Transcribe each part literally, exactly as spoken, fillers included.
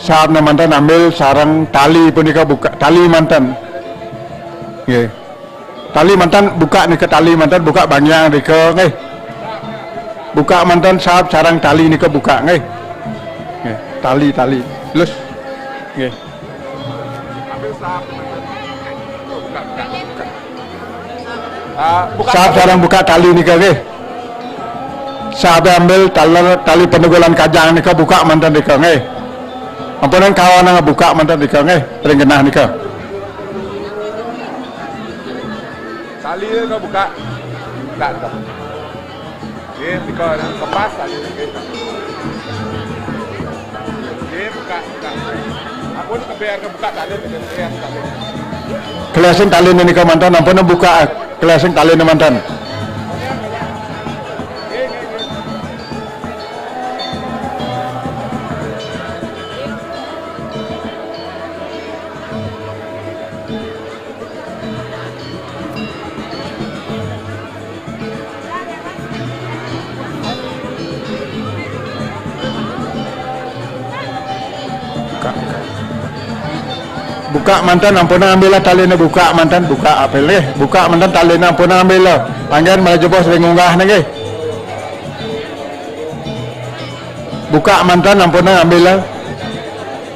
Saabna manten ambil sareng tali punika buka tali manten. Nggih. Tali manten buka nika tali manten buka bangiang nika nggih. Buka manten saab sareng tali nika buka nggih. Nggih, tali tali. Lus. Nggih. Ah, buka. Saab sareng buka tali nika nggih. Saab ambil tali, tali penegulan kajang nika buka manten nika nggih. Ampun kawan buka manten nika nggih. Ring genah nika. Tali nika buka. Buka nika. Nggih, nika kepas tali nggih. Nggih, buka, buka. Ampun keber kebuka tali nggih, nggih, tali. Kelesing tali nika manten, ampun buka kelesing tali manten. Buka, buka. Buka manten, ampun ambil lah talina buka manten, buka apel nggih. Buka manten talina ampun ambil lah. Anggen malah jebos ring ngunggah nggih. Buka manten ampun ambil lah.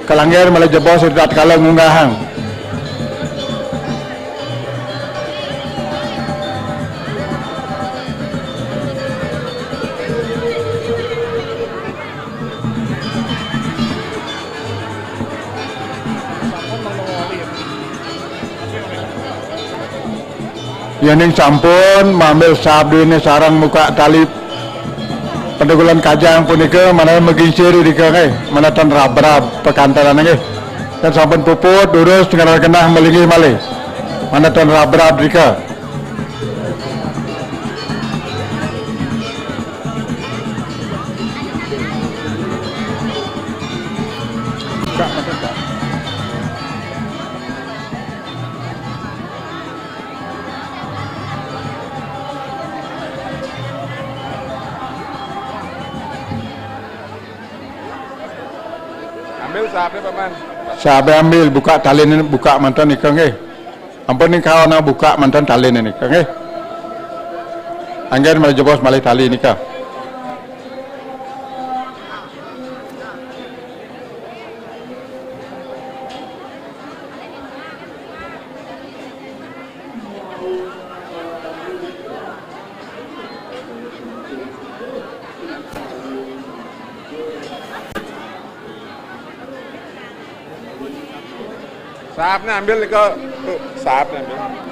Kalangger malah jebos tatkala ngunggahang. Yening sampun mambil sabdine sareng muka tali penegulan kajang punika, manawi magingsir irika nggih, manawi tan rabrab pekantaran nggih. Tan sampun puput, durus ngarah genah malinggih malih. Manawi tan rabrab irika. Ambil sabe, Paman. Sabe ambil, buka talin, buka manten nika nggih. Ampun nika ana buka manten talin nika nggih. Anggen malih jebos malih tali nika. Saapnya ambil nika, tuh, saapnya ambil.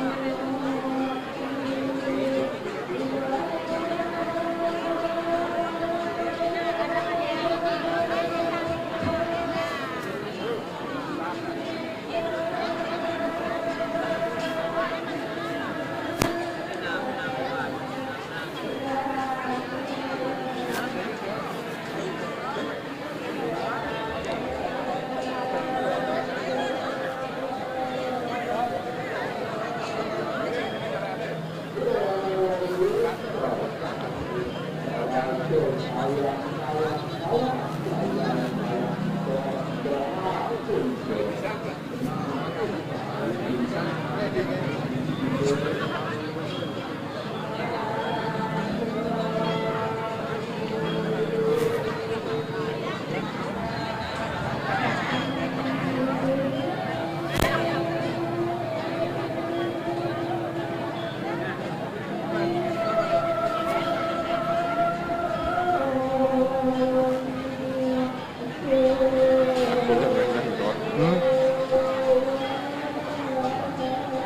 Hmm?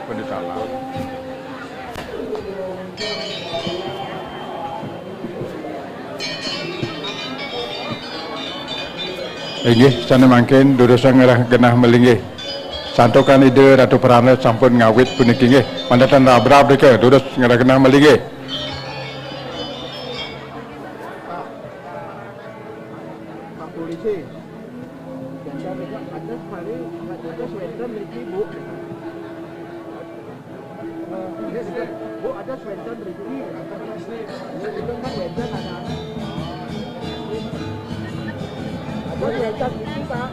Pendeta Lam. Inggih, sane mangkin durusang ngarah genah malinggih. Santukan Ida Ratu Prana sampun ngawit puniki nggih. Mantun rabrab rika, durus ngarah genah malinggih. Pak Polisi, jangan ada mari, ada wenten mriki, Bu. Eh, Bu, ada wenten mriki. Itu kan wenten anak-anak. Ada wenten mriki, Pak.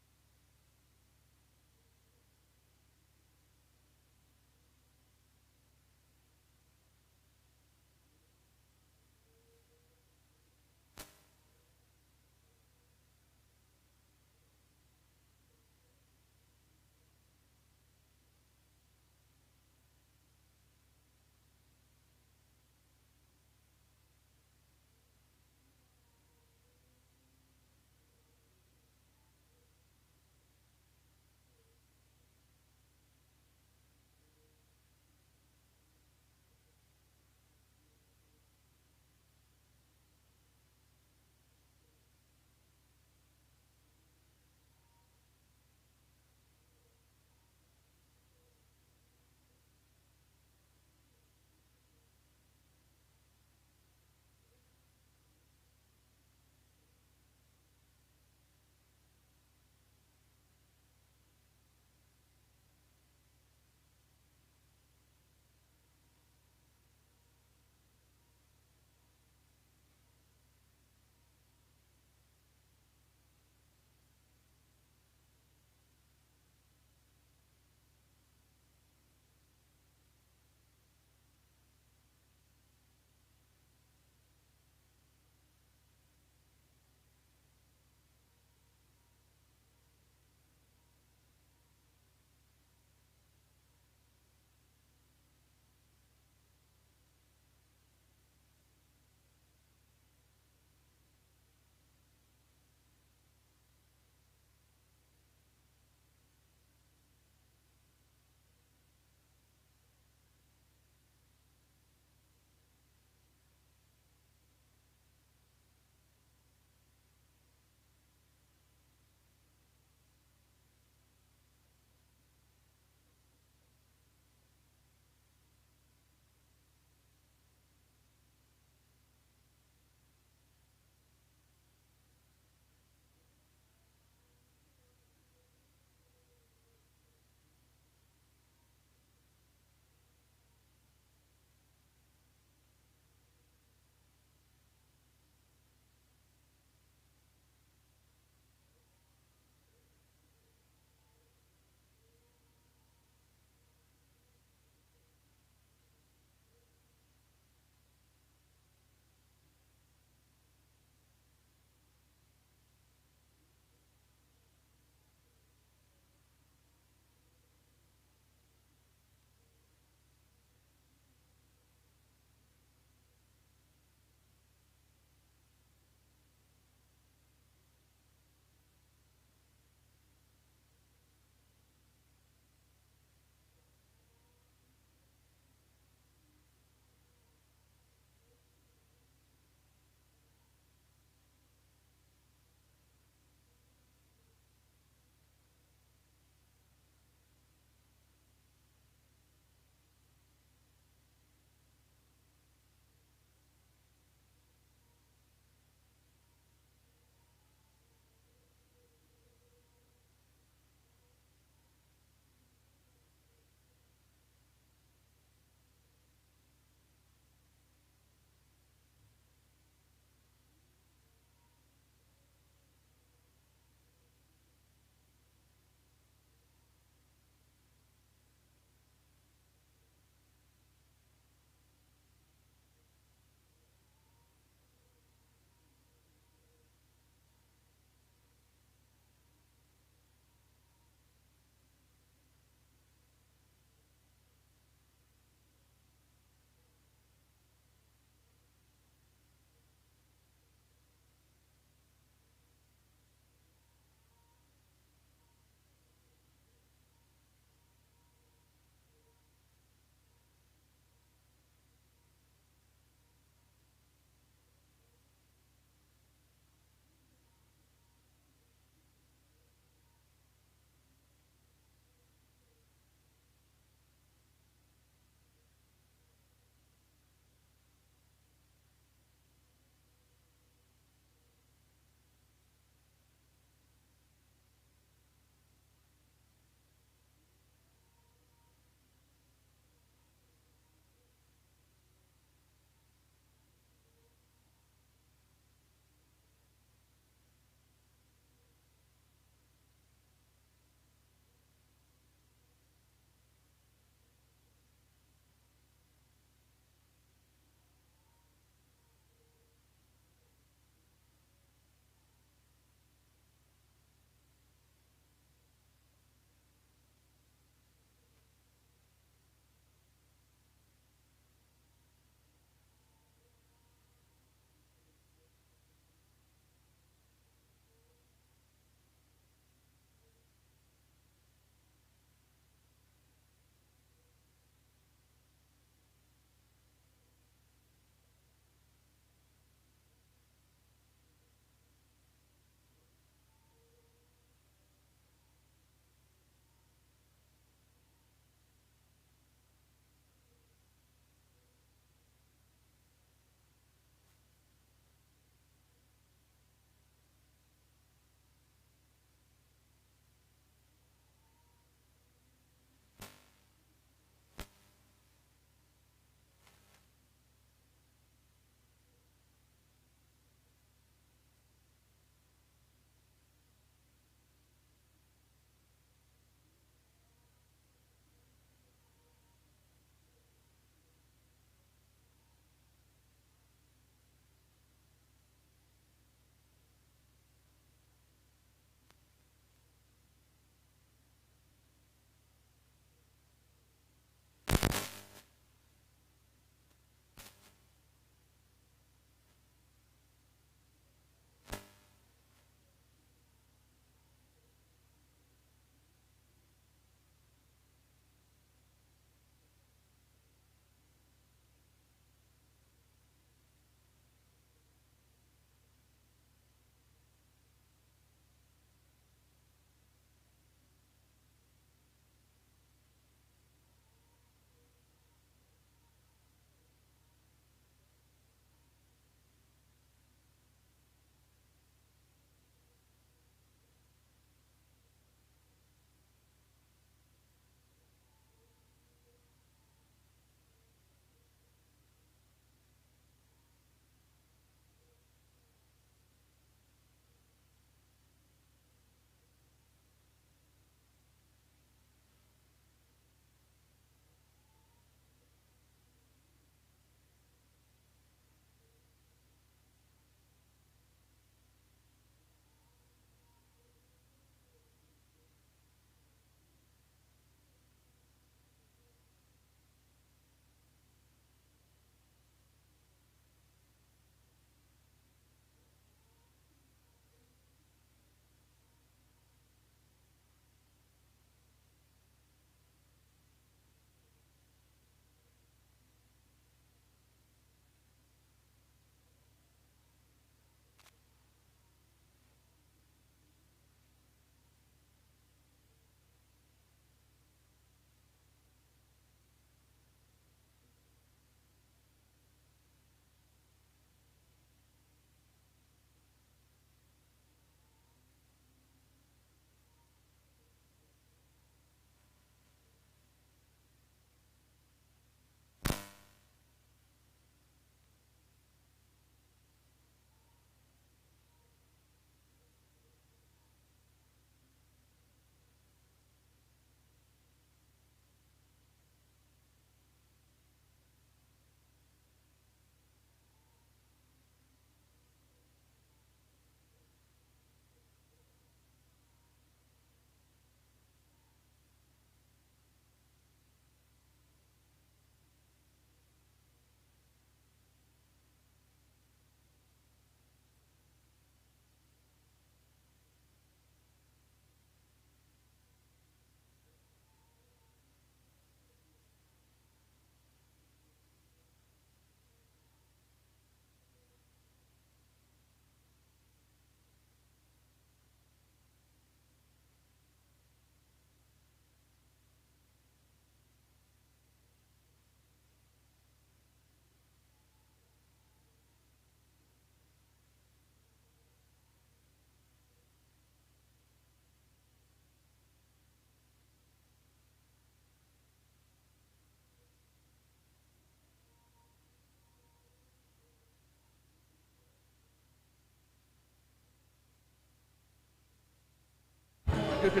Surya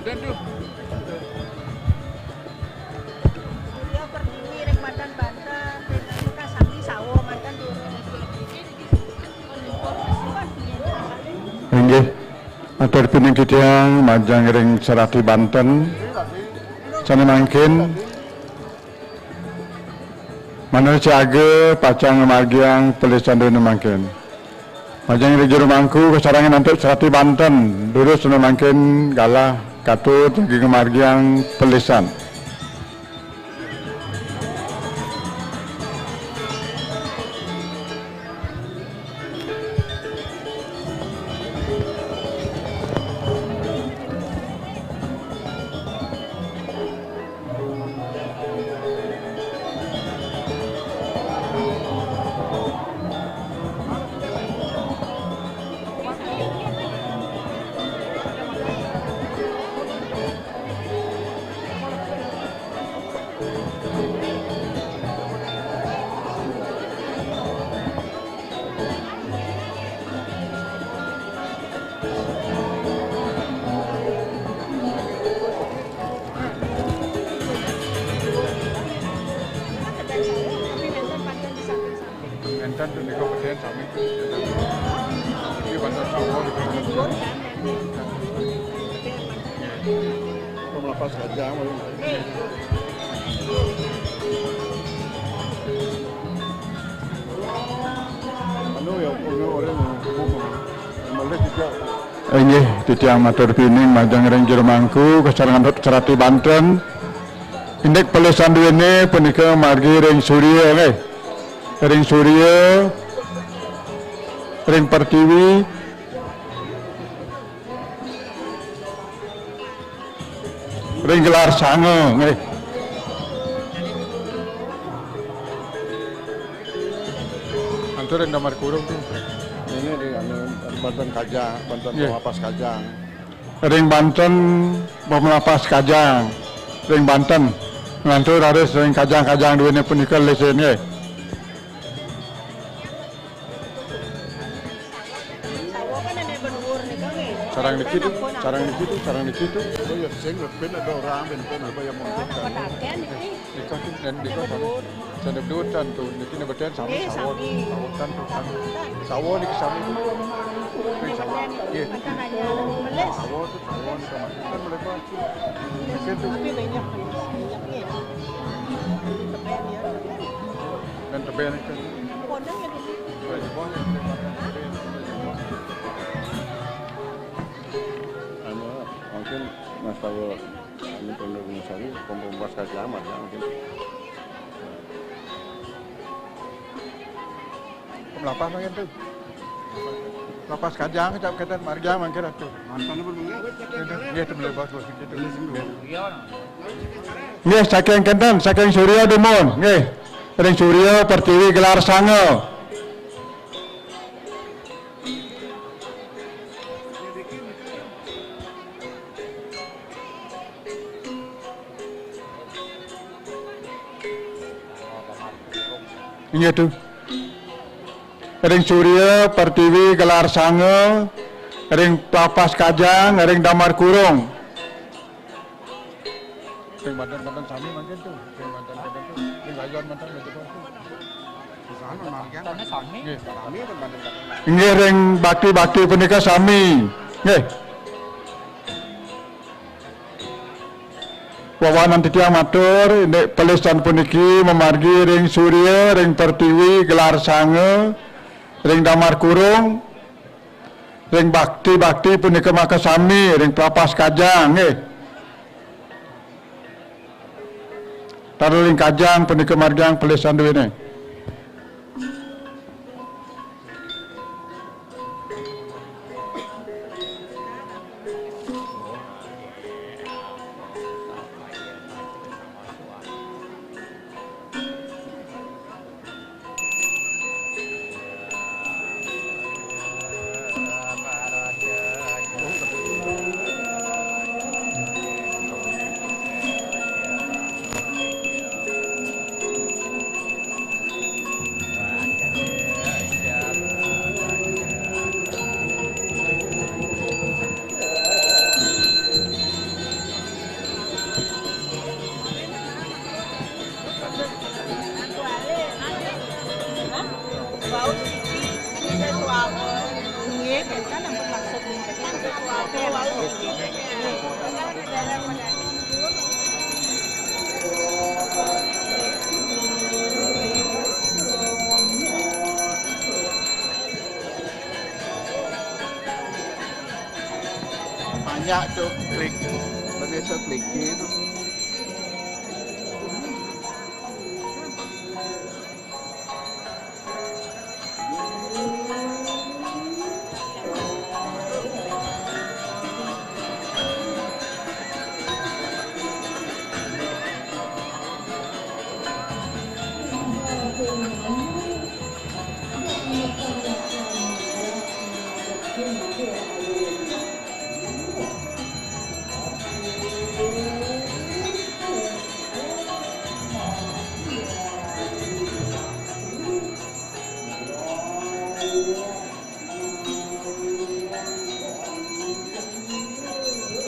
Pertiwi, ring Banten, Banten, ring Kota Sami, Sawo, manten durung. Inggih, matur pining titiang majeng ring serati Banten. Sane mangkin, manah siaga pacang ngamargiang pelisan duene mangkin. Majeng ring jero mangku kasarengin antuk serati Banten, durus sane mangkin galah katur jagi ngamargiang pelisan. Enten tuh di kabupaten sami. Di Banten Sawo, di Banten. Pemelapas gajah, malu. Anu ya, punya orang yang melih juga. Inggih, titiang matur pining majeng ring jero mangku, kasarengin antuk serati Banten. Indik pelisan duene punika margi ring Surya, nggih. Ring Surya, ring Pertiwi, ring Gelar Sanga, nggih. Antuk ring Damar Kurung tuh. Ini di anu, Banten Kajang, Banten, nggih. Pemelapas Kajang. Ring Banten, Pemelapas Kajang. Ring Banten. Ngantur raris ring kajang-kajang duene punika lisin, nggih. Sareng niki tuh, sareng niki tuh, sareng niki tuh. Oh ya, sing ben ada orang, ben, ben ada yang mungkin kan. Nika tuh, dan nika sami. Sandep dutan tuh, niki nebeten sami. Nggih, sawo, sami. Sawo tan tuh, sami. Sawo niki sami. Niki sawo. Nggih. Sawo tuh, sawo niki sami. Kan melebur. Niki tuh. Tapi banyak, banyak, nggih. Teben ya. Dan teben niki. Pondok ya, Bu? Anu, mungkin Mas Tawo, anu, pondok Gunung Sari, pempas kajang, ya, mungkin. Pemelapas mungkin tuh. Pemelapas kajang, cap ketan marga mungkin atuh. Mantan apa mungkin? Nggih, itu melebas bos gitu. Nggih, saking kenten, saking Surya dumun, nggih. Ring Surya Pertiwi Gelar Sanga. Inggih tuh. Ring Surya Pertiwi Gelar Sanga, ring Pelapas Kajang, ring Damar Kurung. Ring Banten-Banten sami mangkin tuh, ring Banten-Banten tuh, ring Layuan Banten Banten tuh. Di sana marga. Sana sami. Nggih. Sami kan Banten-Banten. Nggih, ring bakti-bakti punika sami. Nggih. Wawanan titiang matur, indik pelisan puniki mamargi ring Surya, ring Pertiwi, Gelar Sanga, ring Damar Kurung, ring bakti-bakti punika makasami, ring Pelapas Kajang, nggih. Taruh ring Kajang punika margiang pelisan duene. Nyak, Cuk, klik. Pemirsa, klik gitu.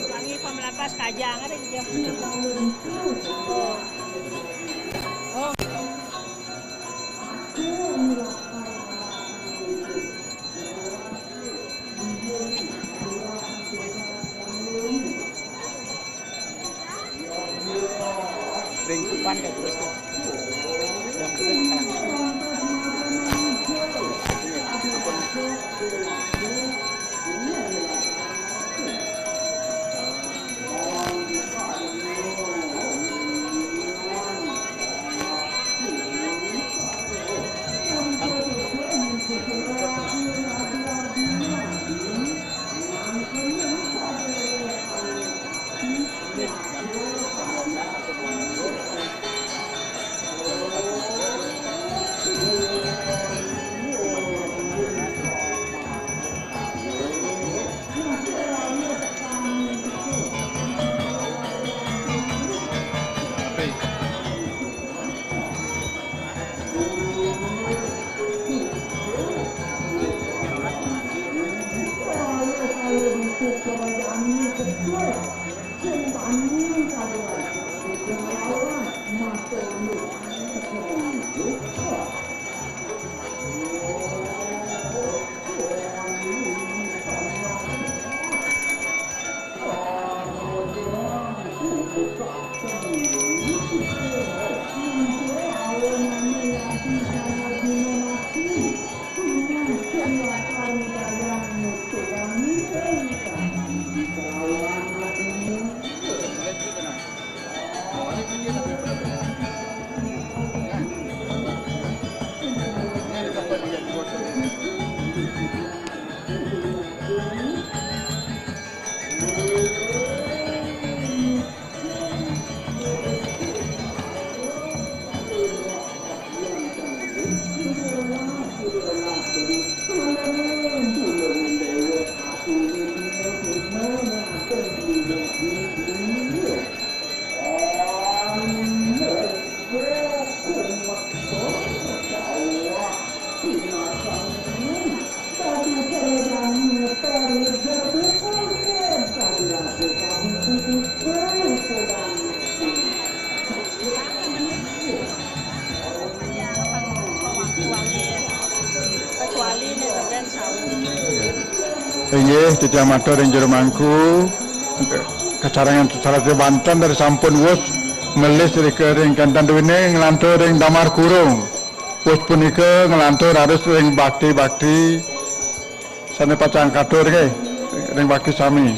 Wangi pemelapas kajang ada gitu. Oh. Oh. Ring supan kayak terus tuh. Yang penting sekarang. Inggih, titiang matur ring jero mangku, kasarengan sareng banten dari sampun wus melis rika ring kenten duwine nglantur ring Damar Kurung. Wus punika nglantur raris ring bakti-bakti sane pacang katur nggih, ring bakti sami.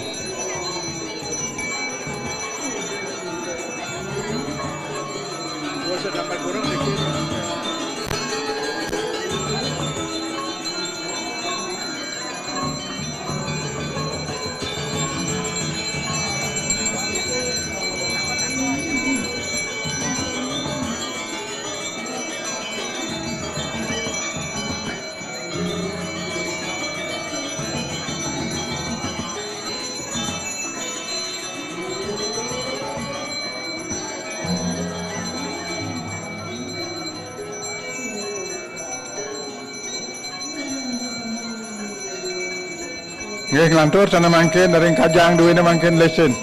Nggih, nglantur sane mangkin, ring kajang duwene mangkin lisin.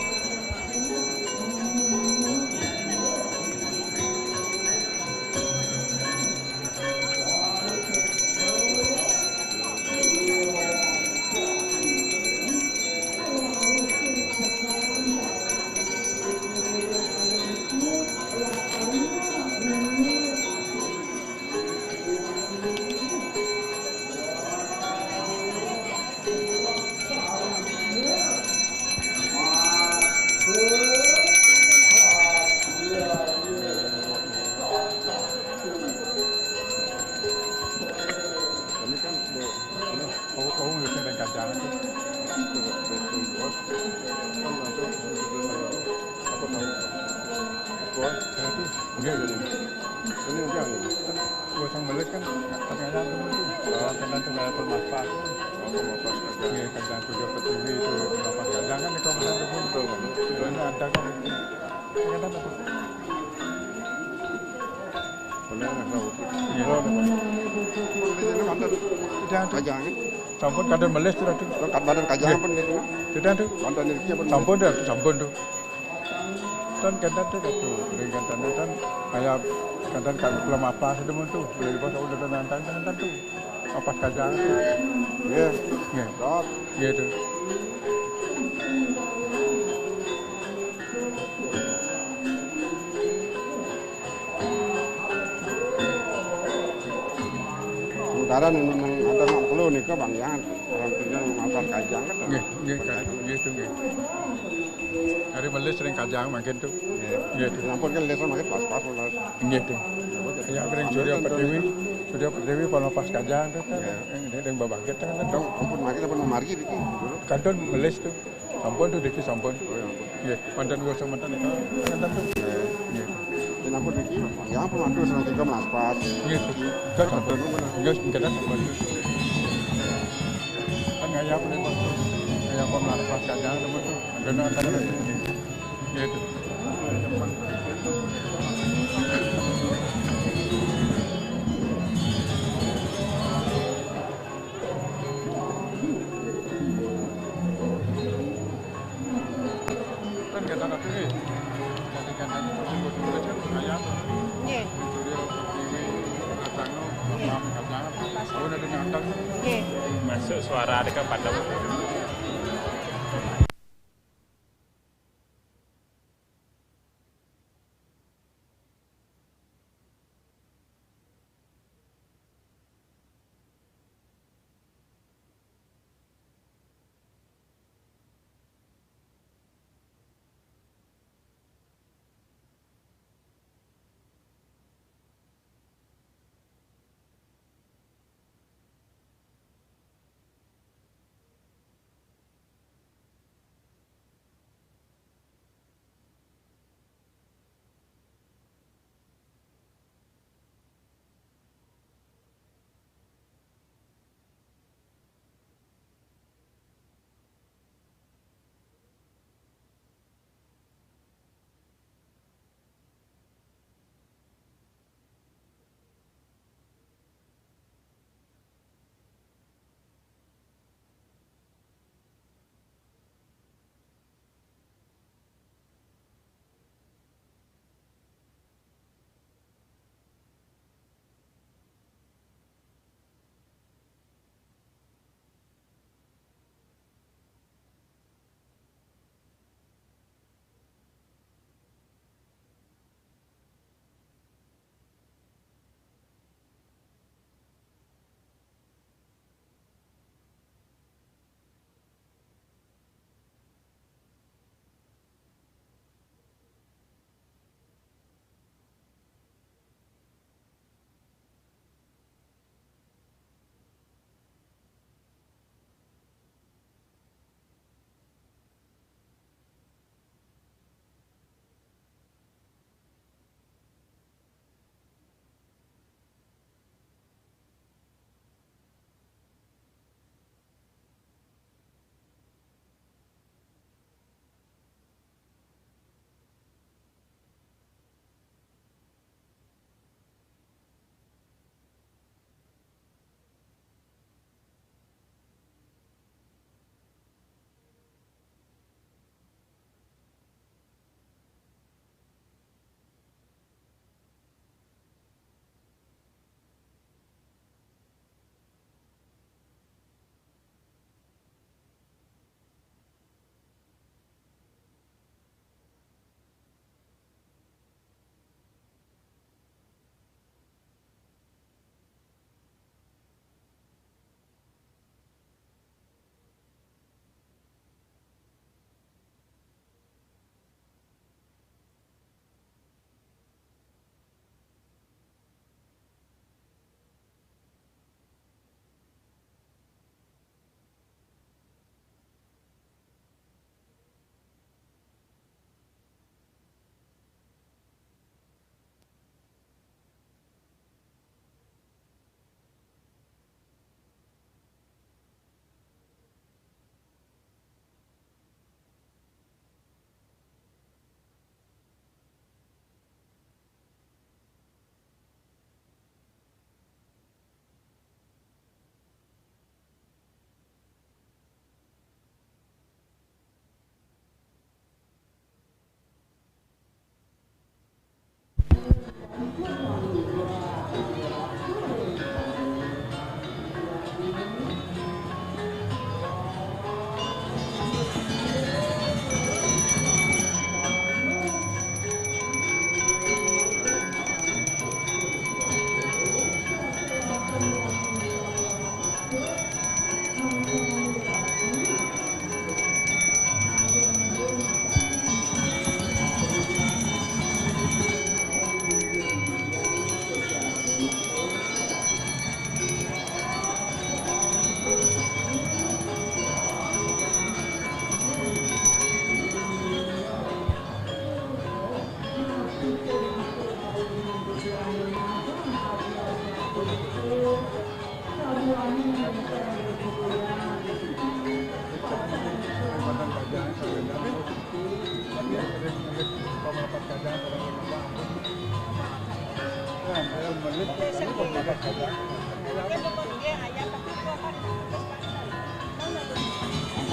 Wah, itu. Nggih, nggih. Ini udah, nggih. Kan wis sing melis kan kadang-kadang temen itu. Oh, kadang tuh kayak pemaspah. Oh, pemaspah kadang. Nggih, kadang kuda pertiwi itu, pemaspah kadang kan itu kadang tuh. Betul, Bang. Kadang ada kan itu. Kadang apa? Benar, nggak tahu. Iya. Oh, ada, Bang. Ini mantan. Udah tuh. Kajang, ya? Sampun kadang melis tuh, tuh. Oh, kadang kajang. Nggih. Pun gitu. Udah tuh. Mantan ini siapa? Sampun dah, sampun tuh. Kan kadang tuh satu, ring kadang kan kayak kadang kan belum apa sih temen tuh, beli bos udah nantang kan tuh, apa kajang tuh. Iya. Nggih. Dok. Nggih tuh. Sementara nang, nang ada nang puluh nih, Bang, jangan orang tinggal makan kajang kan. Nggih, nggih, nggih tuh, nggih. Hari melis sering kajang mangkin tuh. Nggih. Nggih tuh. Sampun kan lesa mangkin pas-pas, Mas. Nggih tuh. Ya, kering Surya Pertiwi, Surya Pertiwi kalau pas kajang tuh kan, nggih, yang, yang babangkit kan tuh. Dong, ampun, mangkin ampun margi iki. Kantun melis tuh. Sampun tuh, diki sampun. Oh, ya ampun. Nggih, mantan dua mantan itu. Kantun tuh. Nggih. Nggih. Ya ampun, iki, ya ampun, aduh, seneng tiga melas pas. Nggih tuh. Kan sampun. Nggih, mangkin sampun. Kan ngayap nih, Bos. Ngayap melas pas kajang, temen tuh. Ada nonton. Gitu. Kan kita nanti nih, jadi kan nanti kalau buat dulu kan ayam, nggih, dulu pertiwi, kacang, nggih, kacang, kacang, nggih, ada nonton. Nggih. Masuk suara ada ke padam.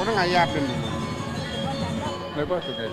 Orang ayap din. Lepas tu kan.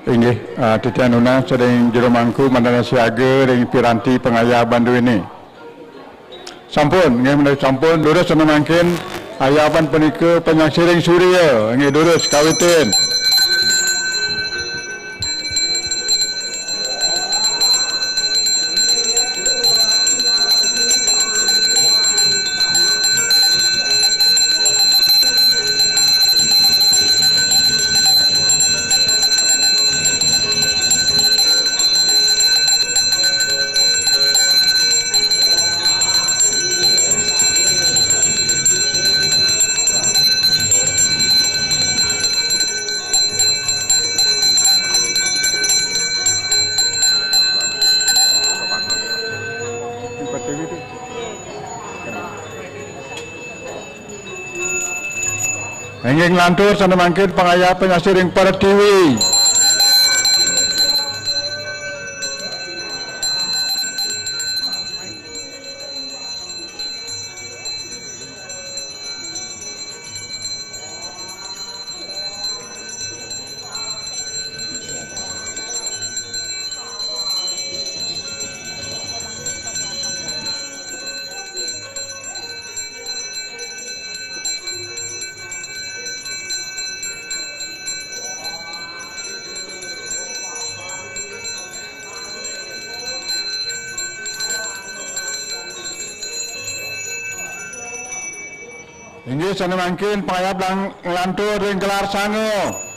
Inggih, ah, titiang nunas ring jero mangku manten siaga ring piranti pangayab bandu ini. Sampun, nggih, menawi sampun, durus sane mangkin, ayaban punika panyaksi ring surya, nggih, durus, kawitin. Inggih nglantur sané mangkin pangayab panyasi ring Pertiwi. Inggih sané mangkin pangayab lang-, nglantur ring gelar sangu.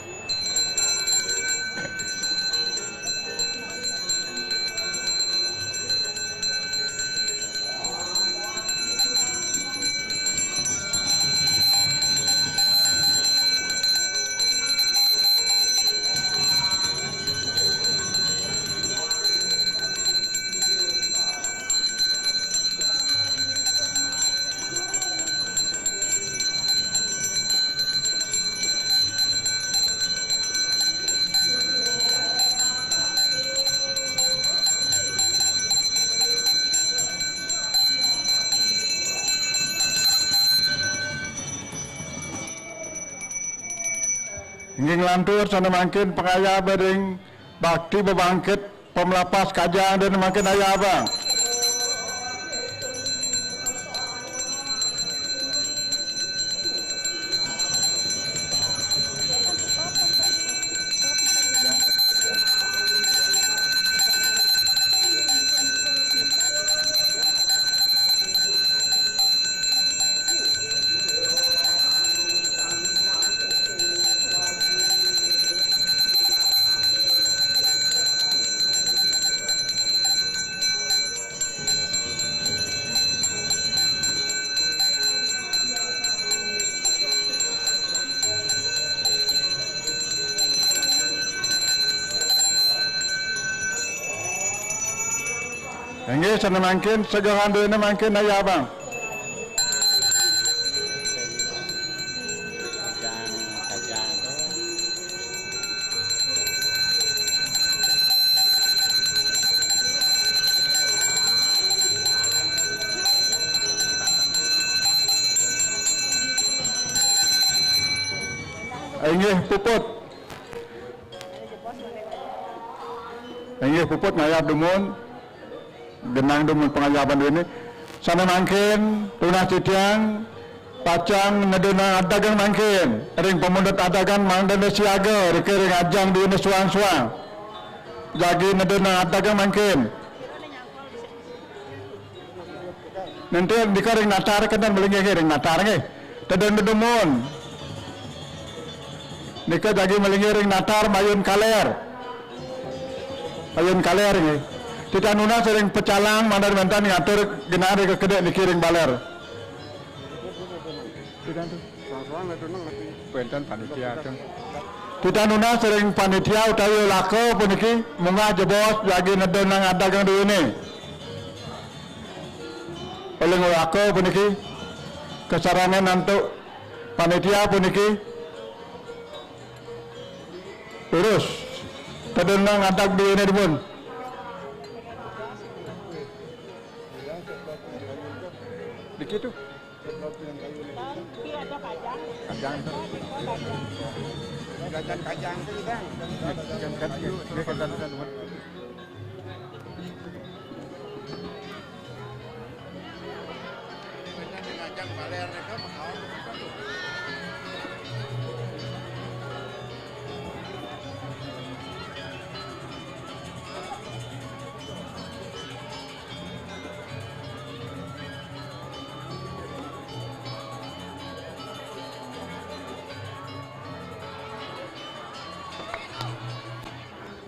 Inggih nglantur sané mangkin pangayab ring bakti bebangkit pamlapas kajang dan mangkin ayabang. Inggih, sané mangkin, segehan duéné mangkin ayabang. Inggih, puput. Inggih, puput ngayab dumun. Genah dumun pangayaban duéné. Sané mangkin, tunas titiang, pacang nedunang adagang mangkin. Ring pamundut adagang mangda siaga, ring ajang duéné suang-suang. Jagi nedunang adagang mangkin. Nanti nika ring natar, kénten malinggih ring natar nggih. Tedun dumun. Nika jagi malinggih ring natar mayun kaler. Mayun kaler nggih. Titiang nunas ring pecalang mangda wénten ngatur genah ring kedék niki ring baler. Wénten panitia tuh. Titiang nunas ring panitia utawi ulaka puniki munggah jebos jagi nedunang adagang duéné. Uling ulaka puniki kasarengin antuk panitia puniki. Terus tedunang adag duéné dumun. Dikit tuh. Kajang tuh. Kajang, kajang tuh, Bang. Dia kajang, kajang.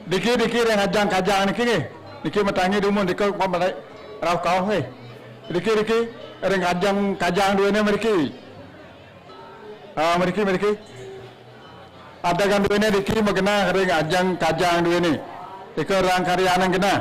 Diki, diki, ring ajang kajang niki nggih. Niki matangi dumun dika pamré rauh kauh nggih. Diki, diki, ring ajang kajang duéné mriki. Ah, mriki, mriki. Adagang duéné diki magenah ring ajang kajang duéné. Ika rang karyanan genah.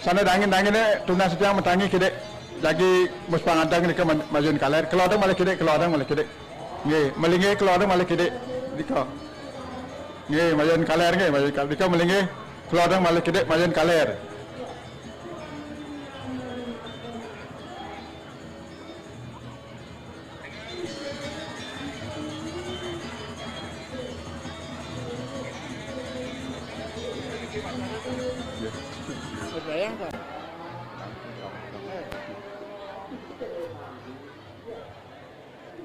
Sane dangin-dangin e, tunas tiang matangi kidik. Jagi muspang adang nika ma-, mayun kaler. Kelodang malih kidik, kelodang malih kidik. Nggih, malinggih kelodang malih kidik. Nika. Nggih, mayun kaler nggih, mayun kaler. Nika malinggih kelodang malih kidik, mayun kaler.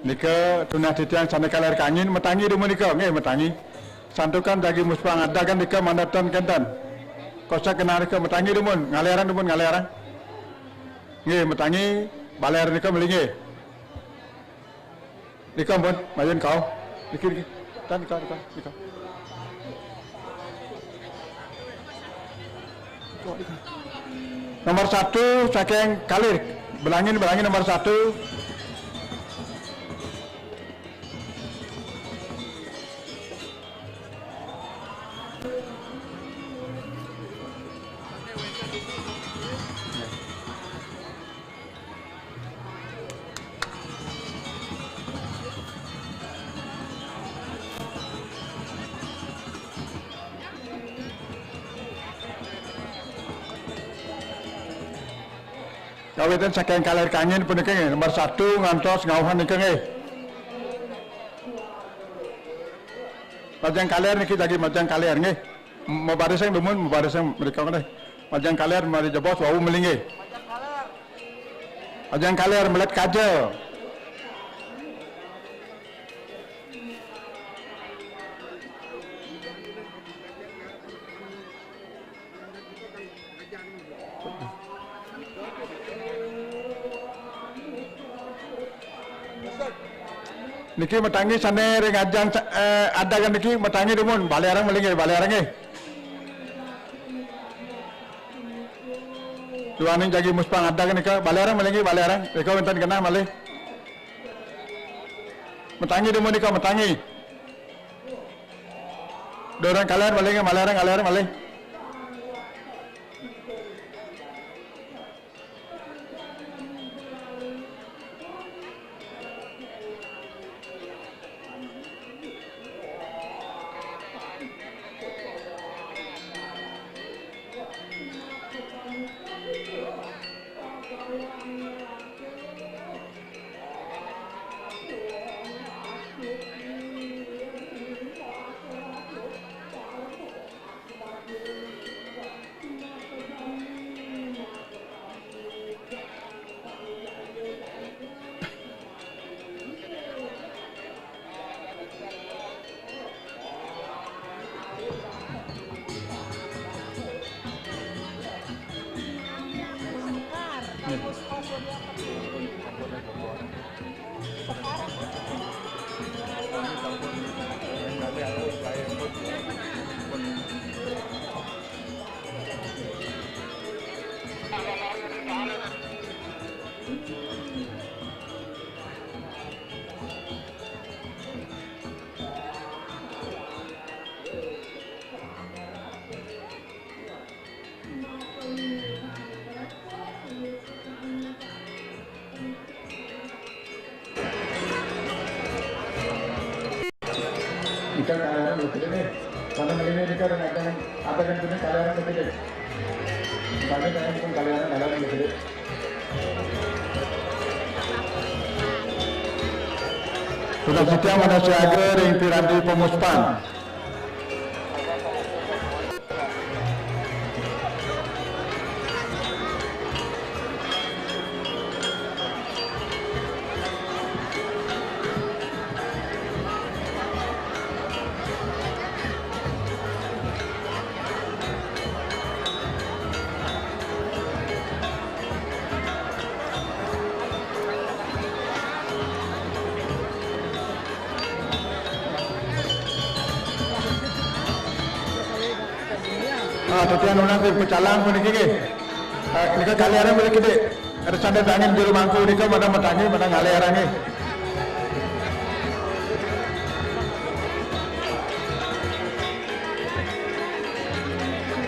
Nika tunas titiang sane kaler kangin, matangi dumun nika, nggih, matangi. Santukan jagi muspang adagan nika manatan kenten. Kosak kenah nika matangi dumun, ngalerang dumun, ngalerang. Nggih, matangi, baler nika malinggih. Nika ampun, mayun kau. Niki, niki. Tan nika, nika, nika. Nomor satu saking kalir. Belangin, belangin nomor satu. Kawitin saking kaler kangin punika nggih, nomor satu ngantos ngauhan nika nggih. Majeng kaler niki jagi majeng kaler nggih. Mabarisang dumun, mabarisang mrika nggih. Majeng kaler mari jebos wau malinggih. Majeng kaler melet kaja. Niki matangi sane ring ajang sa-, eh, adagan niki matangi dumun, balerang malinggih, balerang nggih. Duaning jagi muspang adagan nika, balerang malinggih, balerang. Nika wenten genah malih. Matangi dumun nika, matangi. Dorong kaler malih, malerang, kaler malih. Ika kalian begitu nih. Karena ini nih kan ada yang, ada yang punya kalian begitu. Kami kan pun kalian ada yang begitu. Sudah setia mana siaga ring piranti pemuspan. Ah, tetiang nunas di pecalang puniki nggih. Ah, nika kali arang boleh gede. Ada sandal tangan juru mangku nika mana matangi, mana ngalih arang nggih.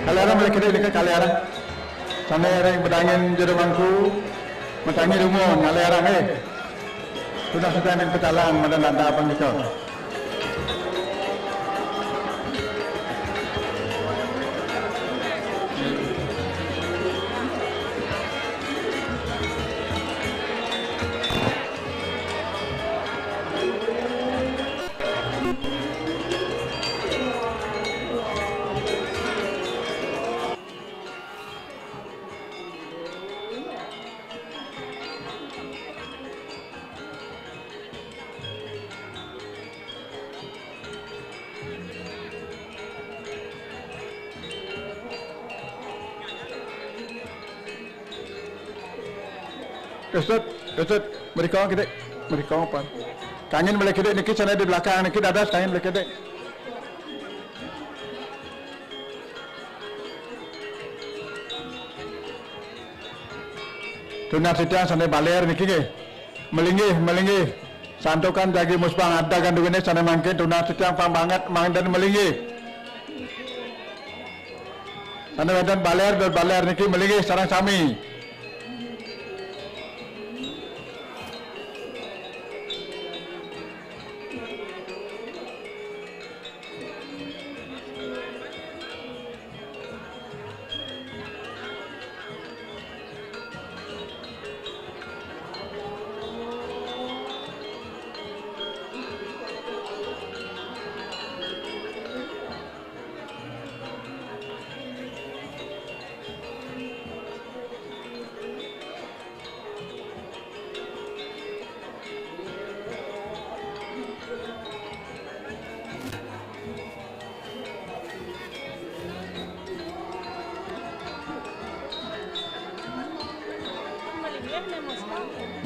Kali arang malih kidik niki kali arang. Sané ring bedangin jero mangku, matangi dumun, ngalih arang, eh. Tunas sudah ning petalang, madan danta apa nika. Usut, usut, mrika kidik, mrika pan. Kangin malih kidik niki, sané di belakang niki dados kangin malih kidik. Tunas titiang sané balér niki nggih. Malinggih, malinggih. Santukan jagi muspang ada ganduwene sané mangkin tunas titiang pang banget mangda malinggih. Sané wénten balér, dot balér niki malinggih sareng sami.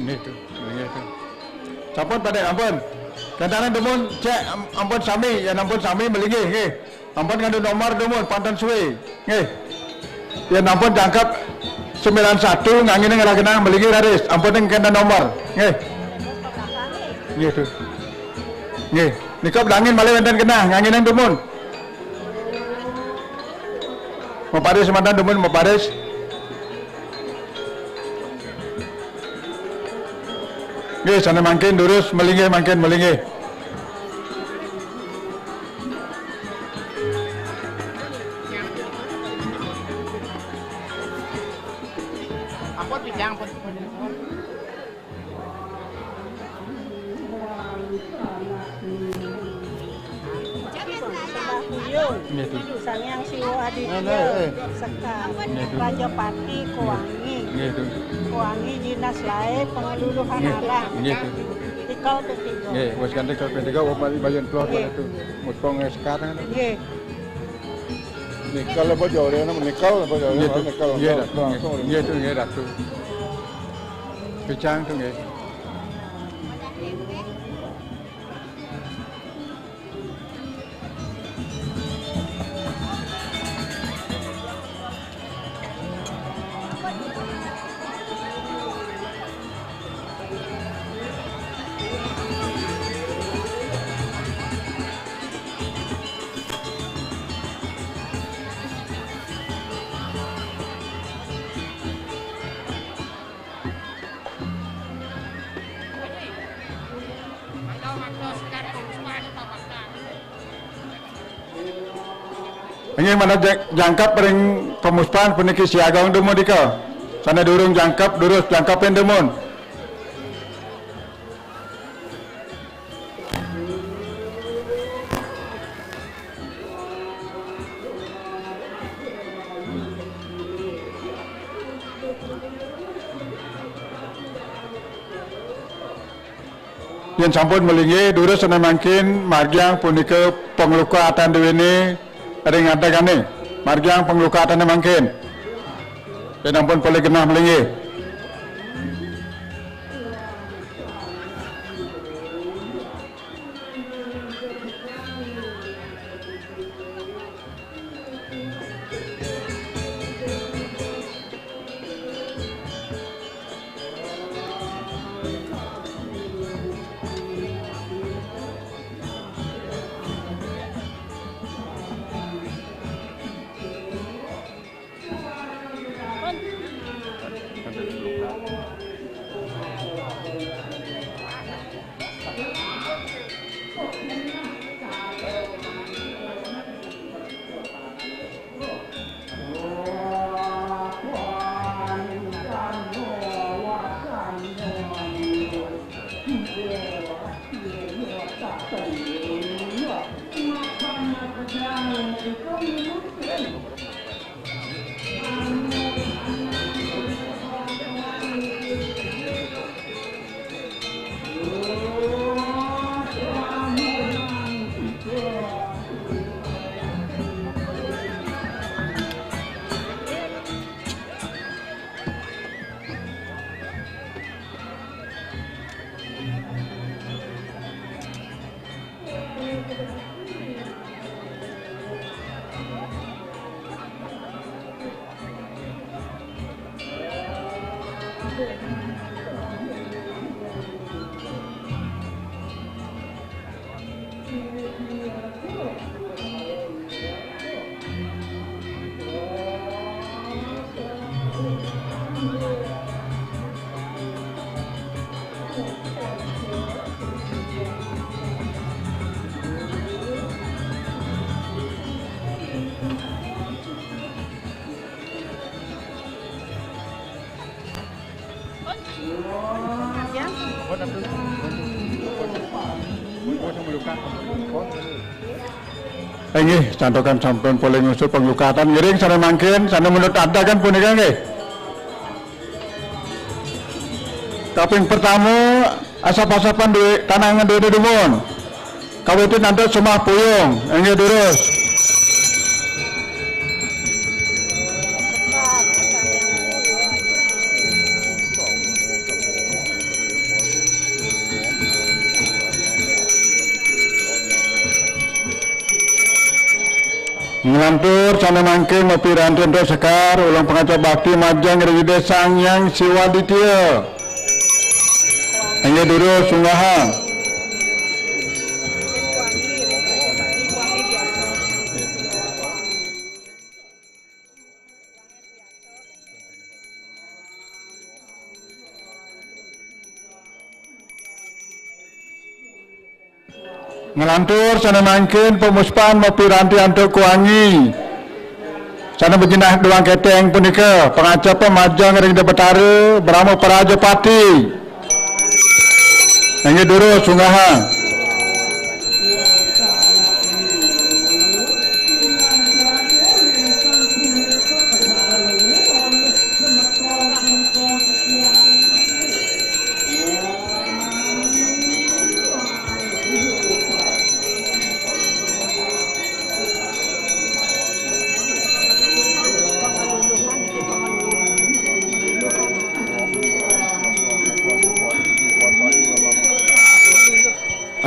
Nggih, Tu. Nggih, Tu. Sampun, Pak Dek, ampun. Kentanan dumun, cek, am-, ampun sami, ya ampun sami malinggih, nggih. Ampun ngandung nomor dumun, panten suwe. Nggih. Yen ampun jangkep sembilan satu, nganggene ngelah genah malinggih raris. Ampun ning kenten nomor. Nggih. Nggih, Tu. Nggih. Nika bedangin malih wenten genah, nganggene dumun. Maparis mantan dumun, maparis. Nggih, sané mangkin durus malinggih, mangkin malinggih. Ampun, pijang, ampun. Nggih, Tu. Sang Hyang Siwa Aditya. Nah, nah, eh. Sekar. Nggih, Tu. Rajapati Kowangi. Nggih, Tu. Kowangi jinis laé pangluluhan aran. Nggih, Tu. Tikel ketiga. Nggih, wis kan tikel ketiga, wong mari bayun keluar. Nggih. Pada Tu. Mutong sekar. Nggih. Nikel apa jawara, nikel apa jawara? Nggih, Tu. Nikel. Nggih, Ratu. Langsung. Nggih, Tu, nggih, Ratu. Pijang Tu, nggih. Inggih, mangda ja-, jangkep ring pamuspan puniki siagang dumun dika. Sané durung jangkep, durus jangkepin dumun. Yén sampun malinggih, durus sané mangkin margiang punika pangluka atan duéné ring antegané. Margiang pangluka atané mangkin. Yén ampun polih genah malinggih. Inggih, santukan sampun polih ngusut panglukatan, ngiring sané mangkin, sané manut adat kan punika nggih. Kaping pertama, asap-asapan duit, tanangan duit dumun. Kawitin antuk sembah puyung, inggih durus. Nglantur sané mangkin mapiranti antuk sekar, uleng pangacep bakti majeng ring Ida Sang Hyang Siwa Ditya. Inggih durus, sunggaha. Nglantur sané mangkin pamuspan mapiranti antuk kuangi. Sané bajinah duang keteng punika, pangacep majeng ring Ida Betara Brahma Prajapati. Inggih durus, sunggaha.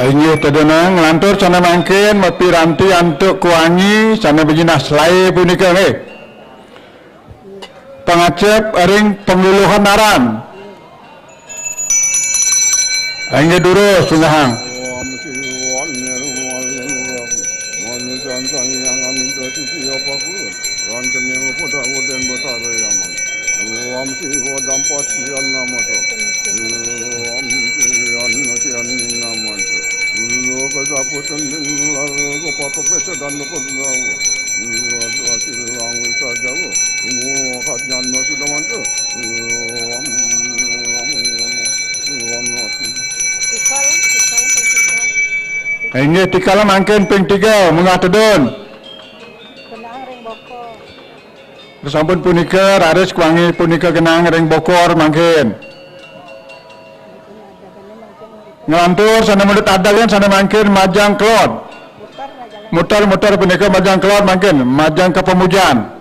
Inggih, tedunang, nglantur sané mangkin mapiranti antuk kuangi sané bajinah selaé punika nggih. Pangacep ring pangluluhan aran. Inggih durus, sunggaha. Inggih, tikal mangkin ping tiga, munggah tedun. Sampun punika, raris kuangi punika genang ring bokor mangkin. Nglantur sané mundut adat sané mangkin majeng kelod. Muter-muter punika majeng kelod mangkin, majeng ka pamujan.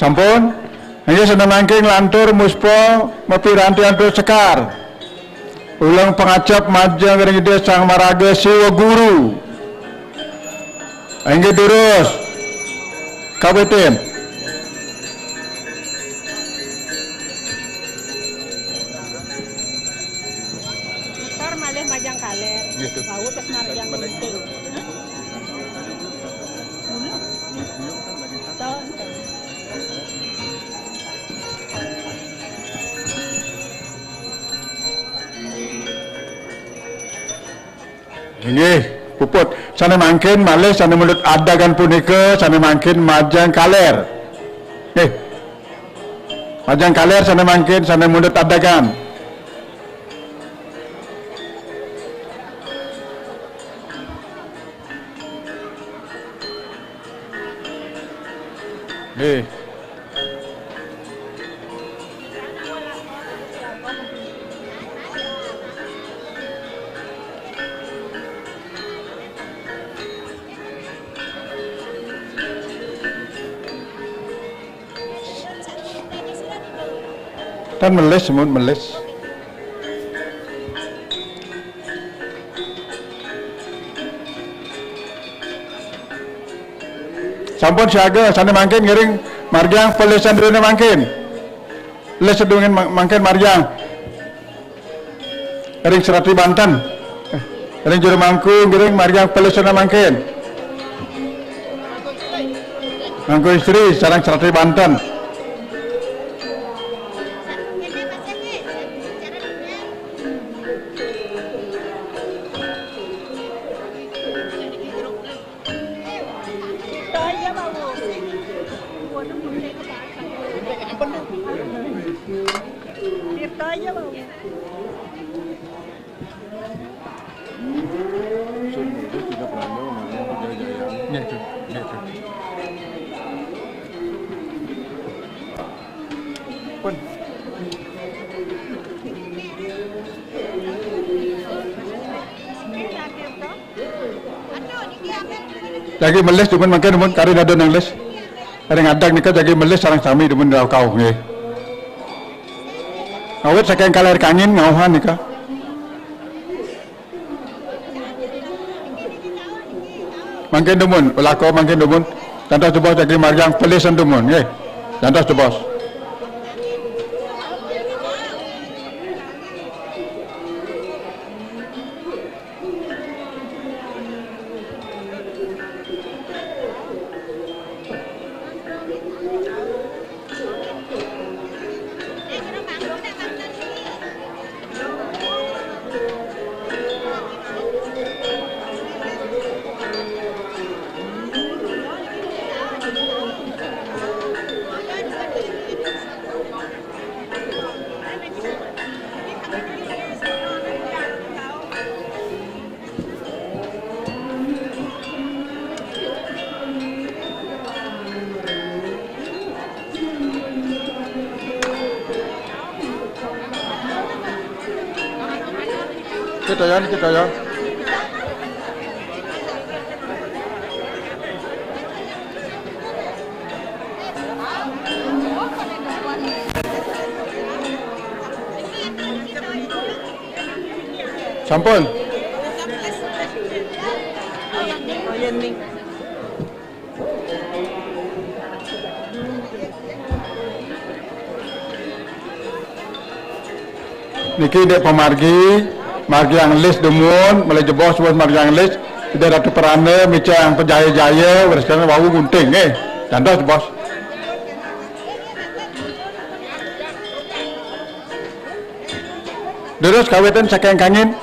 Sampun? Inggih, sané mangkin nglantur muspa mapiranti antuk sekar. Uleng pangacep majeng ring Ida Sang Maraga Siwa Guru. Inggih durus. Kawitin. Ntar malih majeng kaler. Nggih, tuh. Wau terus majeng gunting. Hah? Dulu. Inggih, puput. Sané mangkin malih sané mundut adegan punika, sané mangkin majeng kaler. Nggih. Majeng kaler sané mangkin, sané mundut adegan. Eh. Kan meles, mun meles. Sampun siaga, sane mangkin ngiring margiang pelesan drene mangkin. Les sedungin ma-, mangkin margiang. Ring Serati Banten. Ring Jero Mangku ngiring margiang pelesana mangkin. Mangku Istri sareng Serati Banten. Nggih, Dut. Nggih, Dut. Pun. Jagi meles dumun mangkin, dumun kari nadon nang les. Ring adag nika jagi meles sareng sami dumun rauh kauh nggih. Awit saking kaler kangin ngauhan nika. Mangkin dumun, pelako mangkin dumun. Cantos jebos jagi margiang pelesan dumun nggih. Cantos jebos. Kita ya, kita ya. Sampun. Niki dek pamargi, margiang les dumun, malih jebos bos margiang les, Ida Ratu Peranda, micang pejaya-jaya, warisan wau gunting, eh, cantos bos. Terus kawitan saking kangin.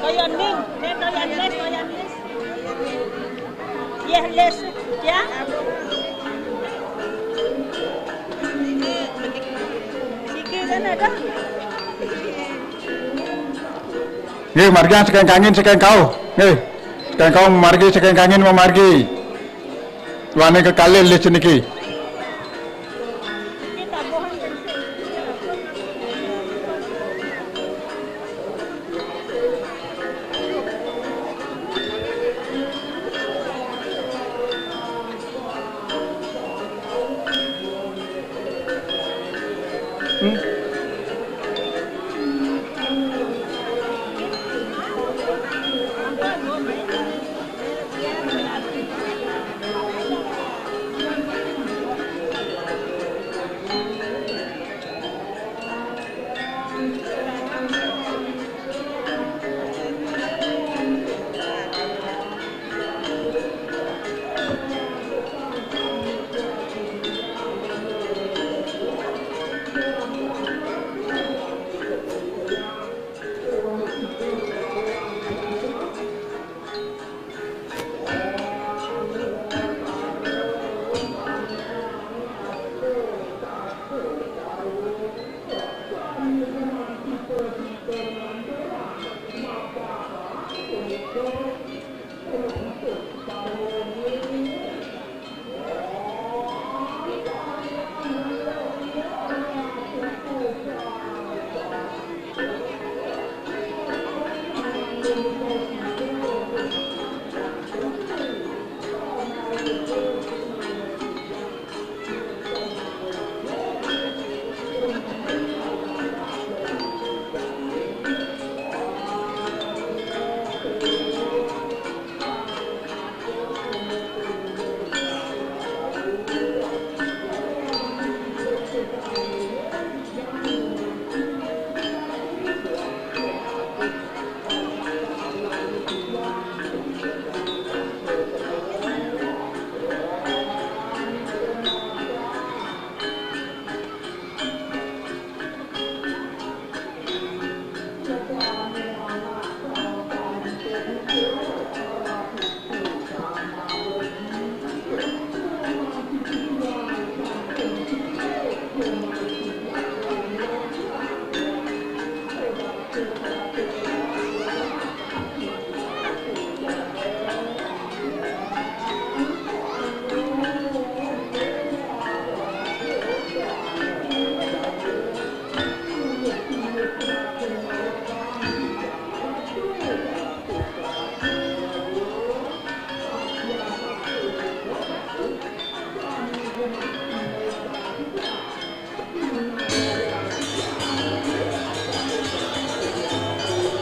Toyan ning, ning toyan les, toyan les. Yeh les, ya. Siki kan ada. Nggih, margi saking kangin saking kauh. Nggih. Saking kauh margi saking kangin mamargi. Wane kekalih lis niki.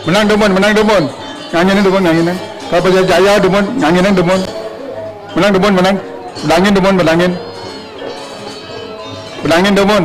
Menang dumun, menang dumun. Nganginan dumun, nganginan. Kalau Pajaya jaya dumun, nganginan dumun. Menang dumun, menang. Bedangin dumun, bedangin. Bedangin dumun.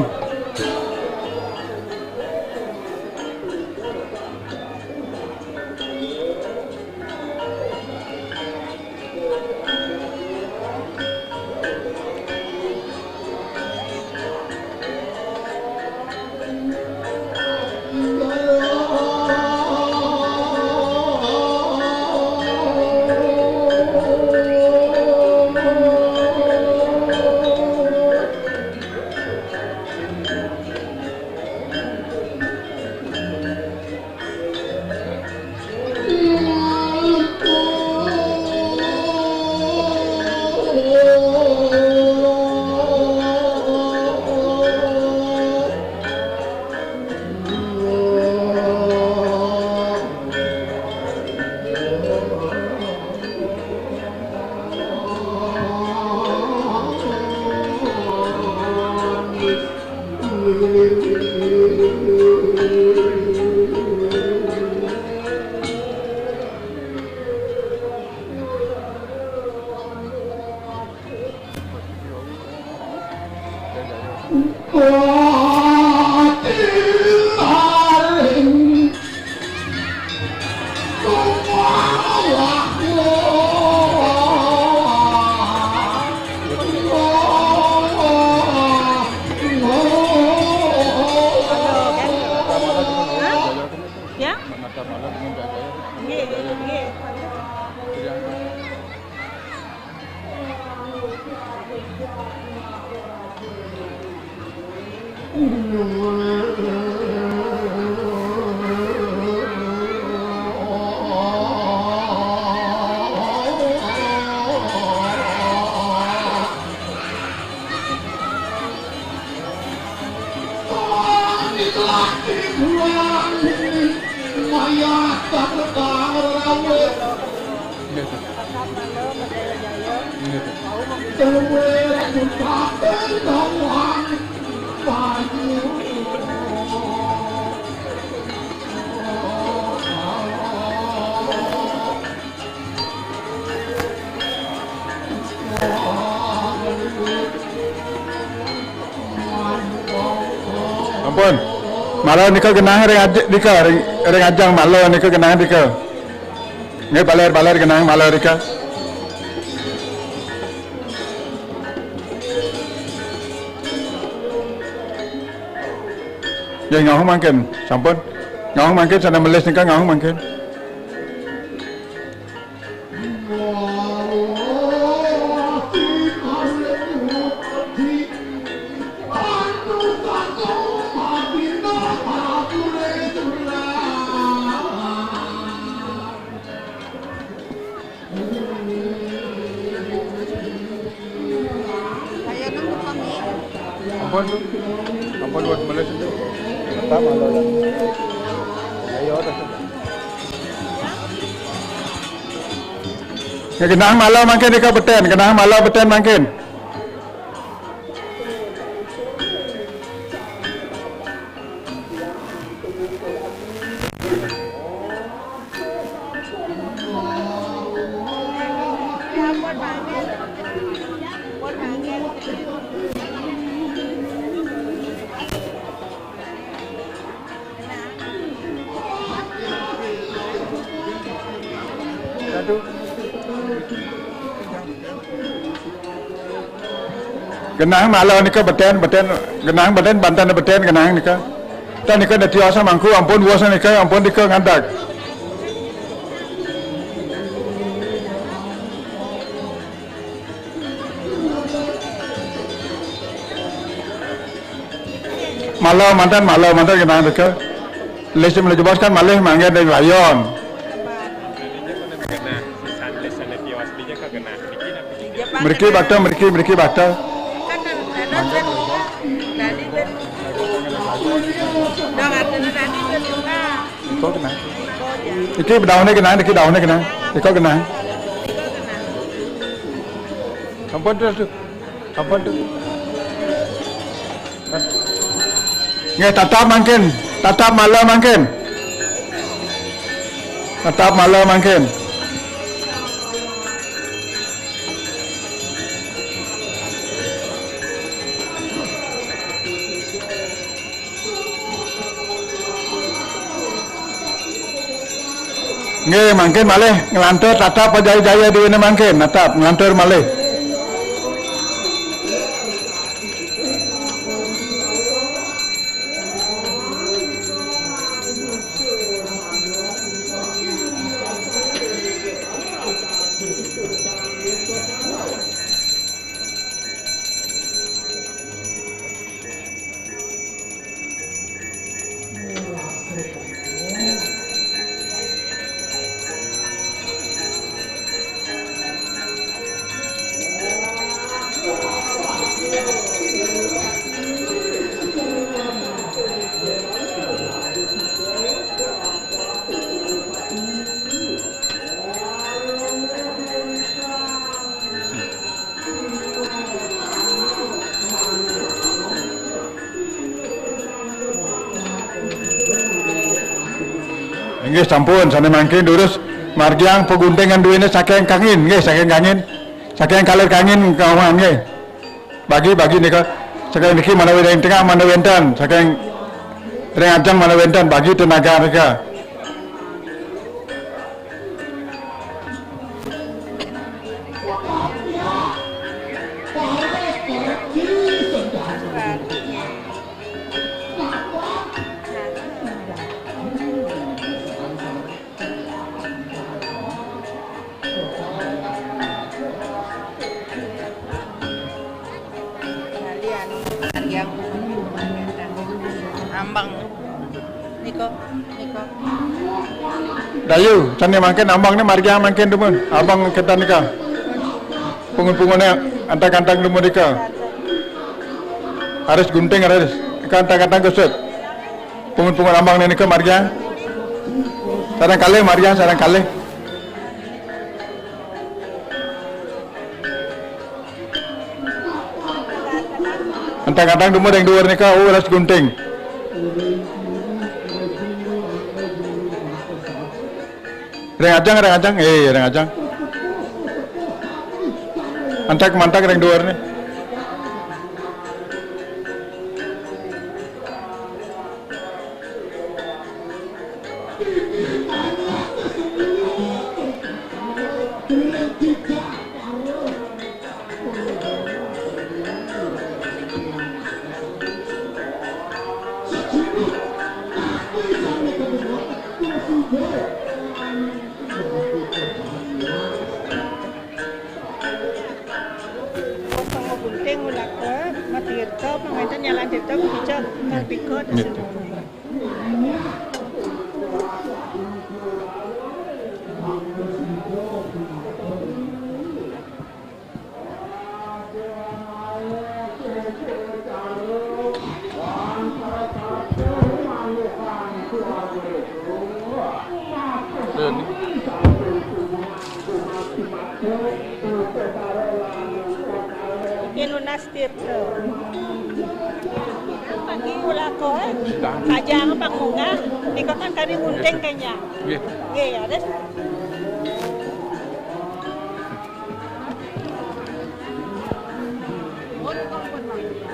Ya? Nggih, nggih. Ampun. Mala nika genah ring aj-, nika ring, ring ajang mala nika genah nika. Nggih, baler, baler genah mala nika. Nggih, ngahung mangkin. Sampun. Ngahung mangkin, sané melis nika ngahung mangkin. Ampun, ampun, buat Malaysia tu. Apa malu dah? Ayo dah. Ya, genah malu mangkin ika beten, genah malu beten mangkin. Genah malu nika beten, beten, genah beten, bantan beten, genah nika. Tan nika da tiosan mangku, ampun bos nika, ampun nika ngadak. Malu mantan, malu mantan genah nika. Leh sim leh jebos kan malih mangga dari rayon. Mriki bakta, mriki, mriki bakta. Iko genah. Iki bedauhne genah, iki dauhne genah. Iko genah. Ampun tu, tu. Ampun tu. Nggih, tatap mangkin, tatap malu mangkin. Tatap malu mangkin. Nggih, mangkin malih nglantur tatap pajaya-jaya duene mangkin, tatap nglantur malih. Nggih, sampun, sane mangkin durus margiang paguntingan duene saking kangin, nggih, saking kangin, saking kaler kangin kawan, nggih. Bagi, bagi nika, saking niki manawi ring tengah manawi wenten, saking ring ajeng manawi wenten, bagi tenaga nika. Kalian, kalian, ambang. Niko, niko. Dayu, sane mangkin ambang ni margiang mangkin dumun. Ambang kita nika. Pungun-pungune antang-antang dumun nika. Raris gunting, raris. Nika antang-antang gusut. Pungun-pungun ambang ni nika margiang. Sareng kalih margiang, sareng kalih. Antang-antang dumun ring duur nika, oh, raris gunting. Ring ajeng, ring ajeng, eh, ring ajeng. Antek mantek ring duur ni. Gunting ulaka, matirta, pangwenten nyalan tirta, kukicak, kalpika, gitu. Iki nunas tirta. Pagi kula koe, kajang pang munggah, nika kan kari munting kenya. Nggih. Nggih, ya, Des.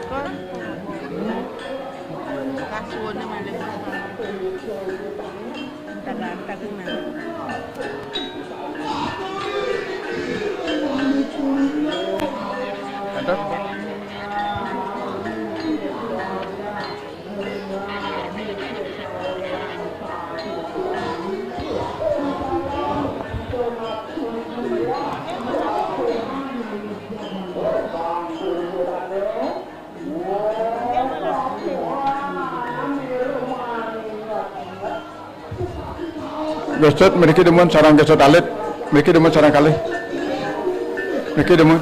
Kon. Kasuwun malih. Tagan-tagan. Gesut mriki dumun sareng gesut alit, mriki dumun sareng kalih. Mriki dumun.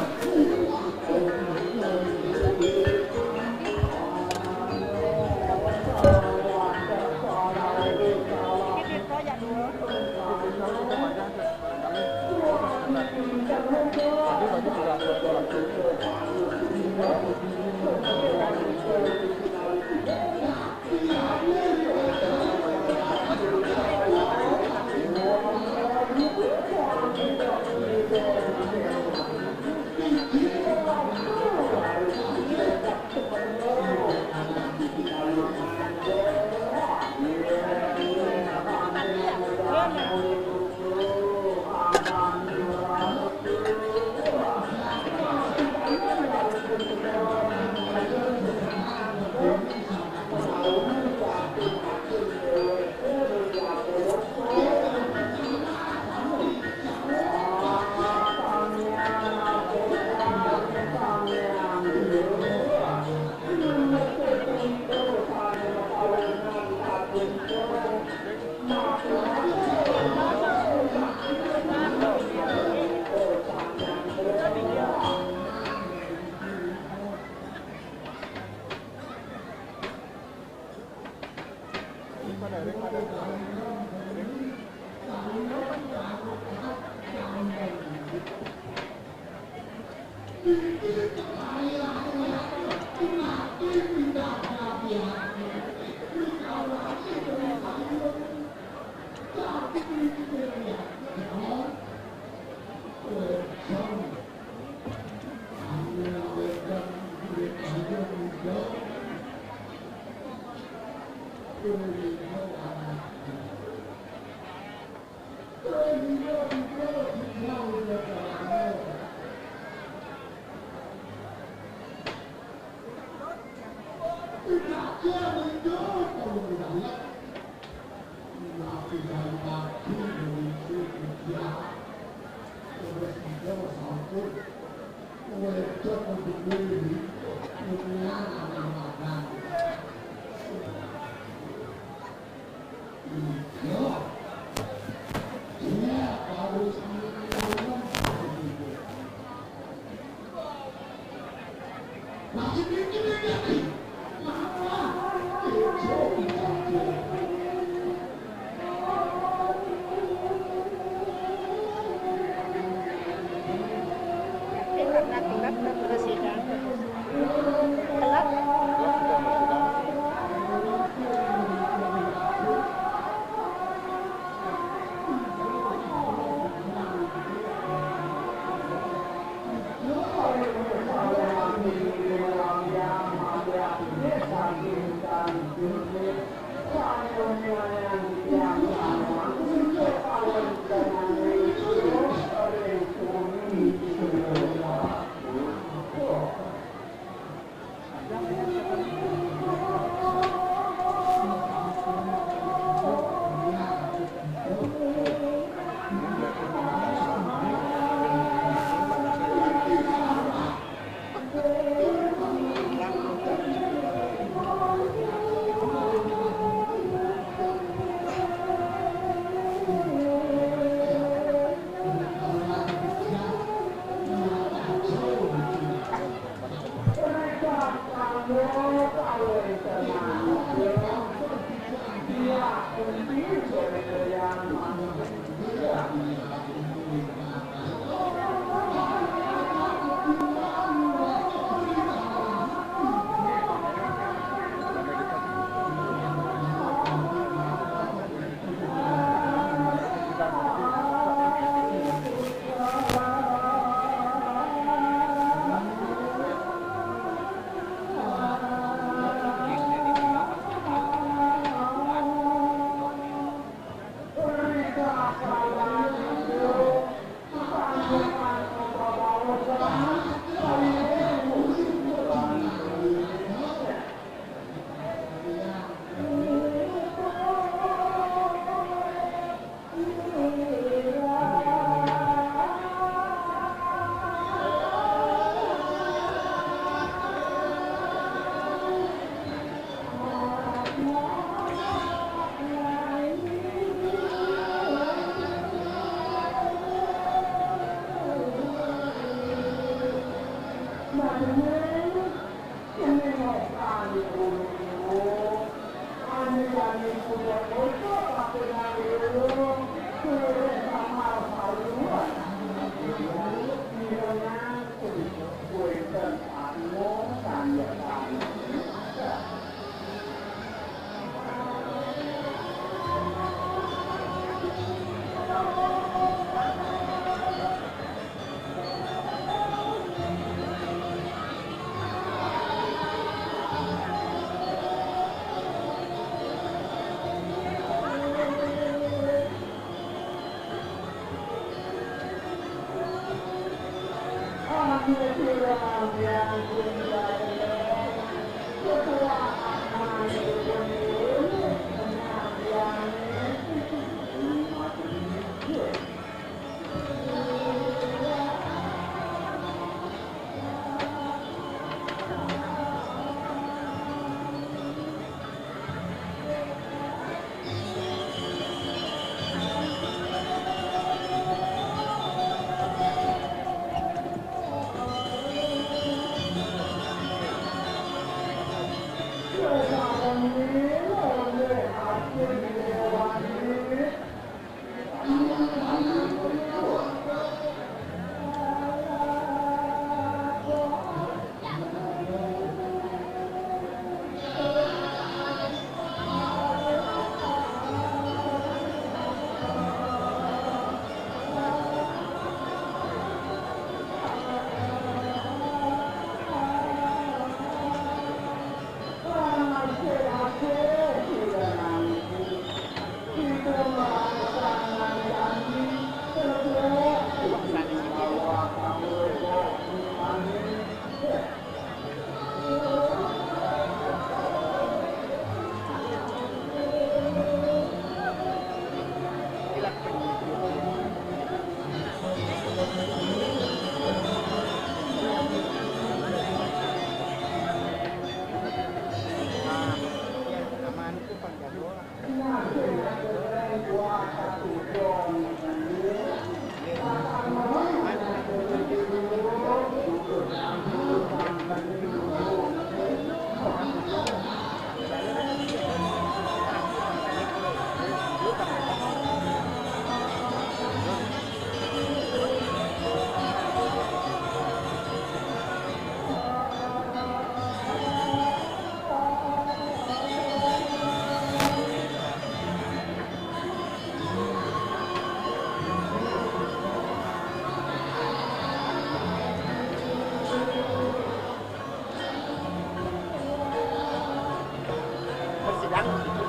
Bersidang di situ.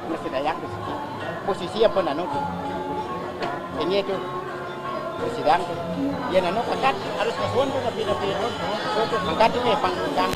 Bersidayang di situ. Posisi apa nanu tu? Ini tu. Bersidang tu. Ya nanu angkat harus kasuan tu tapi tapi angkat tu ya pang pang.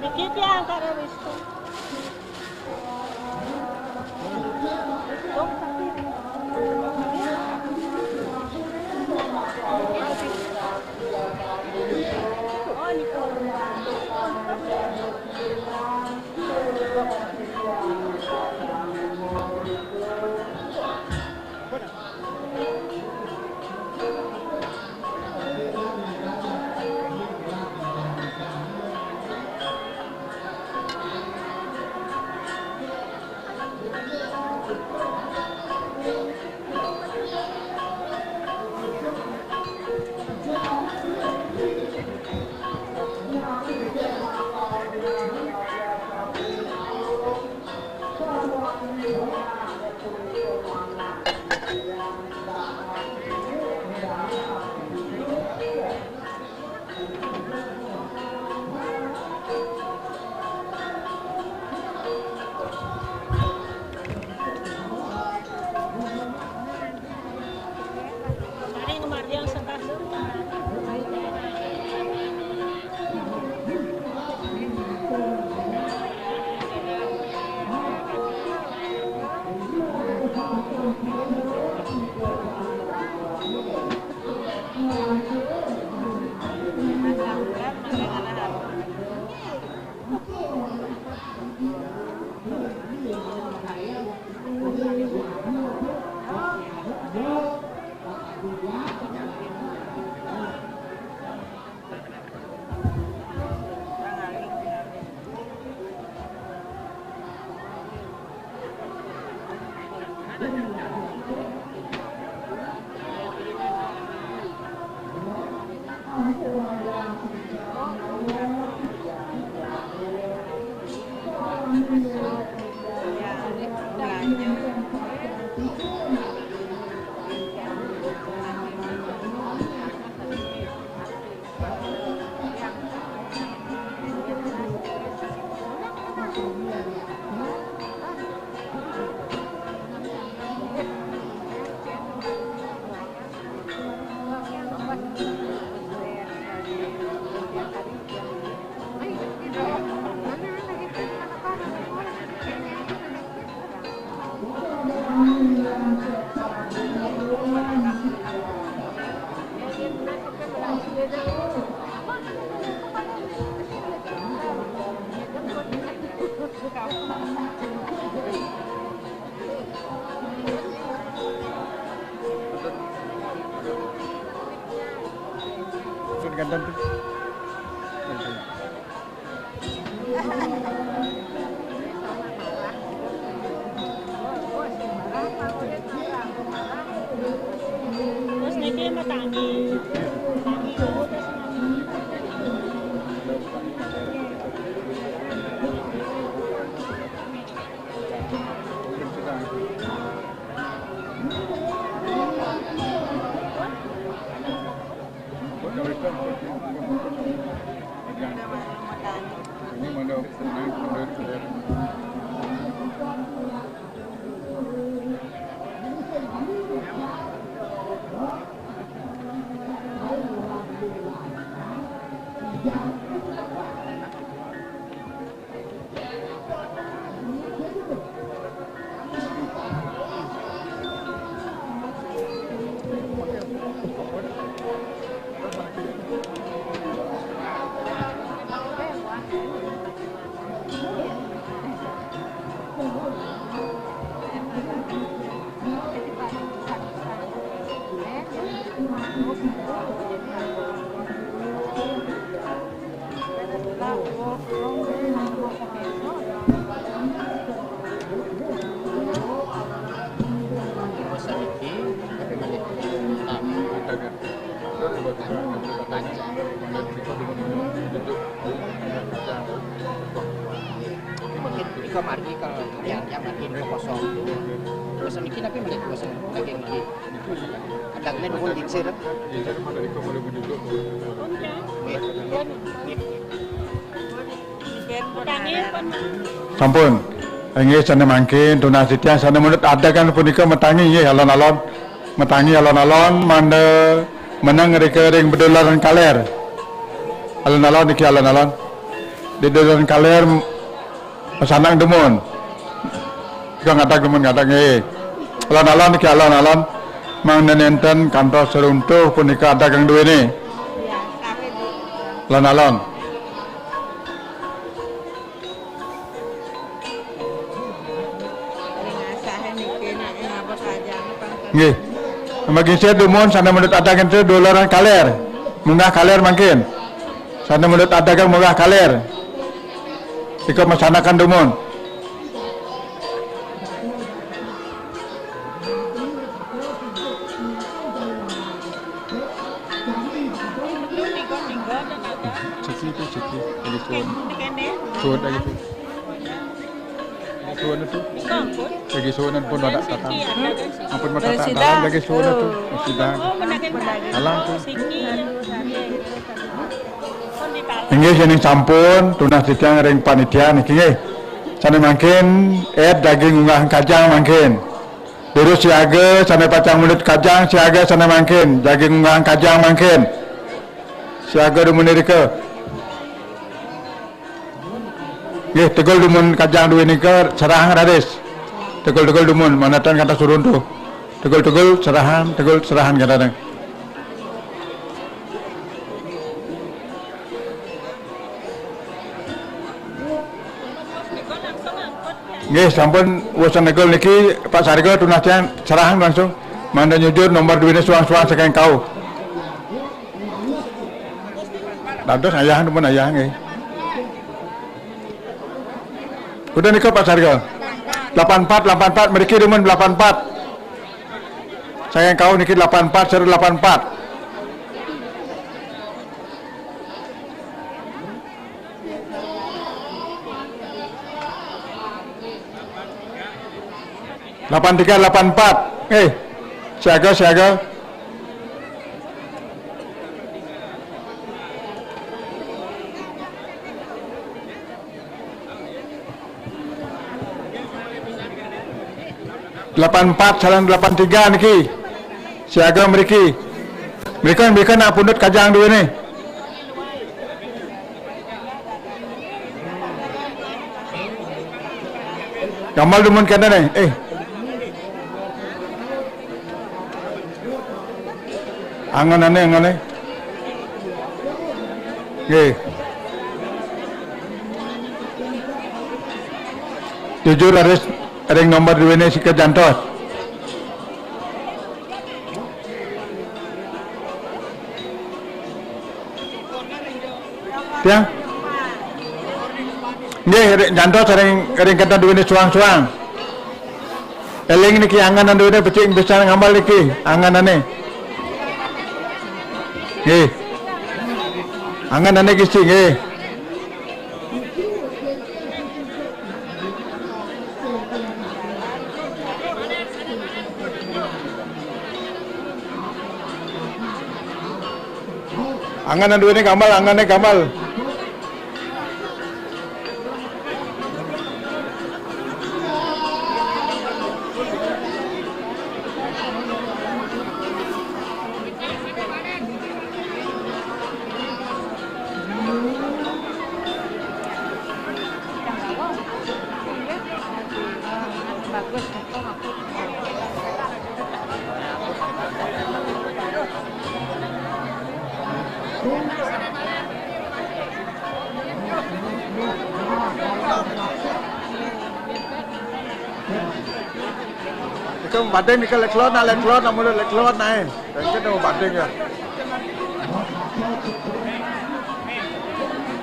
Mikit ya, angkat habis tu. Ganti tu. Terus niki matangi. Matangi dulu, terus niki. Iko margi kalau yang yang margi info kosong. Terus niki tapi melihat kosong lagi niki. Ada kena dukun dingsir. Sampun. Inggih, sané mangkin tunas titiang sané manut adegan punika matangi nggih alon-alon. Matangi alon-alon mangda meneng rika ring dedolanan kaler. Alon-alon niki alon-alon. Dedolanan kaler masanang dumun. Ika ngadag dumun ngadag nggih. Alon-alon niki alon-alon mangda nénten kantos runtuh punika adegan duéné. Alon-alon. Nggih. Amargi sira dumun sané manut adegan ring dedolanan kaler. Munggah kaler mangkin. Sané manut adegan munggah kaler. Ika masanakan dumun. Siki itu siki. Ini suwun. Suwun lagi. Lagi suun pun ada datang. Ampun mata tak dalam lagi suun tu. Sidang. Alang tu. Inggih, yen sampun tunas titiang ring panitia niki nggih. Sane mangkin ed daging unggahan kajang mangkin. Durus siaga sane pacang mundut kajang, siaga sane mangkin daging unggahan kajang mangkin. Siaga dumun irika. Nggih, tegul dumun kajang duwene nika serahang raris. Tegul-tegul dumun, manatan kata surun tu. Tegul-tegul serahang, tegul serahang kata. Nggih, sampun wus negul niki, Pak Sarga, tunas titiang serahang langsung. Mangda nyujur nomor duwene suang-suang saking kau. Dados ayah, numpun ayah nggih. Udah nika, Pak Sarga. Delapan empat, delapan empat, mriki dumun delapan empat. Saking kau niki delapan empat, sira delapan empat. Delapan tiga, delapan empat. Eh, siaga, siaga. Delapan empat sareng delapan tiga niki. Siaga mriki. Mrika, mrika nak pundut kajang duwene. Gambar dumun kene ne. Eh. Anganane, angane. Nggih. Jujur raris ring nomor duwene sika jantos. Tiang. Nggih, ri-, nyantos ring, ring kenten duwene suang-suang. Eling niki anganan duwene becik bisa ngamel niki anganane. Nggih. Anganane kisi nggih. Anganan duwene gamal, angane gamal. Nika bading nika leklot na leklot na mulut leklot na eh. Bengket na bading ya.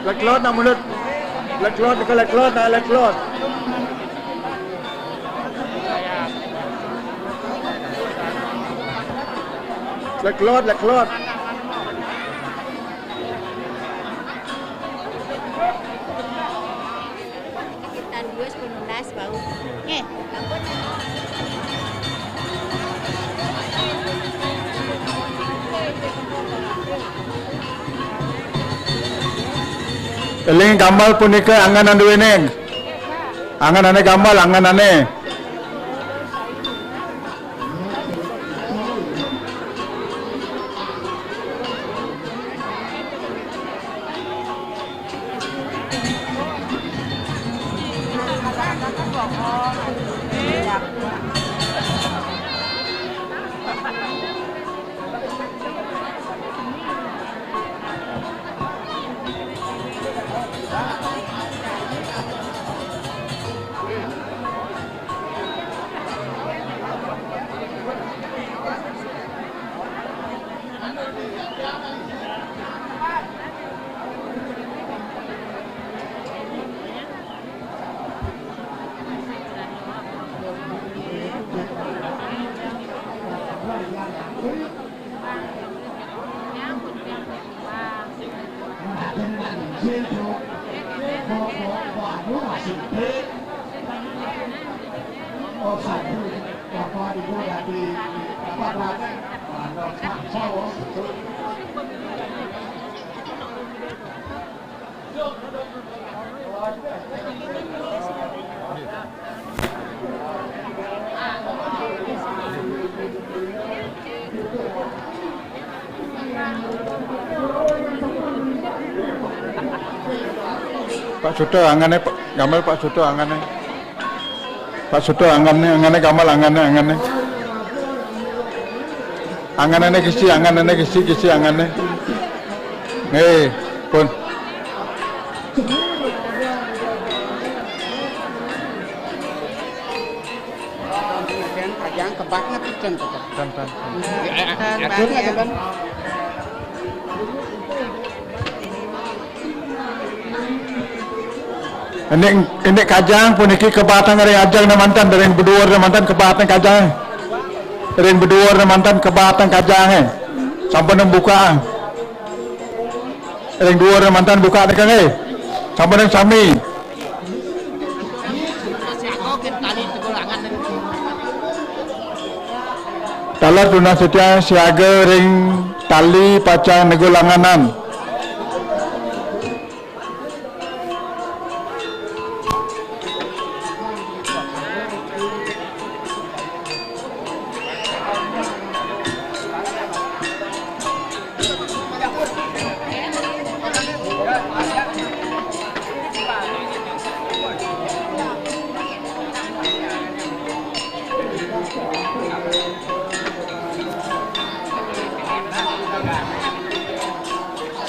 Leklot na mulut. Leklot nika leklot na leklot. Leklot, leklot. Sekitar dua sepuluh enam belas bau. Nggih, ampun. Eling gamal punika anganan duwene. Anganane gamal, anganane. Pak Suto, angane, Pak, gambar Pak Suto, angane. Pak Suto, angane, angane, gambar, angane, angane. Anganane kisi, anganane kisi, kisi angane. Eh, pun. Kajang kebaknya picen tuh. Tan, tan. Eh, eh, atur aja, Ban. Ini, ini kajang puniki kebatang ring ajeng ne manten, ring beduur ne manten kebatang kajang. Ring beduur ne manten kebatang kajang, eh. Sampun buka. Ring duur ne manten buka nika, eh. Sampun sami. Taler tunas titiang siaga ring tali pacang negul anganan.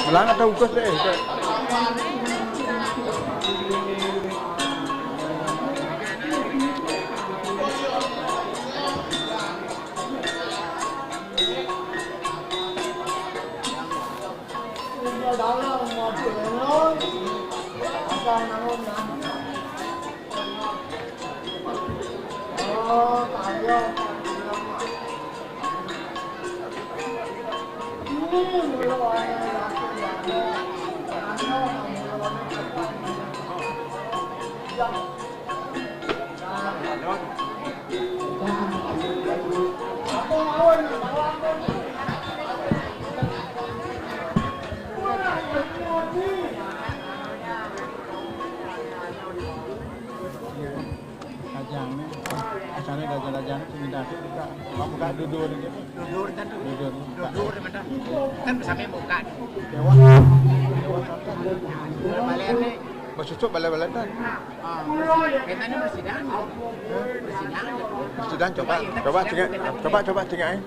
Belang atau ukus deh. Kajang ni, asalnya raja-raja ni sing dah buka, buka dudur ni. Dudur tentu. Dudur. Dudur tentu. Kan sampai buka. Dewa. Dewa. Balik ni. Basucuk balik-balik kan. Ah. Kita ni bersidang. Bersidang. Bersidang, coba, coba tengok, coba, coba tengok, eh.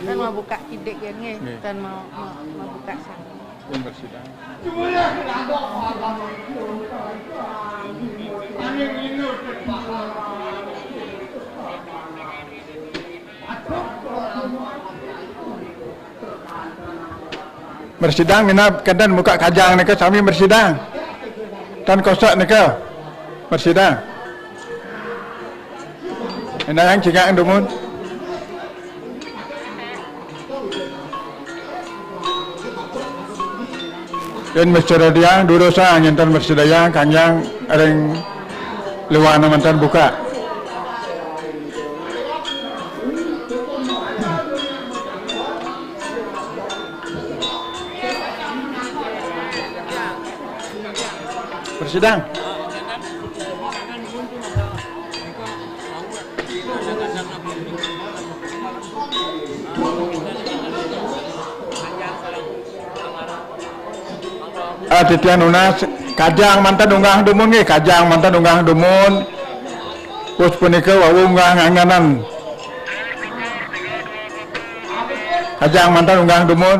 Kan mau buka kidik ya ni, kan mau, mau, mau buka sana. Pun bersidang. Bersidang minab kenten buka kajang nika sami bersidang. Tan kosok nika bersidang. Ina yang cingak dumun. Yen mesti rediang, dudosa nginten mesti dayang, kanjang ring liwana mantan buka. Bersidang. Ah, titiang nunas, kajang mantan unggah dumun nggih, kajang mantan unggah dumun. Pus punika wau unggah nganganan. Kajang mantan unggah dumun.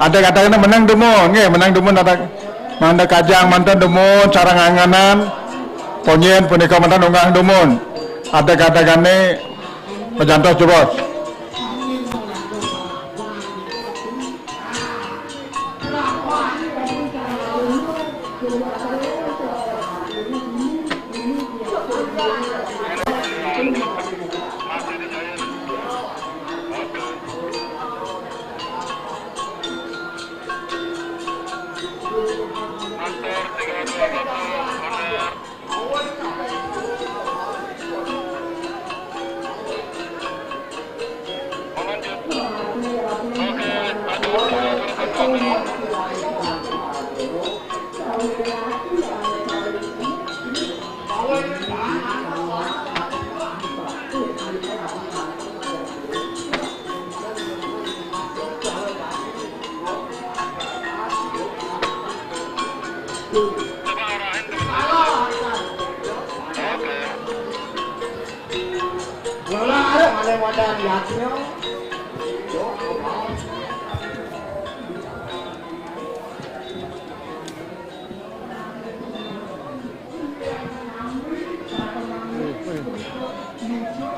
Ada kata kena menang dumun, nggih, menang dumun ada. Mangda kajang mantan dumun, sareng anganan, ponyen punika mantan unggah dumun. Ada kata kene, pejantos jebos. Lola arep malih modal lihatnya.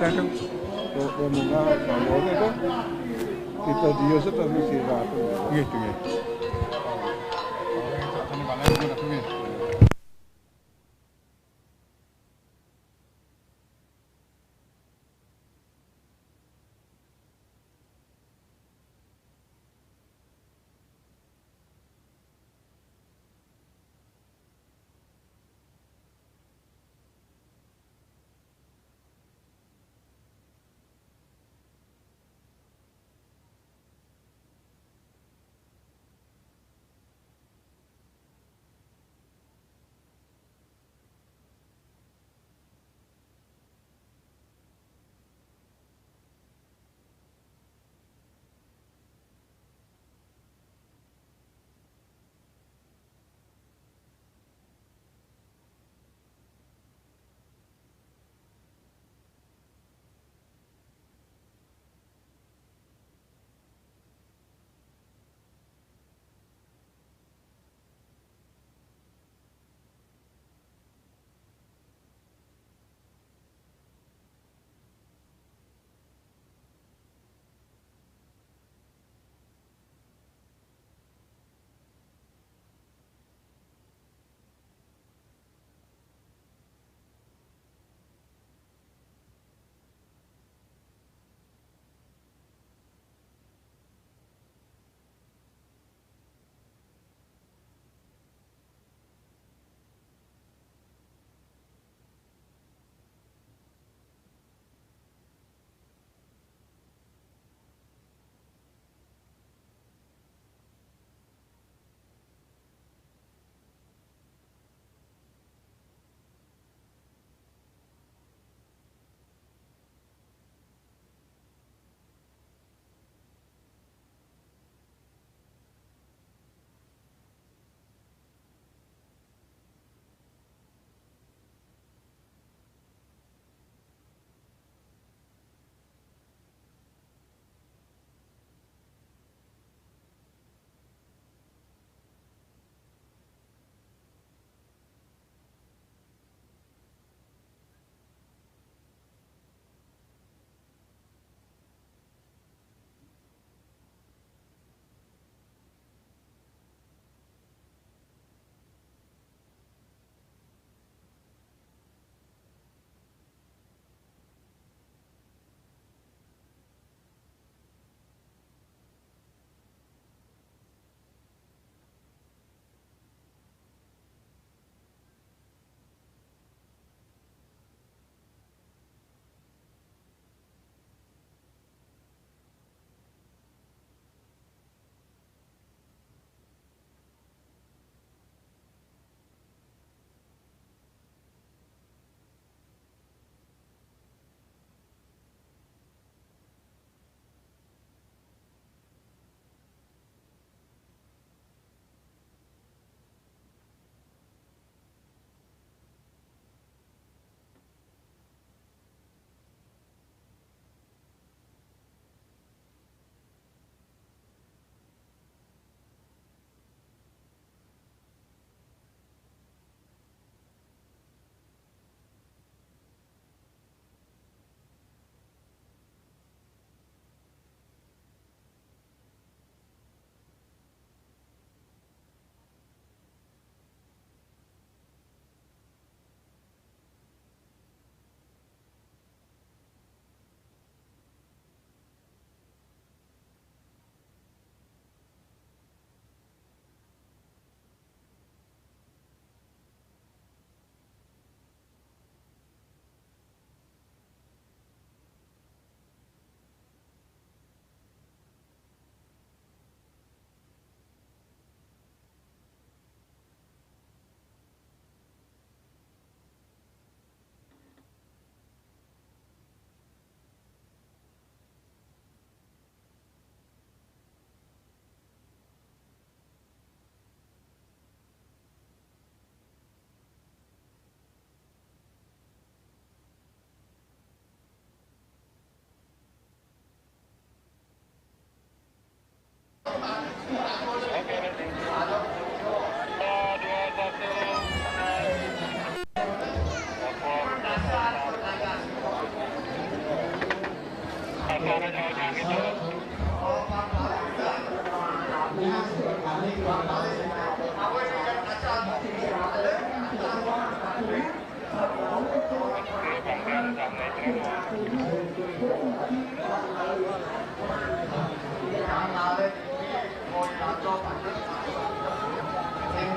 Kadang rombongan, rombongan itu kita dia sudah mesti ratu. Nggih, nggih.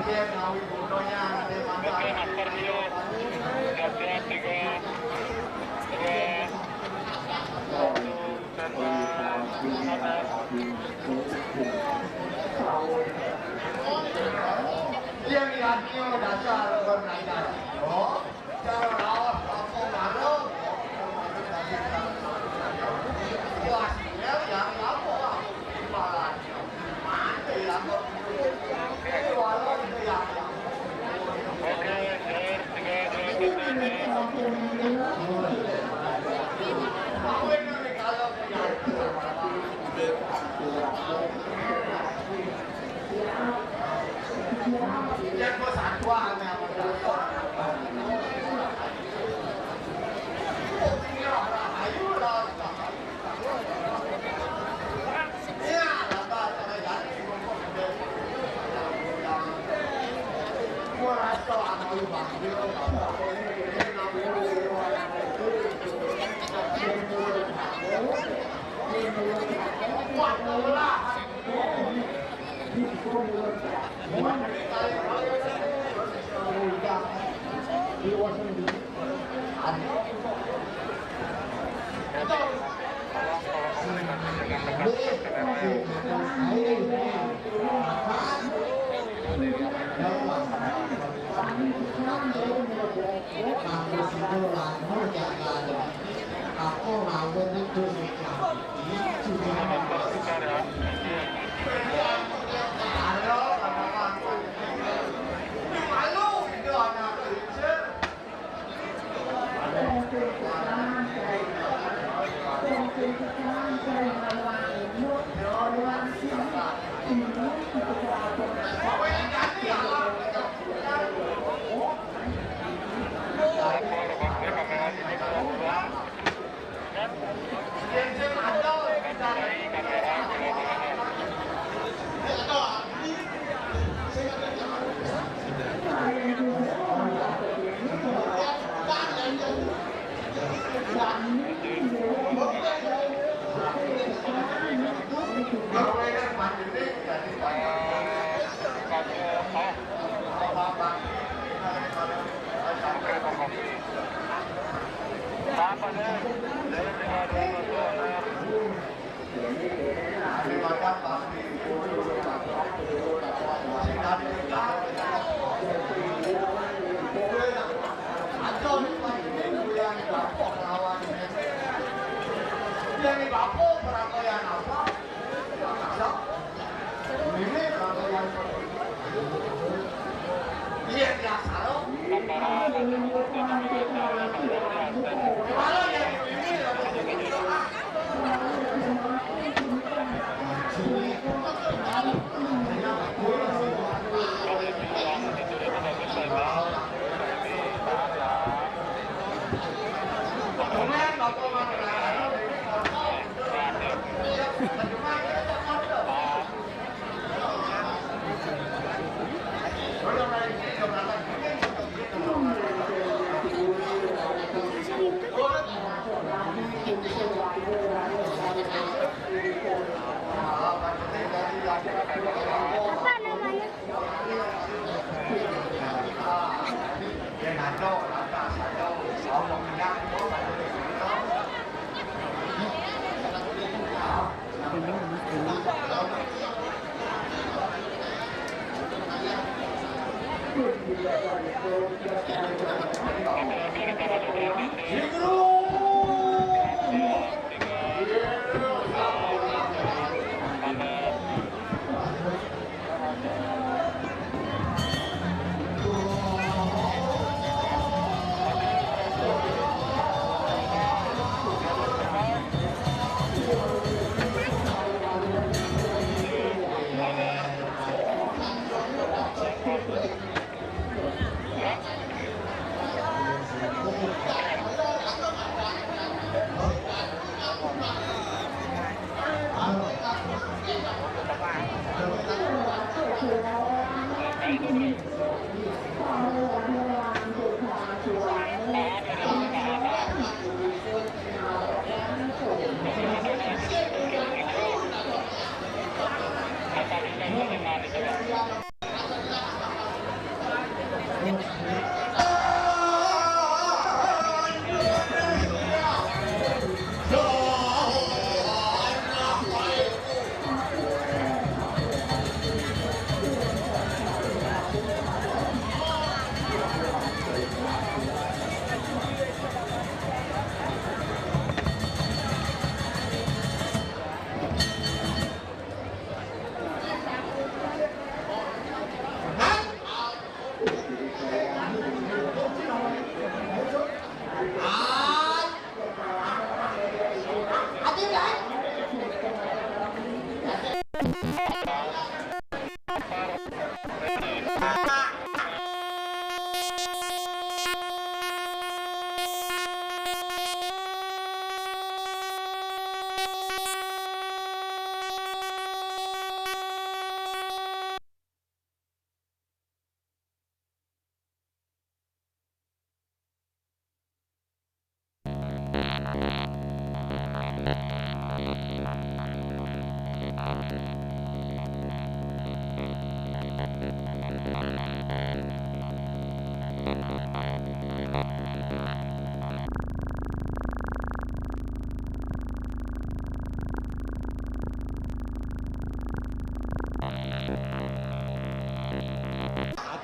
Oke, masker dulu. Siap-siap, tiga, dua, satu, standby. Iya, iya, iya, dasar organisasi. Oh.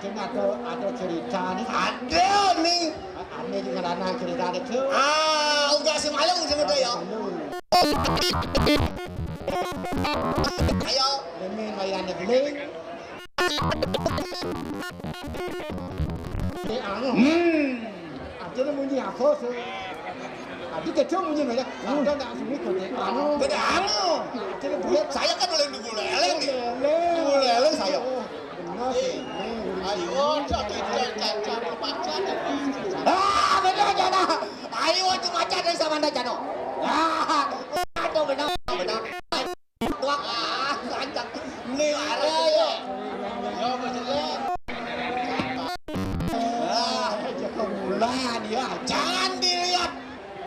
Ada, ada, ada cerita nih. Ada nih. Ada dengan anak cerita ada tu. Ah, udah si malu sama dia ya. Ayo. Demi layan demi. Hmm. Ada munyi apa tu? Ada kecil munyi mana? Ada nak sini kau. Anu. Ada buat. Saya kan boleh dulu leleng nih. Dulu leleng saya. Benar sih. Ayo, cak, cak, cak, cak, cak, cak. Ah, benar aja dah. Ayo, cuma cak dari sama anda, Jano. Ah, ada benar, benar. Wah, ah, rancak. Ini arah ya. Ya, betul. Ah, jago bulan ya. Jangan dilihat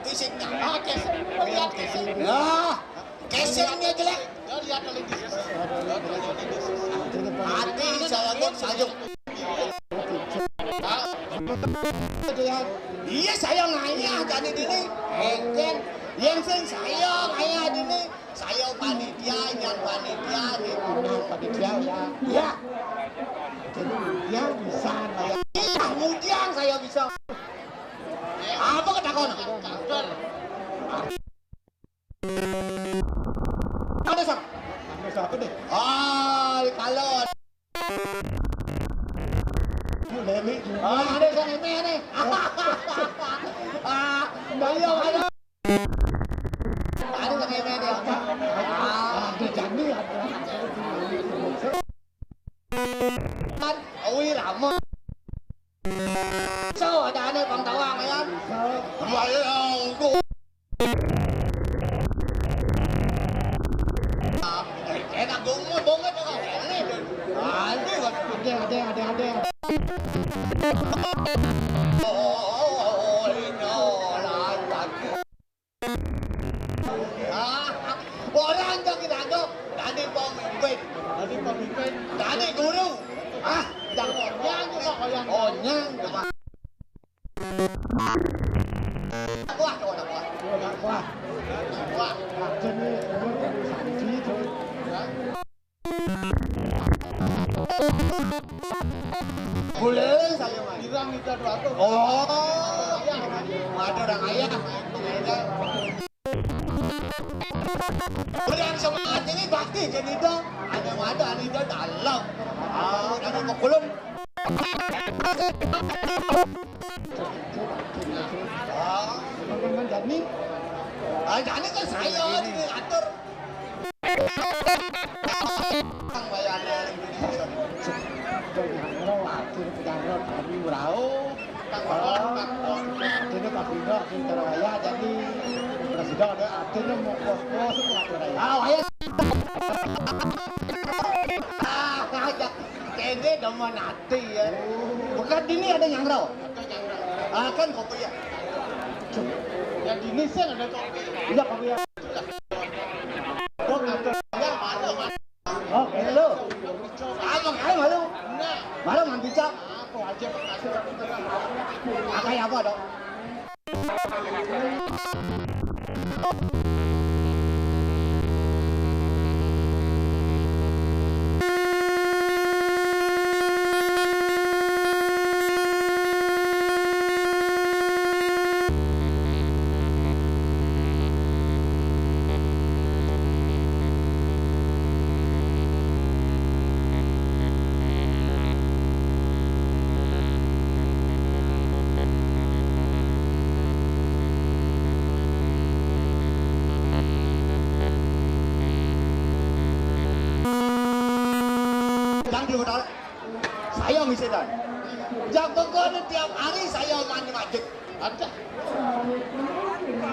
fisiknya. Ah, casing. Lihat casing. Ah, casingnya jelek. Ya, lihat oleh di sisi. Hati saya kok sayang. Iya, saya ngayah jadi dini. Enten. Yang sing saya ngayah dini. Saya panitia, yang panitia, gitu. Panitia, ya. Ya. Jadi, dia bisa, saya. Iya, kemudian saya bisa. Apa kata kau? Ada siapa? Ada siapa deh? Ah, kalau. Lele juga. Ah, ada yang ini, ini. Ah, ayo, ayo. Ada yang ini, ini. Ah, ada Jani, ada. Kan, Awi Rama. So, ada aneh Bang Tawang, ya kan? Kembali, ya, aku. Enak banget, banget, ya, kan? Ini, ini, ada, ada, ada, ada. Oh, ini, oh, lanjut. Ah, orang tak kita anggap, tadi pemimpin. Tadi pemimpin. Tadi guru. Ah, yang onyang juga, onyang. Onyang juga. Wah, wah, wah. Wah, wah. Wah. Jadi, ini jadi sanji, tuh. Hah? Boleh saya, Mas. Bilang itu dua ratus. Oh. Ada orang ayah. Orang semangat ini bakti jadi dong. Ada, ada, ada dalam. Ah, ada mau kulun. Ah. Ah, jadi kan saya ini atur. Kang Bayane Indonesia. Nyangro, akhir nyangro, kami merau. Kang Bayane, Kang Bayane. Akhirnya Pak Bino, akhirnya cara wayah, jadi presiden ada, akhirnya mau kos-kos, mau atur wayah. Ah, wayah. Ah, aja. Kayaknya demen hati ya. Bukan ini ada nyangro. Ah, kan kopi ya. Yang ini sih ada kopi. Iya, kopi ya. Oke, lu. Apa kayak malu? Malu mantu cap. Akai apa dong? Đang điều đó. Saya ngisetan. Jagoan tiap hari saya main macet. Ada.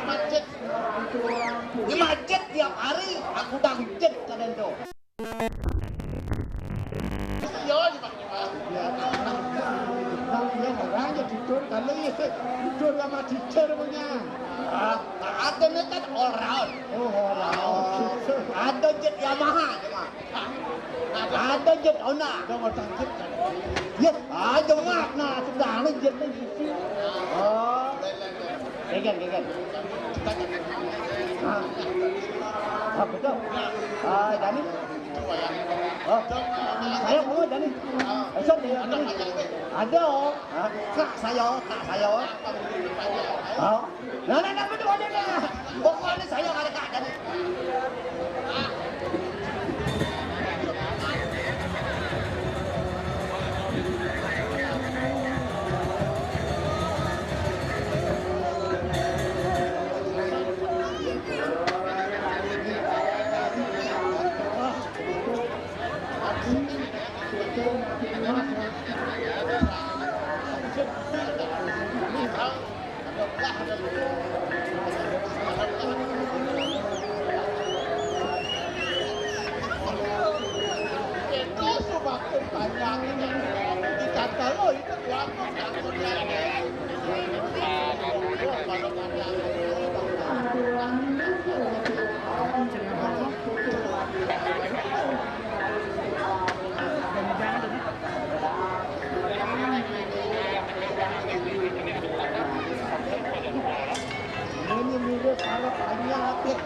Macet. Di macet tiap hari aku dah macet kadang tu. Iya, Pak. Ya, tenang. Tenang, ya, orang ya tidur kalau ya tidur sama tidur punya. Ah, ada ni kan all round. Oh, all round. Ada jet Yamaha, Yamaha. Ada jet Honda. Ada motor jet kan? Yes, aja mak. Nah, sudah ni jet ni. Oh. Kegen, kegen. Ah. Ah, betul. Ah, Dani. Oh. Saya mau Dani. Esok dia Dani. Ada. Ah, kak saya, kak saya. Ah. Nah, nah, nah, betul ada dah. Pokoknya saya ada kak Dani. Itu semakin banyak ini. Di kata lo itu kuat, takutnya. Ini mirip sama penyakit.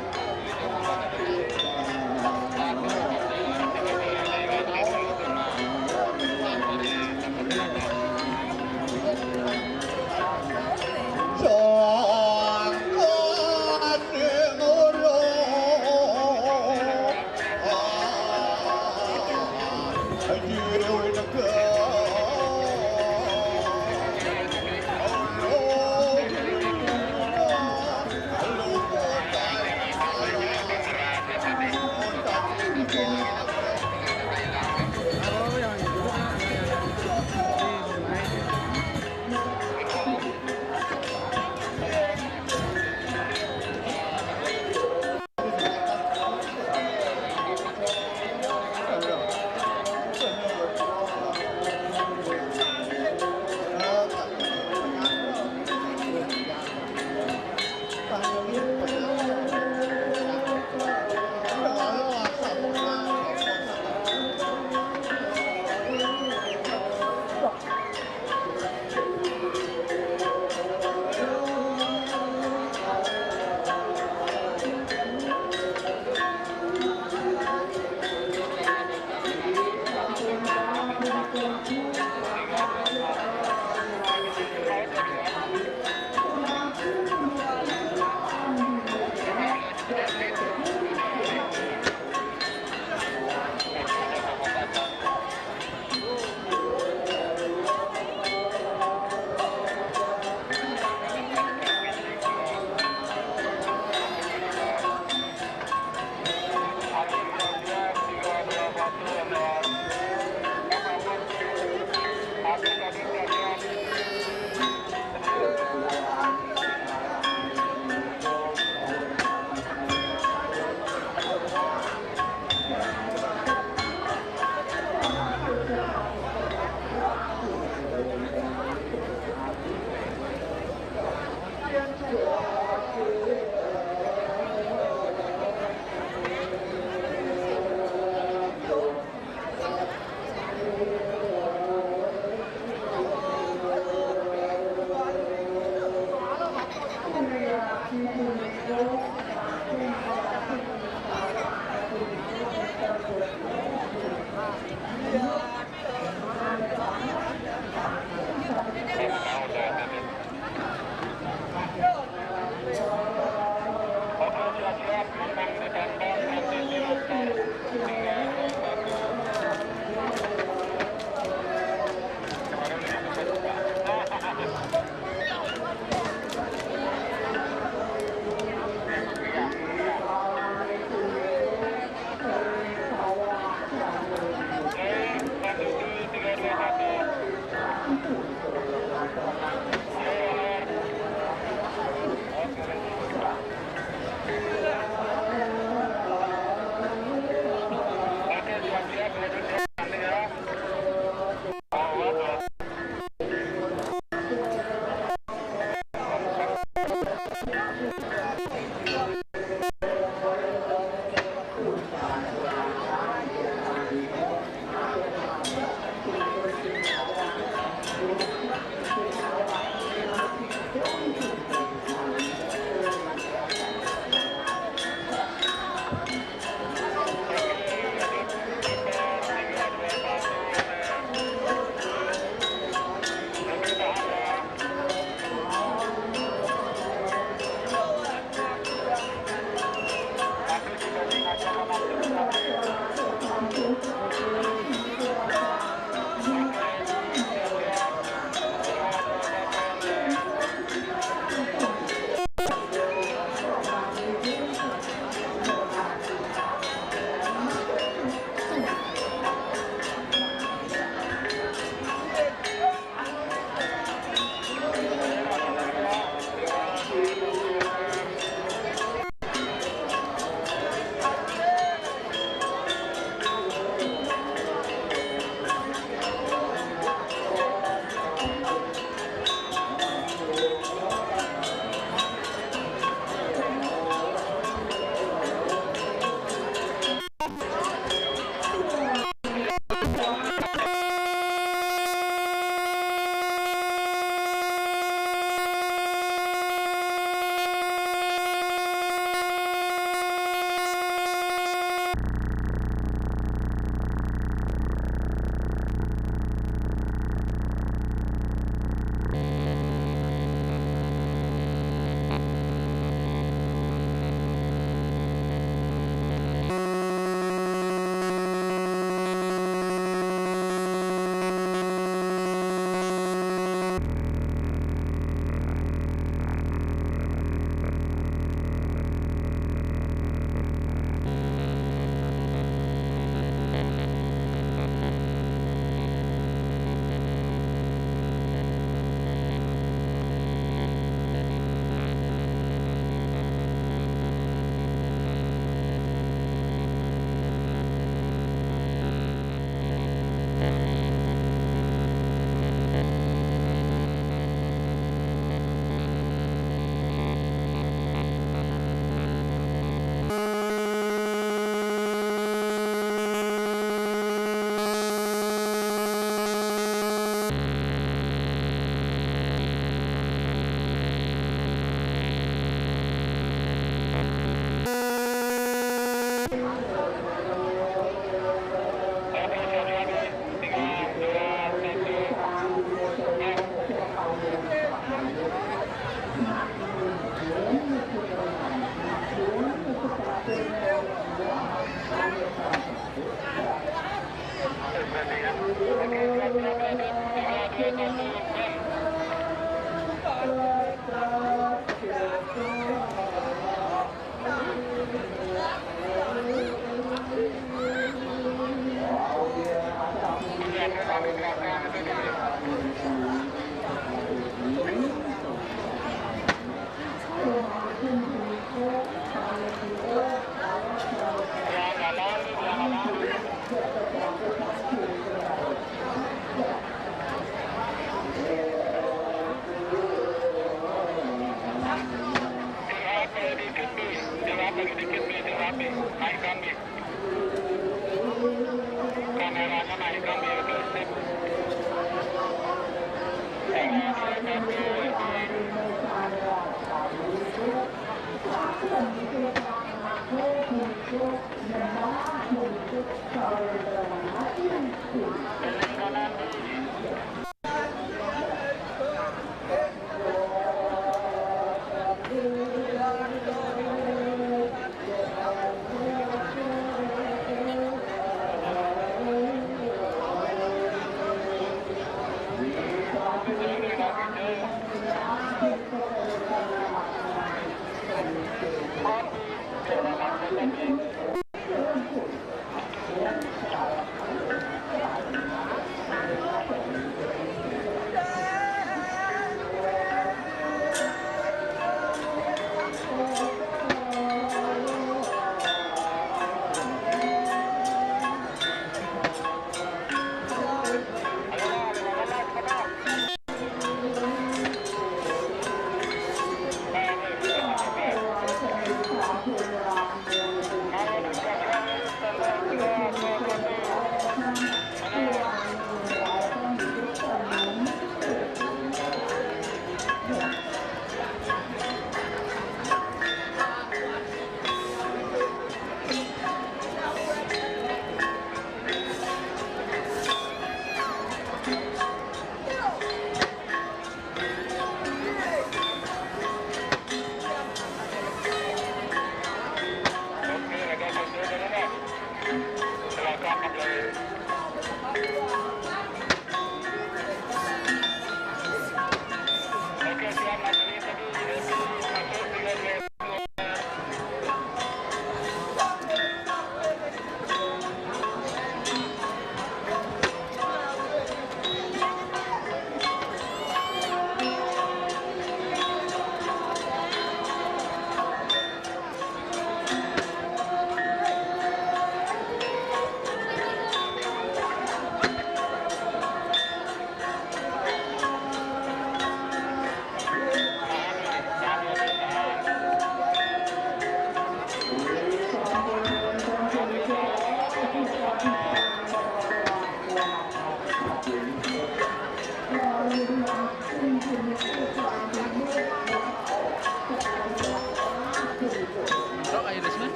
Tok, ayo, Risma.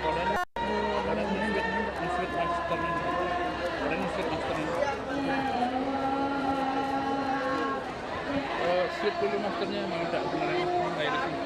Modern, modern ini buat, ini buat Sweet Master ini. Modern Sweet Master ini. Eh, Sweet dulu masternya, emang tak beneran. Ayo, Risma.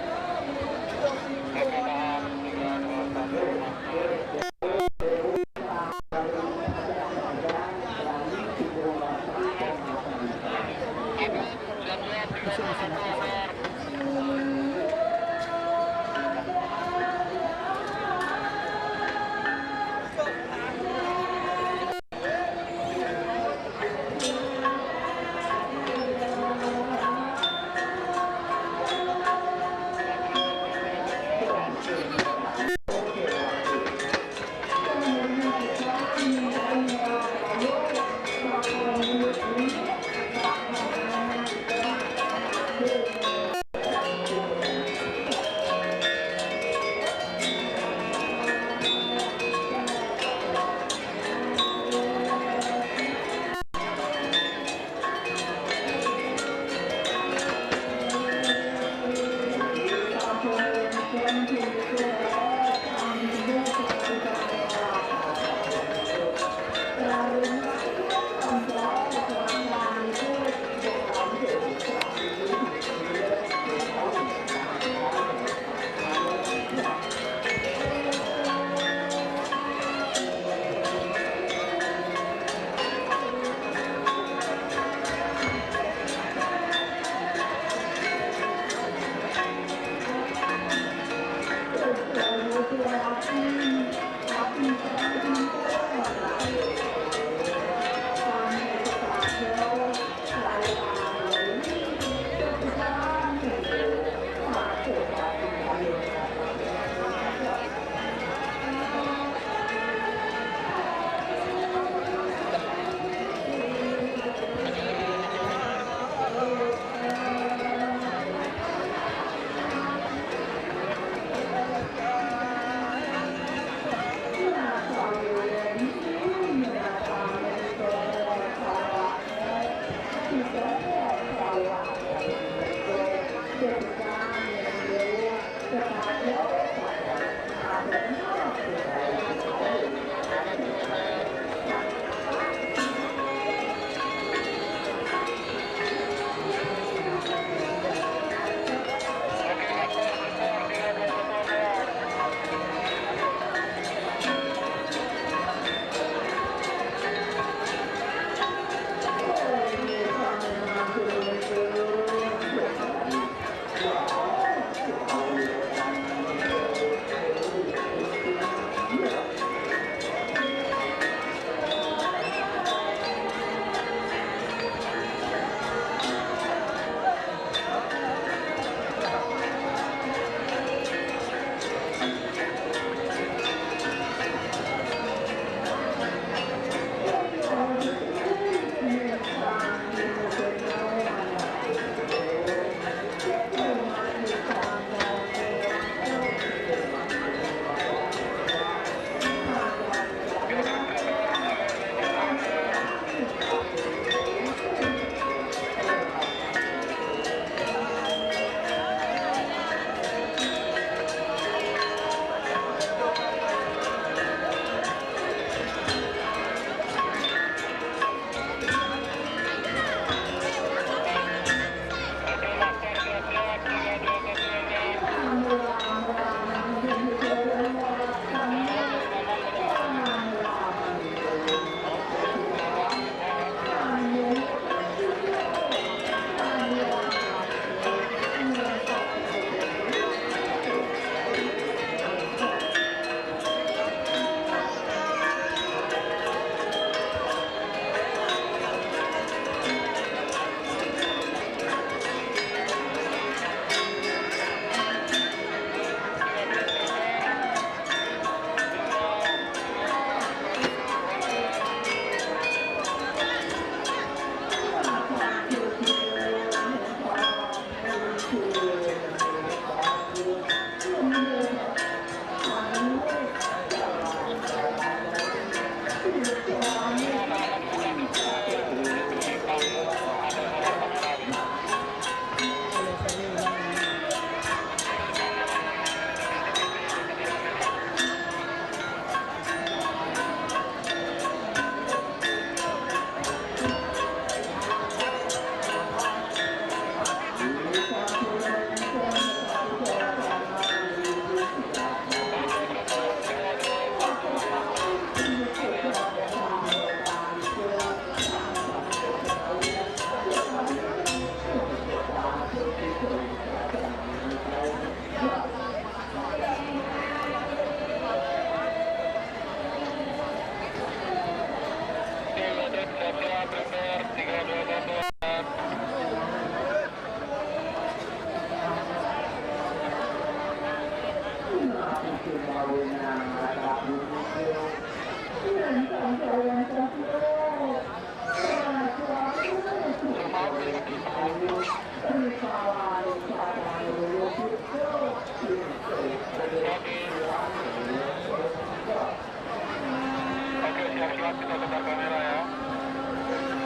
Oke, siap-siap kita tukar kamera ya.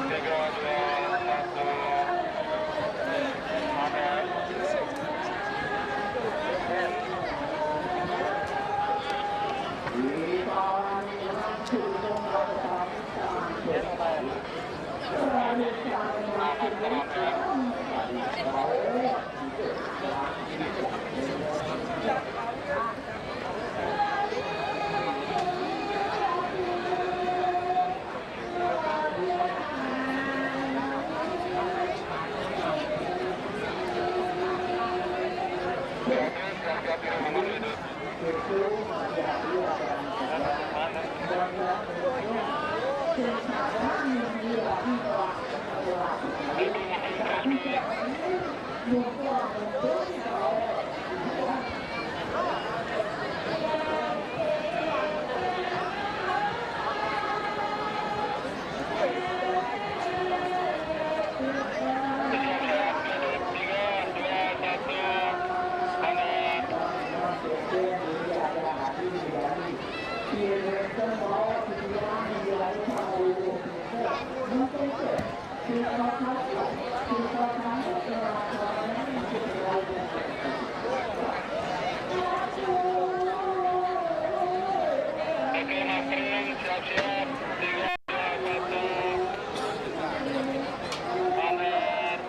Tiga, dua, satu. Oke. Oke, Mas Rin, siap-siap. Tiga, dua, satu. Pamer.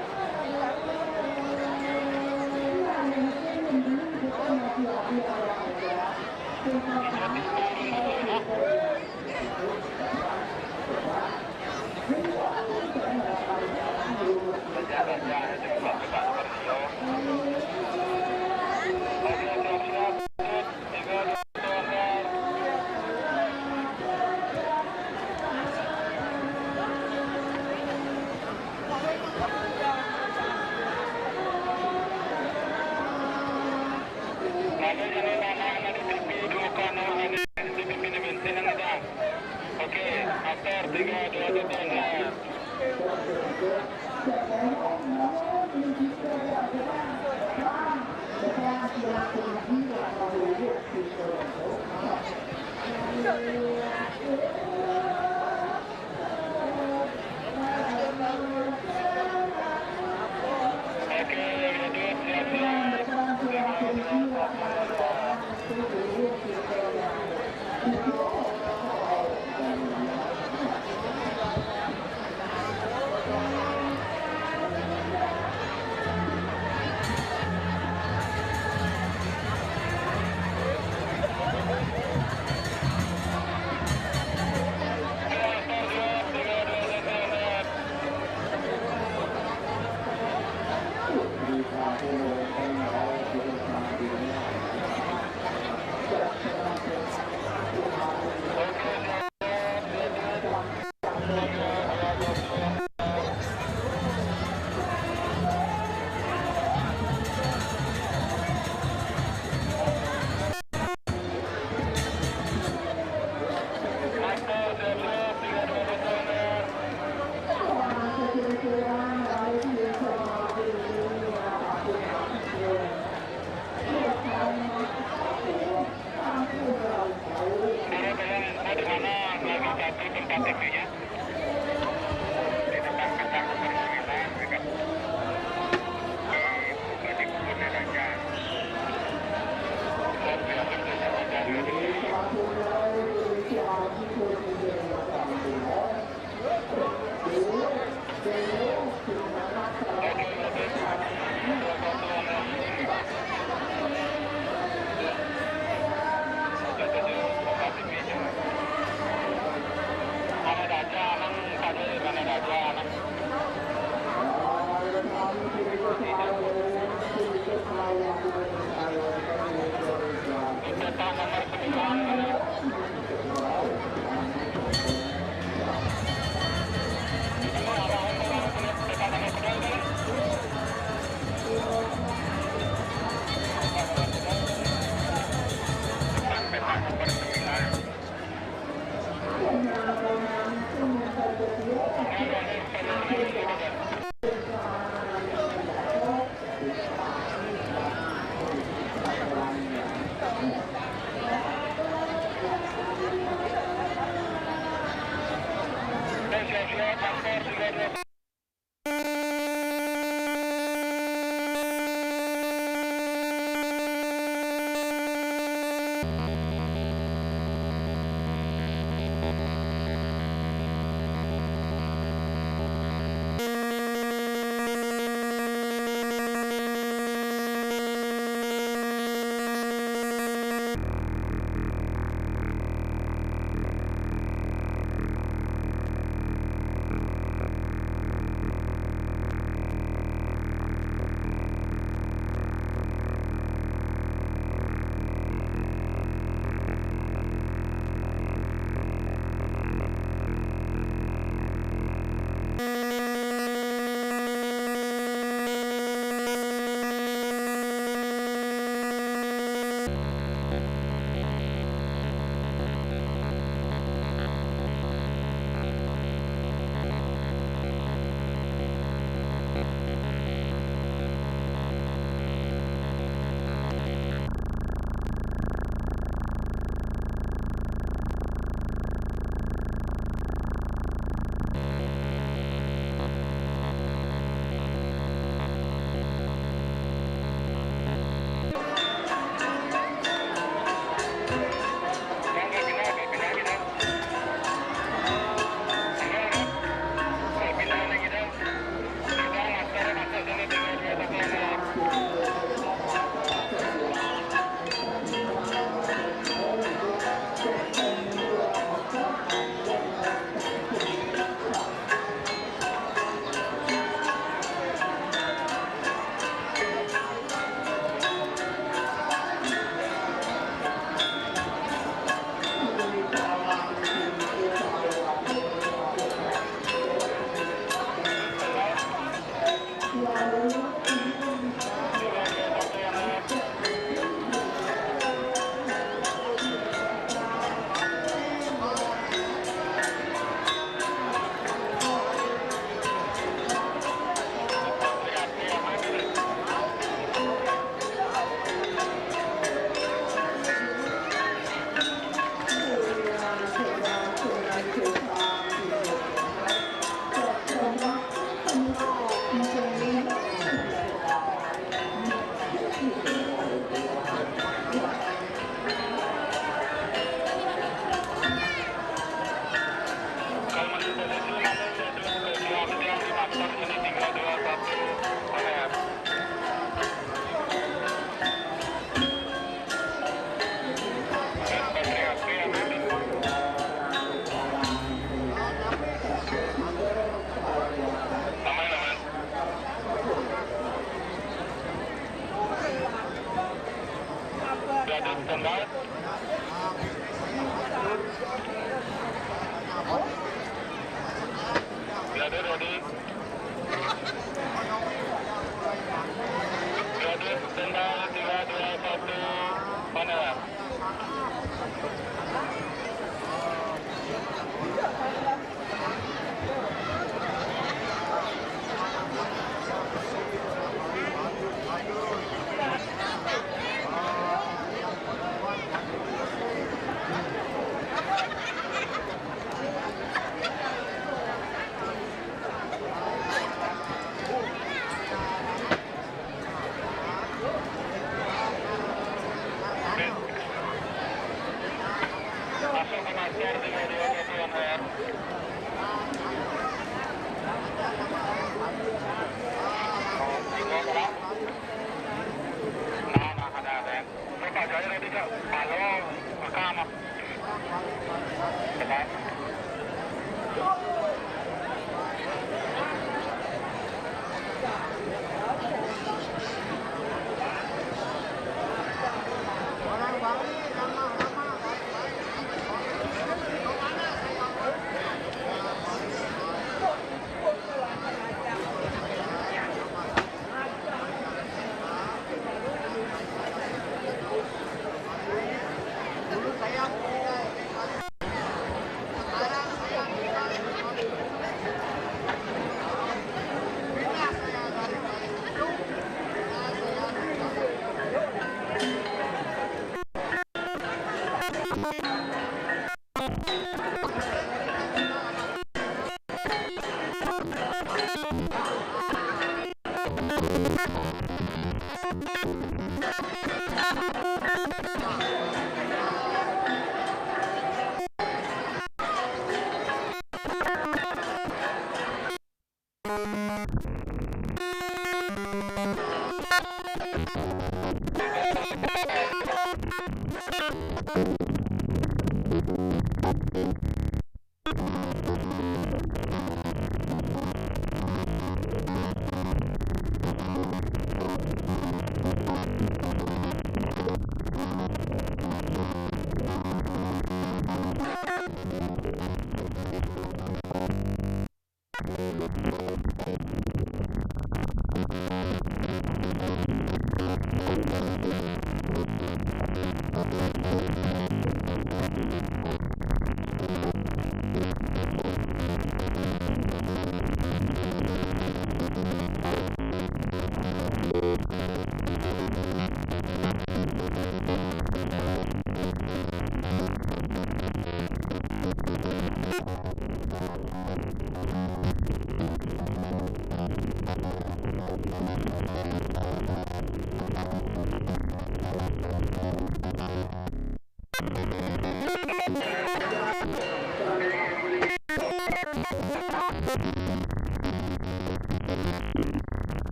Oke, aktor tiga, dua, satu, mulai.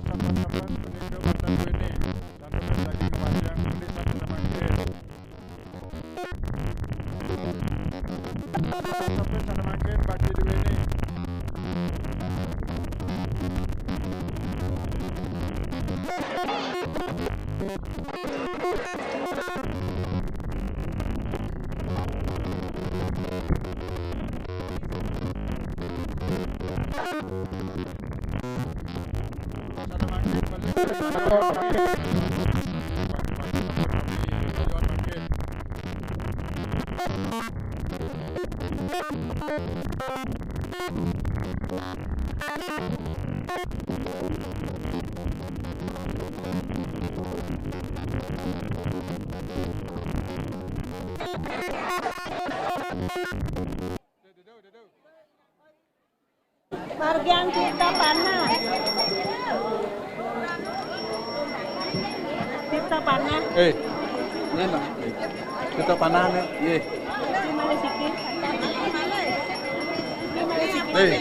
Asap-asapan, penindu mata duene, santukan daging wayang, beli satu samangkin. Asap-asapan, satu mangkin, bagi duene. Margiang Tirta Panah. Tirta Panah. Eh. Ini, Mbak. Tirta Panah, nih. Iya. Di mana siki? Di mana siki? Eh.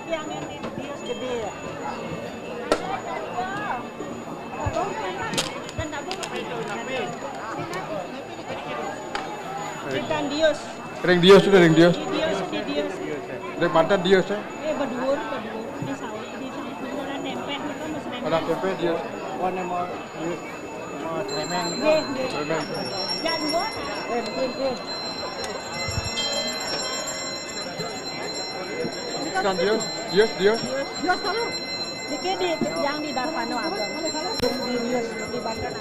Yang ini bios gede ya. Ikan dios. Ring dios sudah, ring dios. Di dios, di dios. Ring mantan dios ya. Eh, baduur, baduur. Di sawit, di sawit. Ada tempe, kita mau serempet. Ada tempe dios. Oh, ini mau dios. Mau serempet. Nggih, nggih. Serempet. Ya, dua. Eh, mungkin, mungkin. Kan dios, dios, dios. Dios, dios, kalau. Niki di, yang di Darpano, Abang. Di dios, di Banten.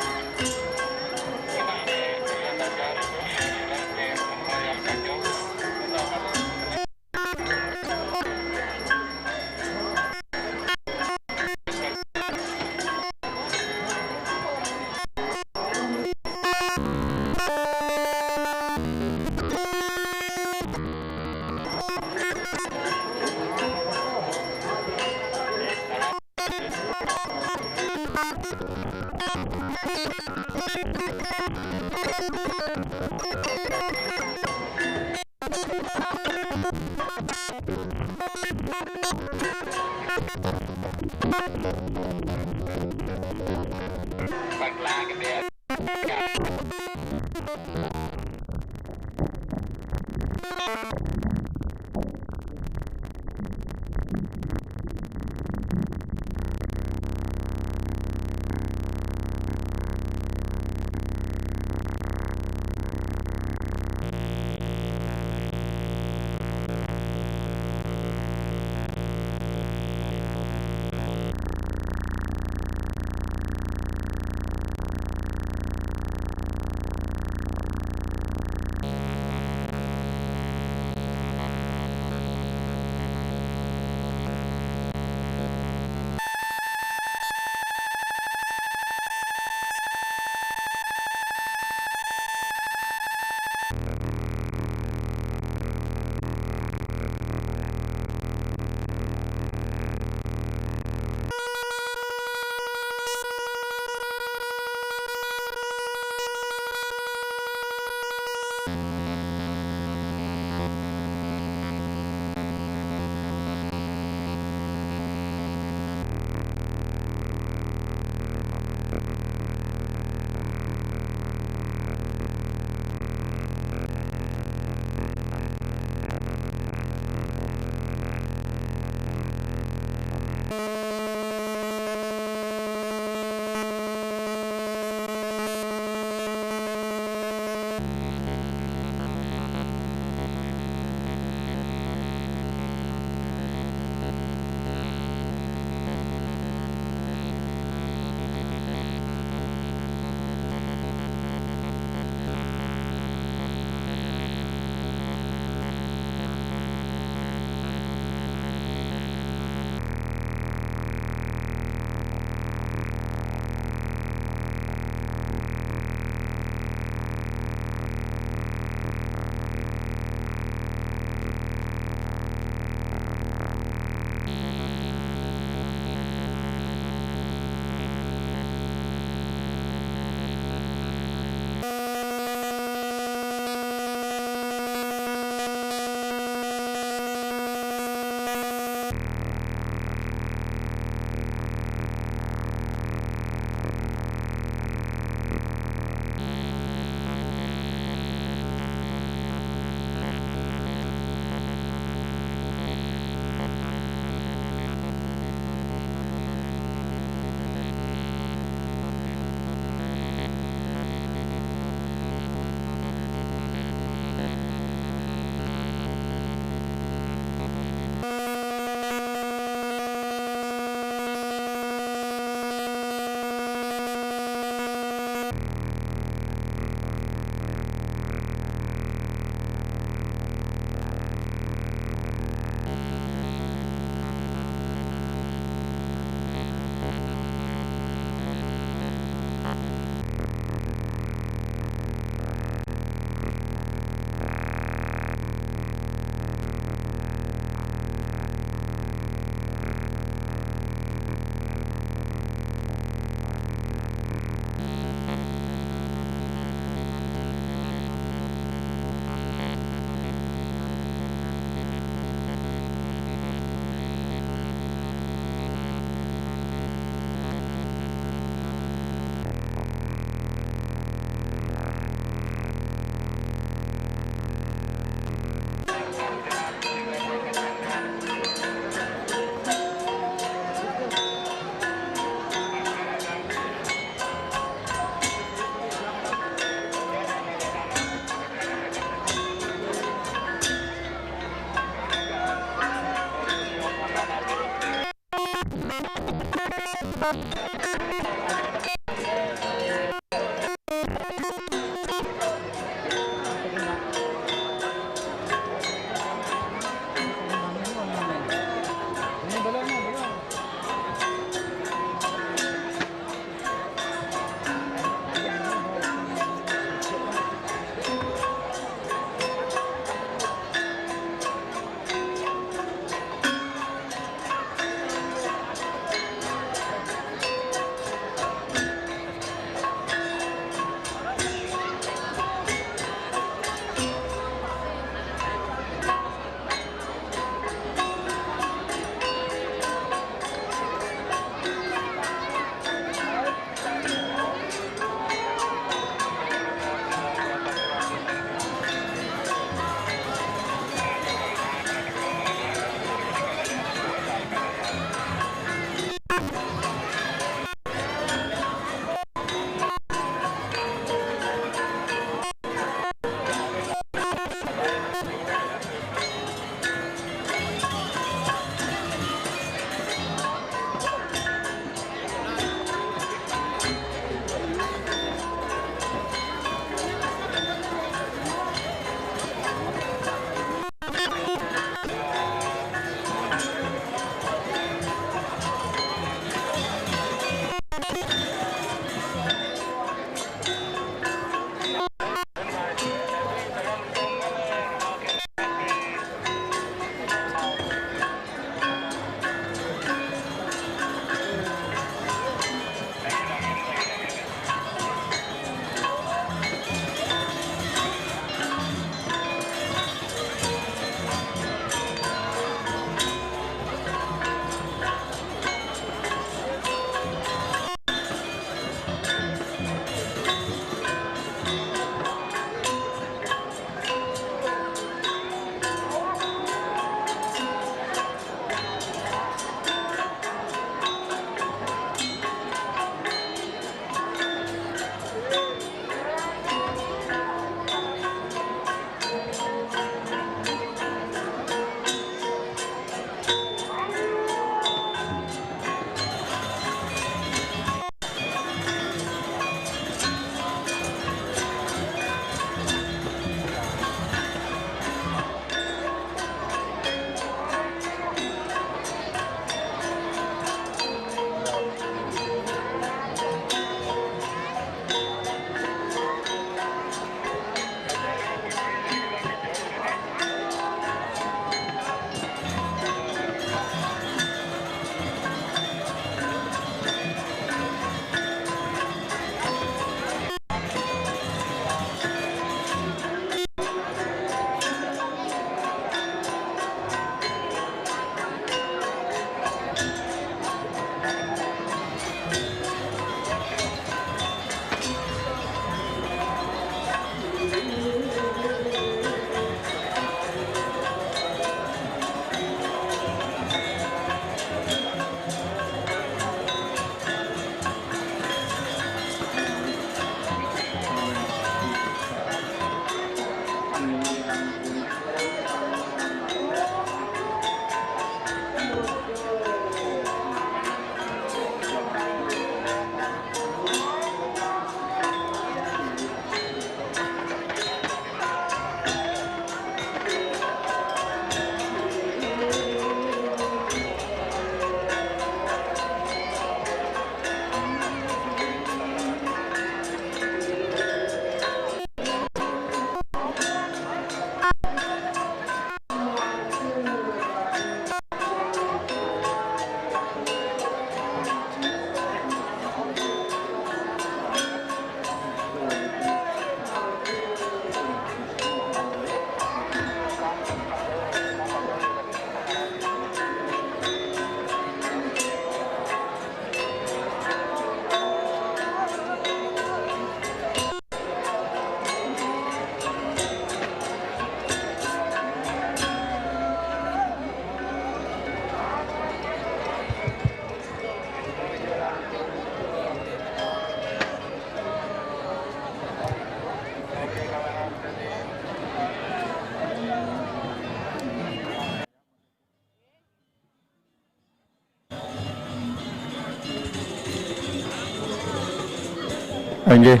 Inggih,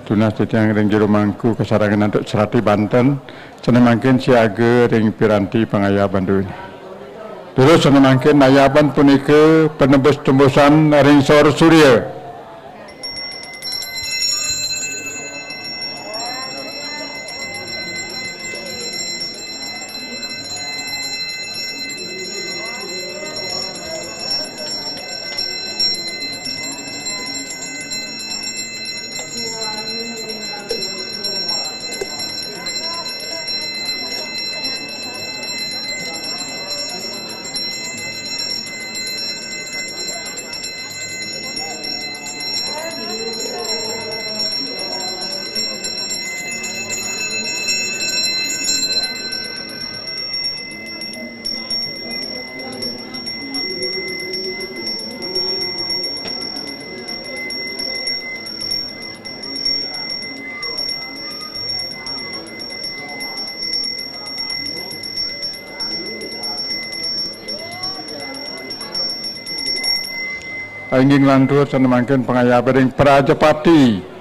tunas titiang ring jero mangku kasarengan antuk serati banten, sané mangkin siaga ring piranti pangayaban duwin. Durus sané mangkin ayaban punika penebus-tembusan ring sor surya. Inggih nglantur sané mangkin pangayaba ring Prajapati.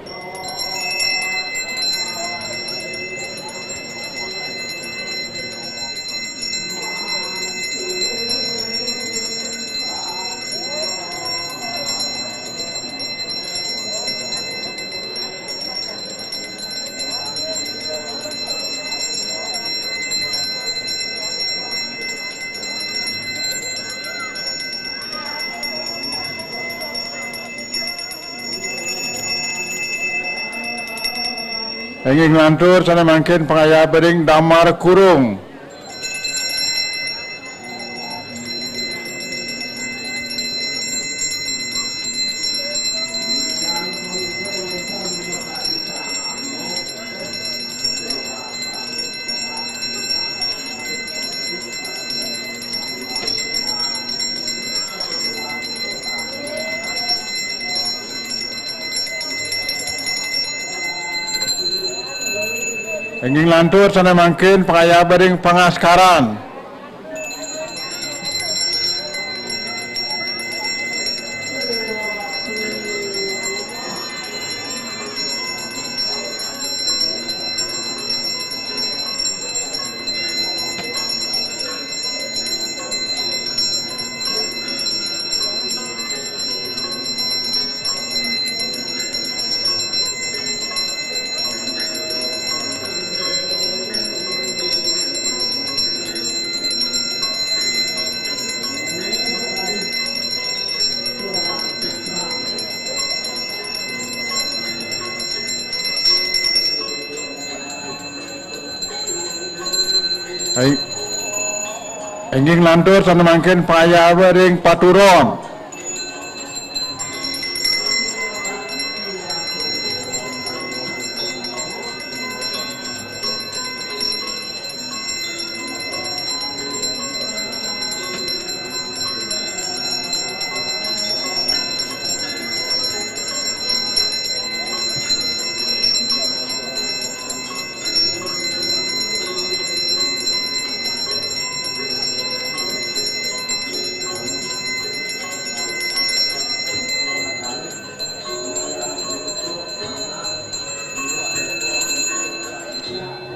Inggih nglantur sané mangkin pangayaba ring Damar Kurung. Inggih nglantur sané mangkin pangayaba ring Pangaskaran. Ai-, inggih nglantur sané mangkin pangayaba ring Paturon.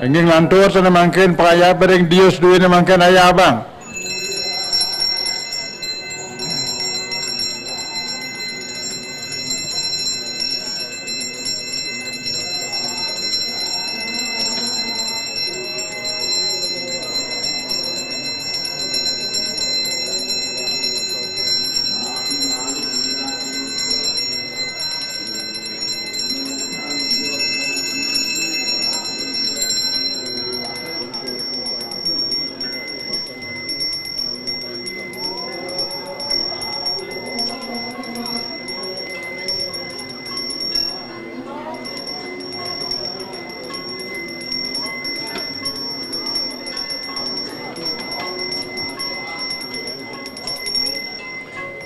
Inggih nglantur sané mangkin pangayaba ring Dius duwina mangkin ayabang.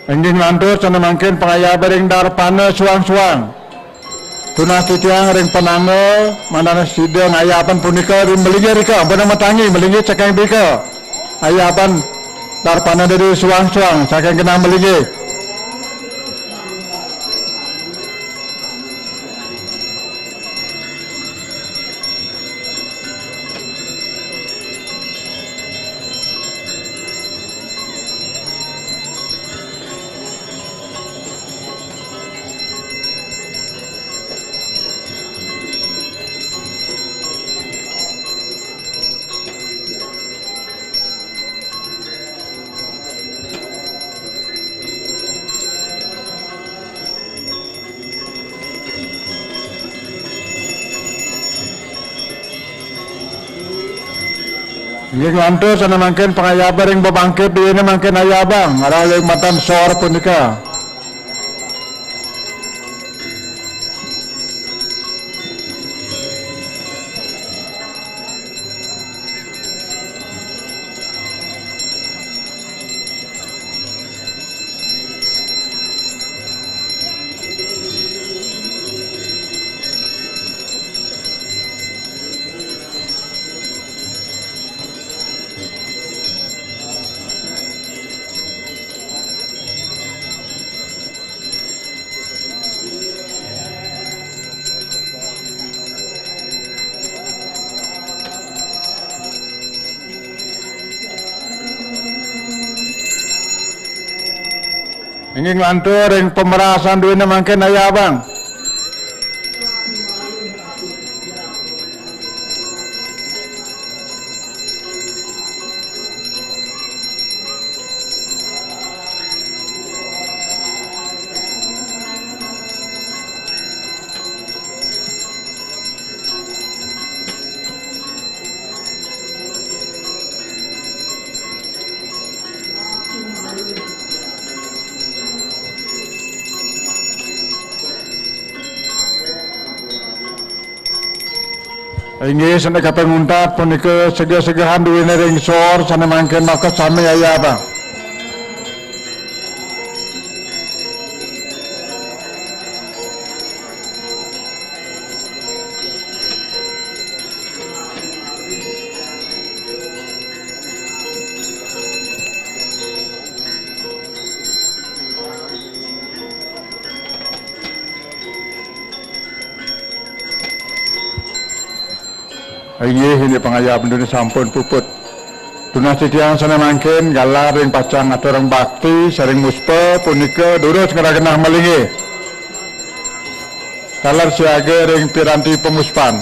Inggih nglantur sané mangkin pangayaba ring Darpana suang-suang. Tunas titiang ring panangga, mangdana sida ngayaban punika ring malinggih rika, ampun matangi, malinggih saking rika. Ayaban Darpana dadi suang-suang saking genah malinggih. Inggih nglantur sané mangkin pangayaba ring bebangkit duéné mangkin ayabang, arah ring matan sor punika. Inggih nglantur ring pamerasan duéné mangkin ayabang. Inggih, sané kaping untat punika segeh-segehan duéné ring sor sané mangkin makasami ayabang. Inggih, indik pangayab duéné sampun puput. Tunas titiang sané mangkin galar ring pacang aturang bakti sareng muspa punika durus ngrah genah malinggih. Taler siaga ring piranti pamuspan.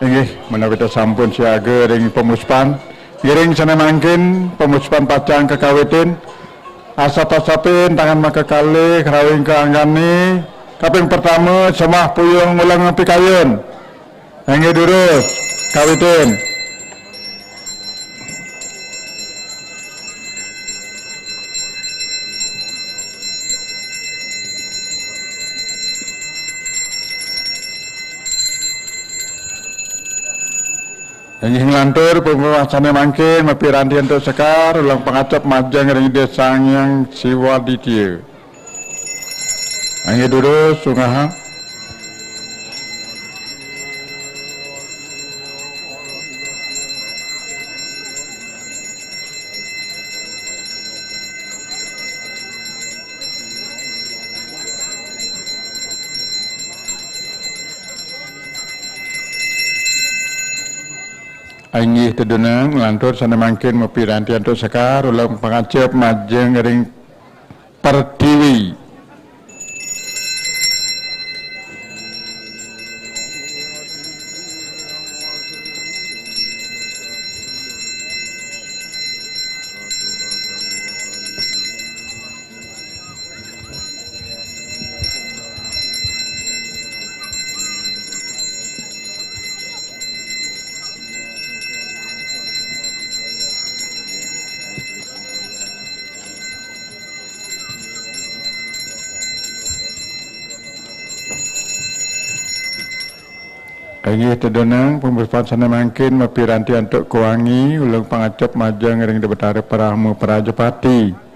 Inggih, menawi kita sampun siaga ring pamuspan, ngiring sané mangkin pamuspan pacang kakawitin. Asap-asapin tangan makakalih, rawing kaanggane. Kaping pertama, sembah puyung ulang pikayun. Inggih durus, kawitin. Inggih nglantur, pungkasané mangkin mapiranti antuk sekar, ulang pangacep majeng ring Ida Sang Hyang Siwa Ditya. Inggih durus, sunggaha. Inggih tedunang, nglantur sané mangkin mapiranti antuk sekar, ulang pangacep majeng ring Pertiwi. Inggih tedunang, pamuspan sané mangkin mapiranti antuk kuangi, ulung pangacep majeng ring Debetara Parama Prajapati.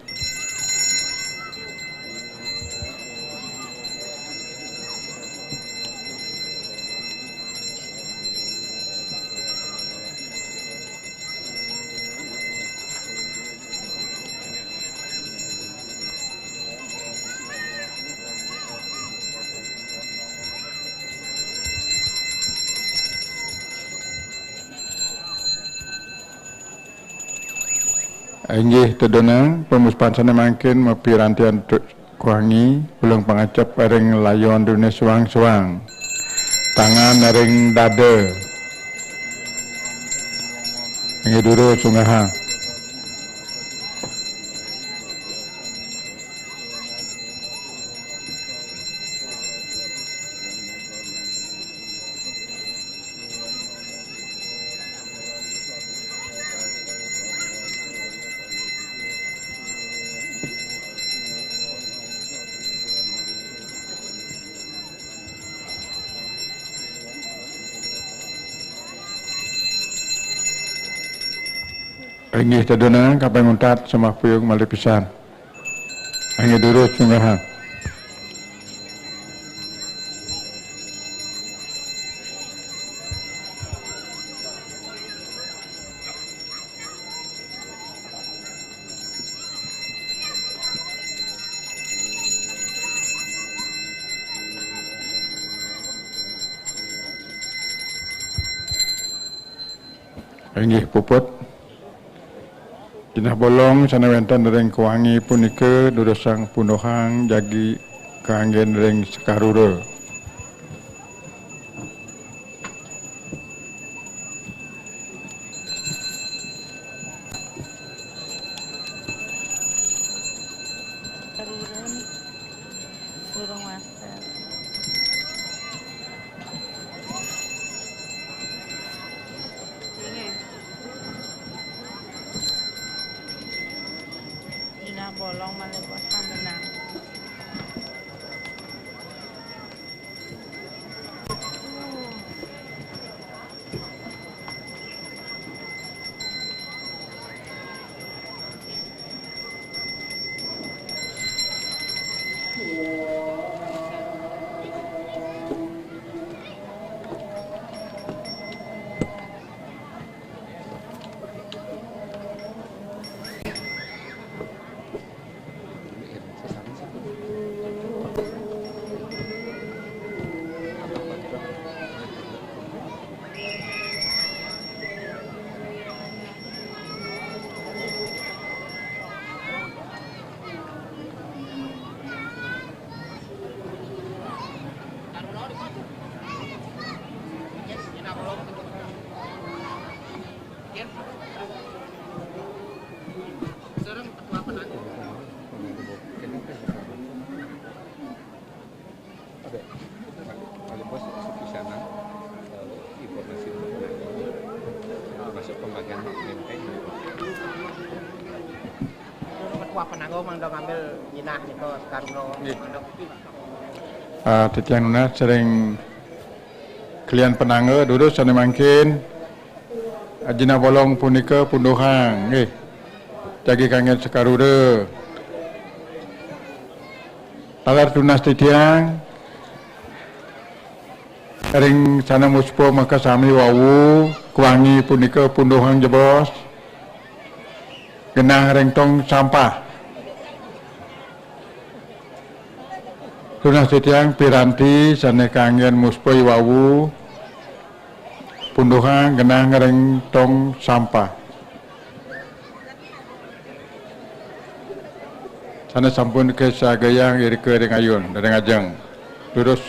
Inggih tedunang, pamuspan sané mangkin mapiranti antuk kuangi, ulung pangacep ring layon duné suang-suang. Tangan ring dada. Inggih durus sunggahang. Inggih tedunang, kaping untat sembah puyung malih pisan. Inggih durus sunggahang. Inggih puput. Jinah bolong sané wénten ring kuangi punika durusang punduhang jagi kanggén ring sakarura. Durung master. Ini. Jinah bolong malih bos pamenang. Ada. Paling bos Suki sana, eh, informasi mengenai masuk pembagian menteng. Ketua penanggung mangga ngambil jinah nika sekaruna. Nggih. Mangga. Ah, titiang nunas ring kelian penangga durus sané mangkin. Jinah bolong punika punduhang, nggih. Jagi kanggén sakarura. Taler tunas titiang ring sané muspa makasami wau, kuangi punika punduhang jebos. Genah ring tong sampah. Tunas titiang piranti sané kanggén muspa i wau, punduhang genah ring tong sampah. Sané sampun kasagayang irika ring ayun, ring ajeng. Durus.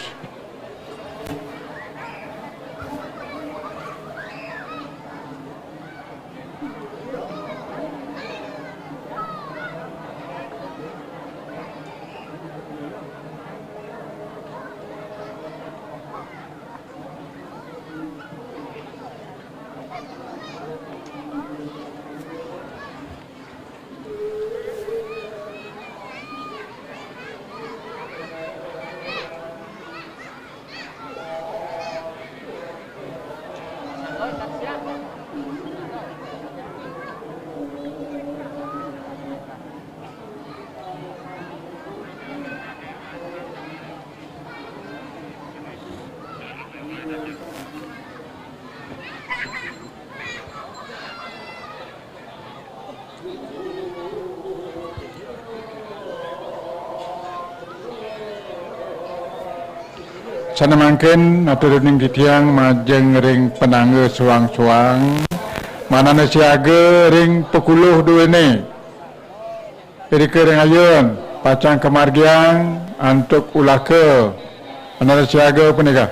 Sané mangkin atur uning titiang majeng ring penangga suang-suang, manana siaga ring pakuluh duéné. Irika ring ayun, pacang kamargiang antuk ulaka, manana siaga punika.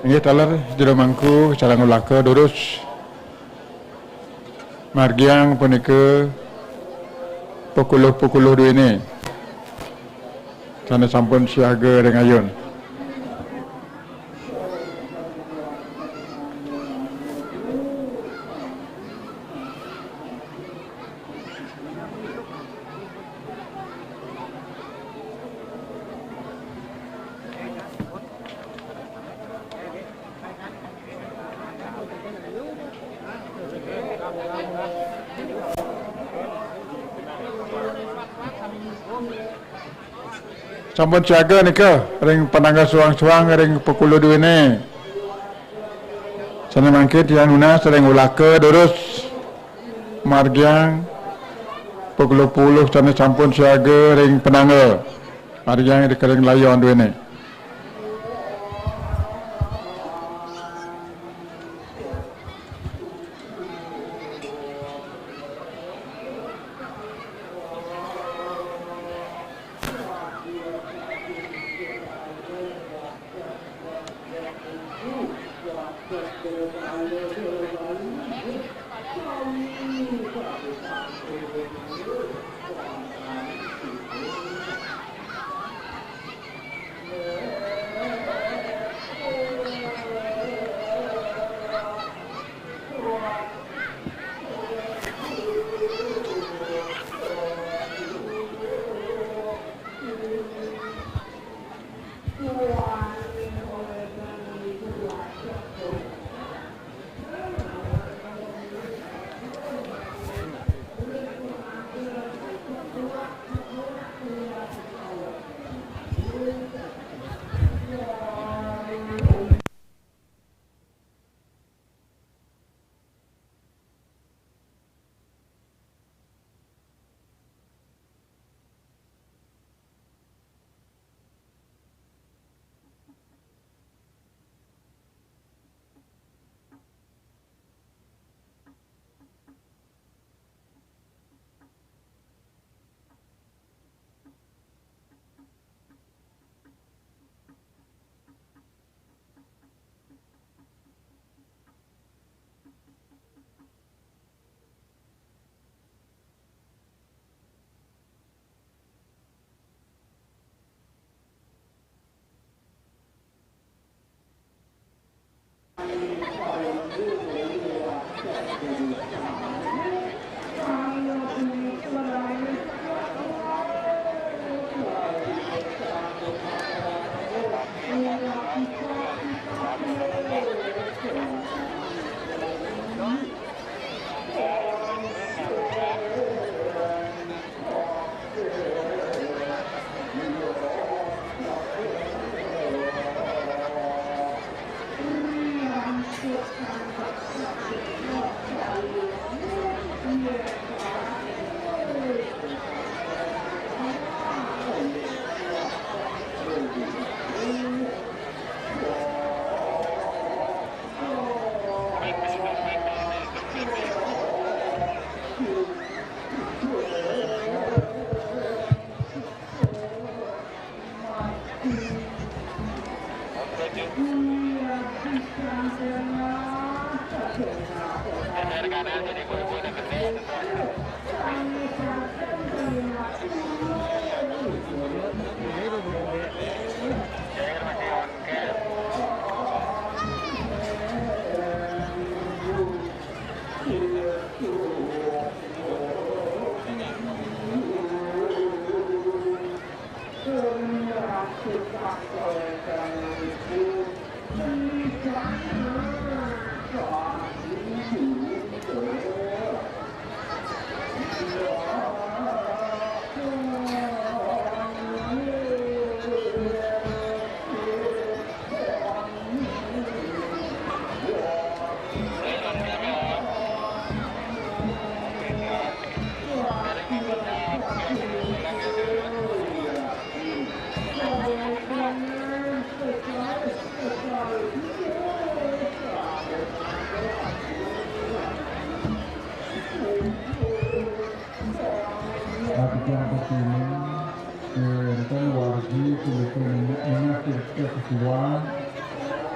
Inggih taler jero mangku sareng ulaka durus margiang punika pakuluh-pakuluh duéné sané sampun siaga ring ayun. Sampun siaga nika ring penangga suang-suang ring pakuluh duéné. Sané mangkin tiang nunas ring ulaka durus margiang pakuluh-kuluh sané sampun siaga ring penangga. Margiang ring ayun duéné.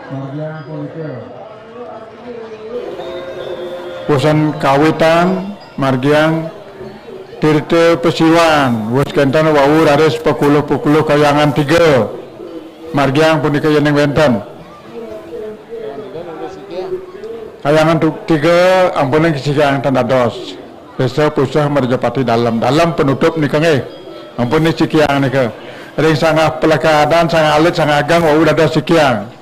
Margiang punika. Wusan kawitan margiang tirta pasiwan, wus kénten wau raris pakuluh-pakuluh kahyangan tiga. Margiang punika yéning wénten. Kahyangan tu-, tiga ampunang sisikiang tan dados. Désa Puseh Mrajapati Dalem. Dalem penutup nika nggih. Ampun niki sikiang nika. Ring sanggah pelekadan, sanggah alit, sanggah ageng wau dados sikiang.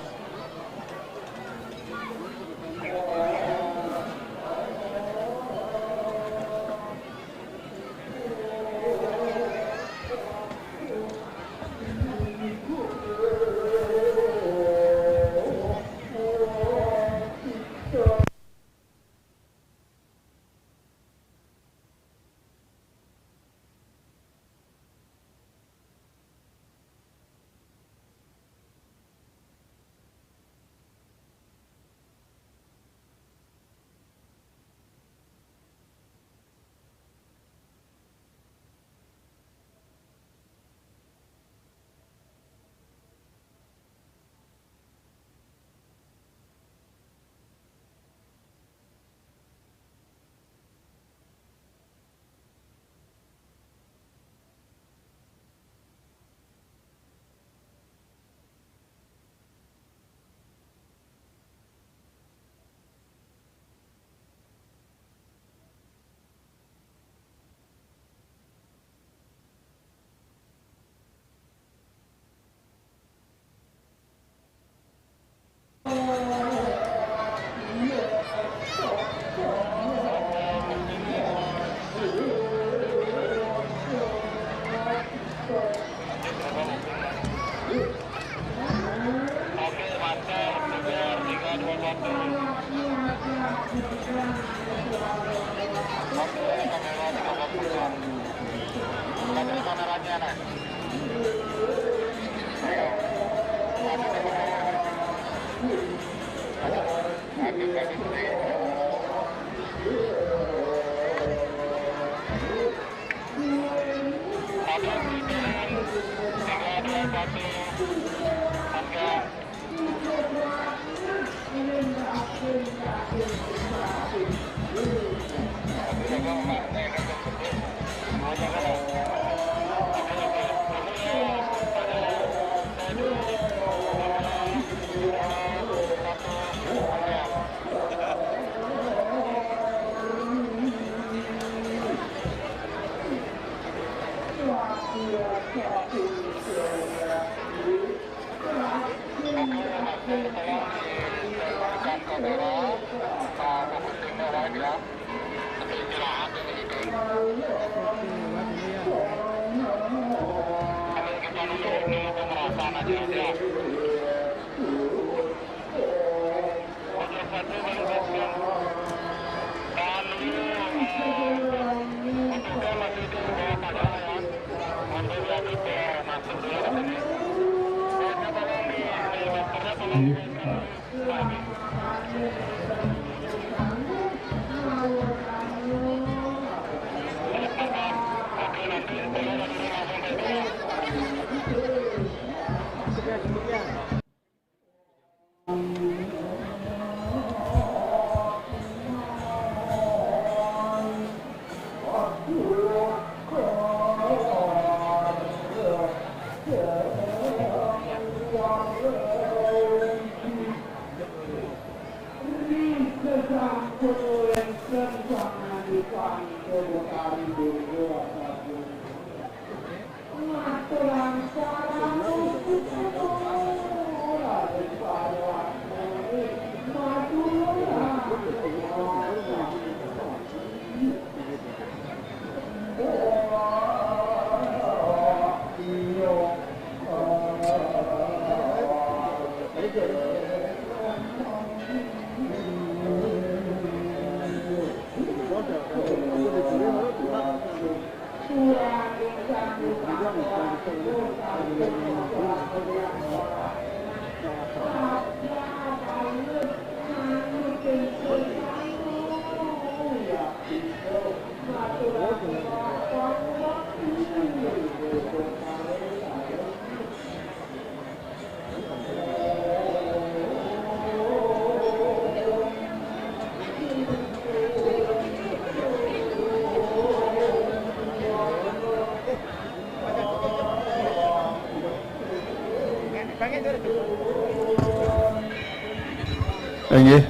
Inggih.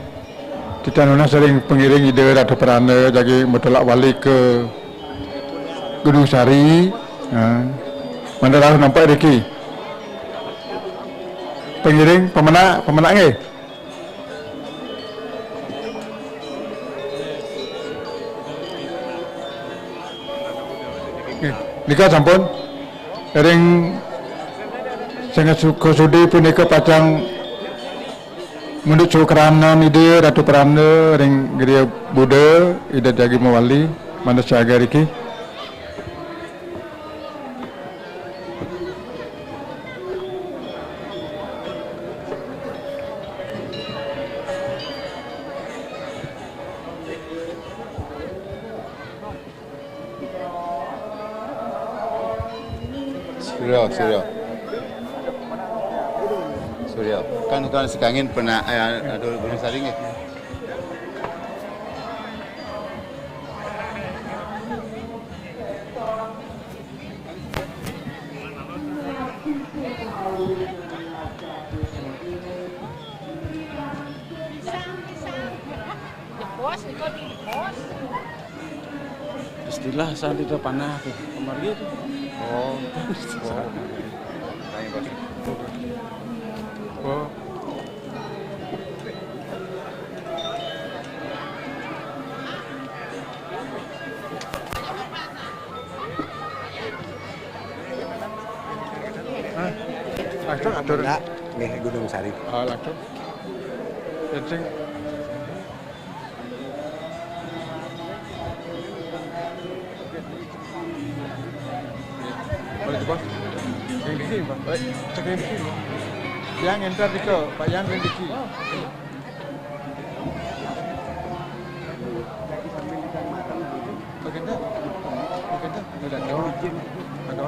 Titah nunas ring pengiring Ida Ratu Peranda jagi matulak wali ka Gunung Sari. Ha. Mangda rauh nampek riki. Pengiring, pamenak, pamenak nggih. Nggih, nika sampun ring sanga suka sudi punika pacang mundut sukranan Ida Ratu Peranda ring griya Buda, Ida jagi mawali, mangda siaga riki. Surya, Surya. Surya. Kan, kan sekangin pernah, eh, aduh, belum saling ya. Bos, iko di bos. Istilah sandi itu panah tuh. Kemarin itu. Oh. Oh. Oh. Ah, langsung atur. Enggak, nggih Gunung Sari. Ah, langsung. Kencing. Boleh coba? Yang dikit, Pak. Cek yang dikit, Pak. Yang enter dikit, Pak. Yang dikit. Bagian dah. Bagian dah. Udah, udah. Ada.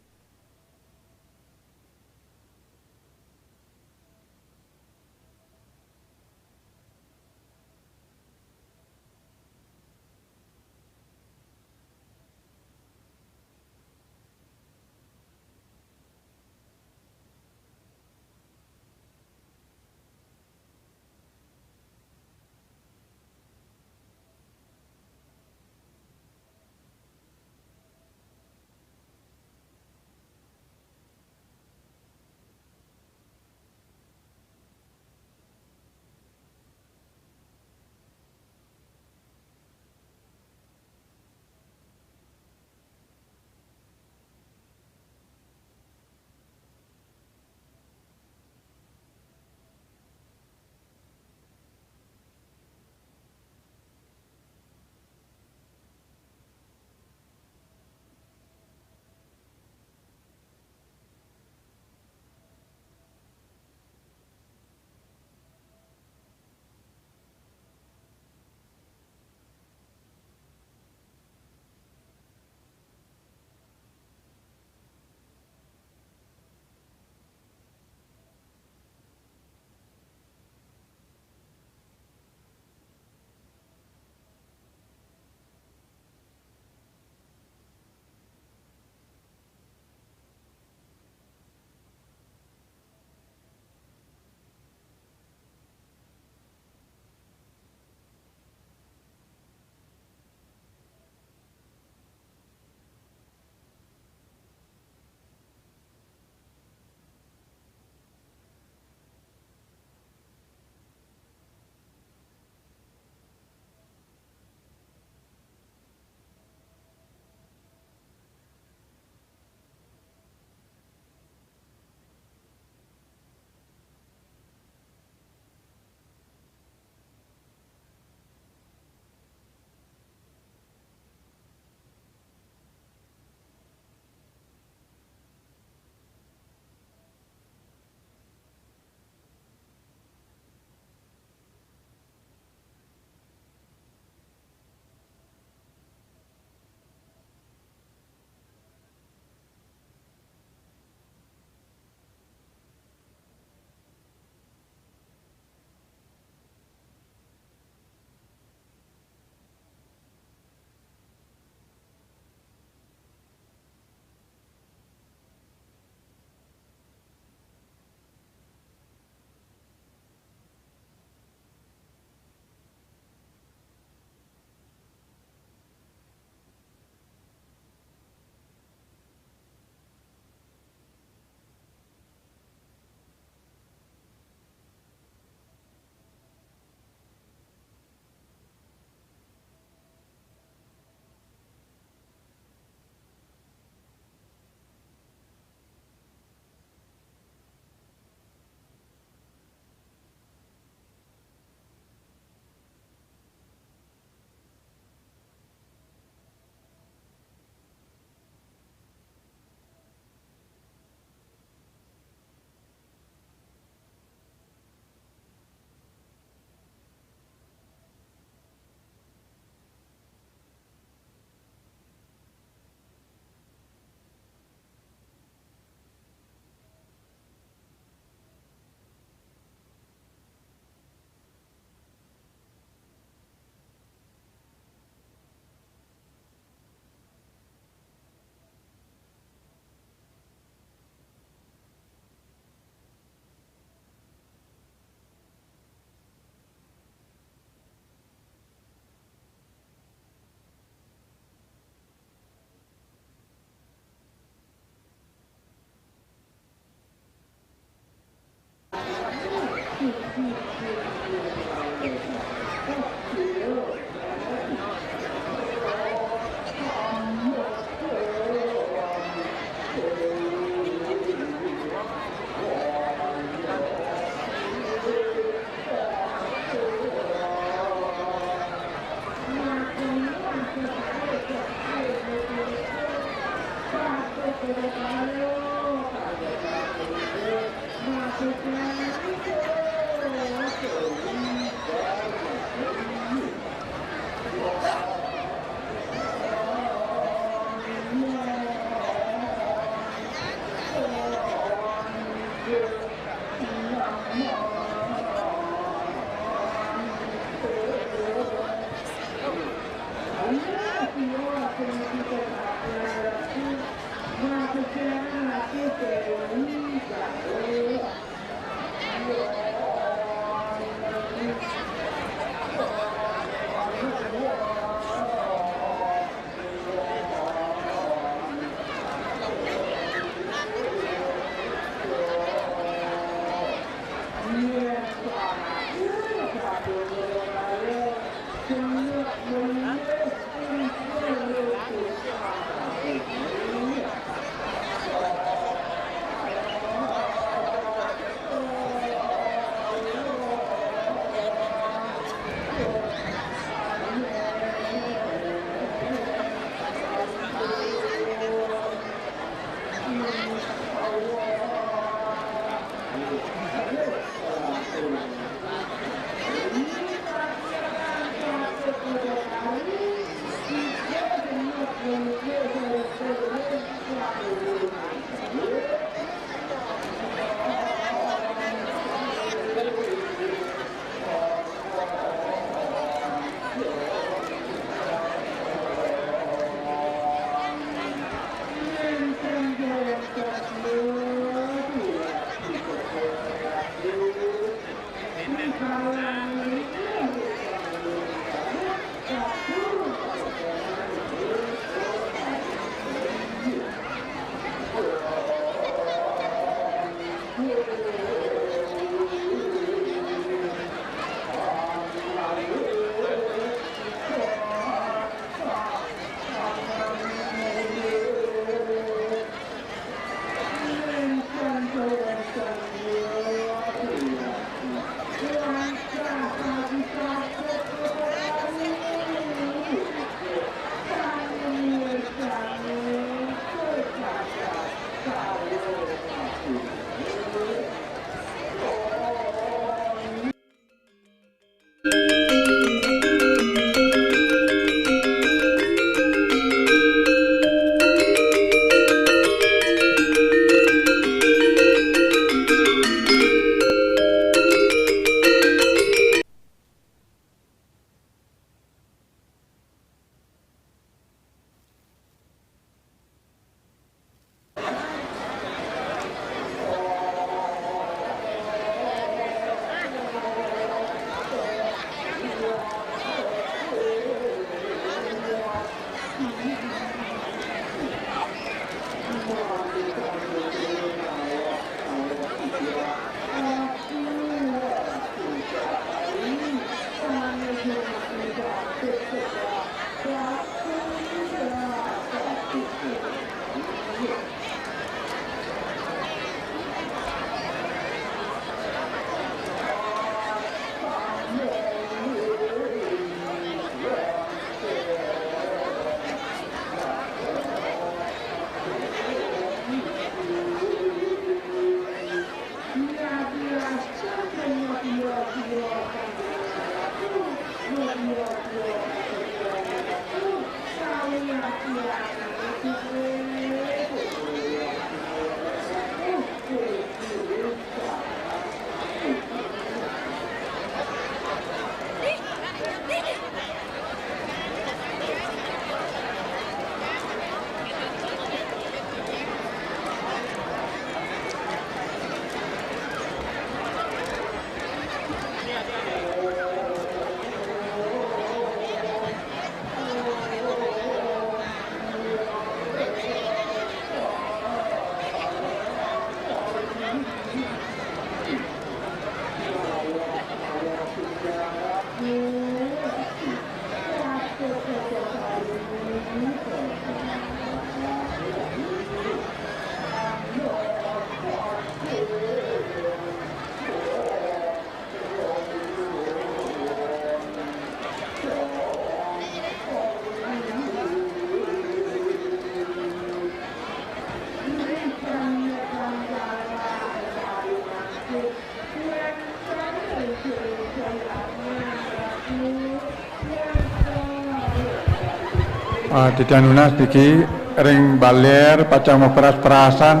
Ah, titiang nunas niki ring baler pacang maperas-perasan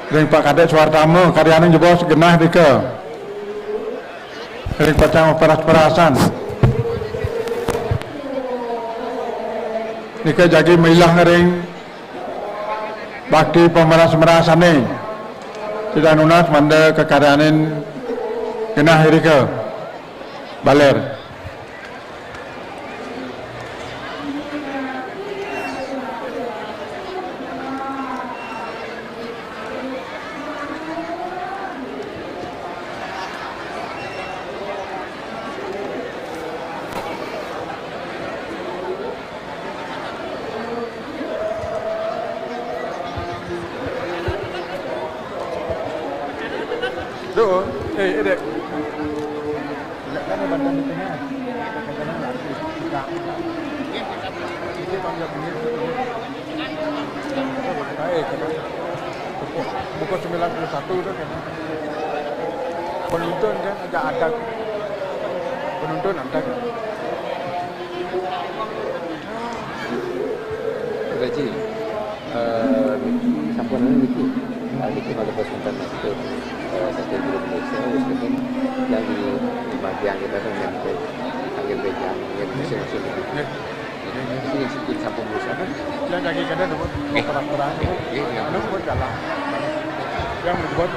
ring Pak Kadek Suartama, karyaning jebos genah dika. Ring pacang maperas-perasan. Nika jagi milah ring bakti pameras-merasane. Titiang nunas mangda kakaryanin genah irika. Baler. Doon. Eh, eh, dek. Letakkan bantuan di tengah. Katakanlah, buka. Itu panggil bunyi. Eh, kena. Buku, buku sembilan puluh satu tu kena. Penonton kan agak adat. Penonton adat. Raji, eh, niki sampun anu niki. Eh, niki malih bos wonten maksud, eh, saking Guru Malaysia, wis niki yang di bagian kita tu yang ke, yang ke yang, yang masing-masing gitu. Nggih. Ini, ini sampun berusaha kan? Yang kaki kada dapat. Nggih. Perang-perang. Nggih, nggih. Anu buat kalah. Yang buat.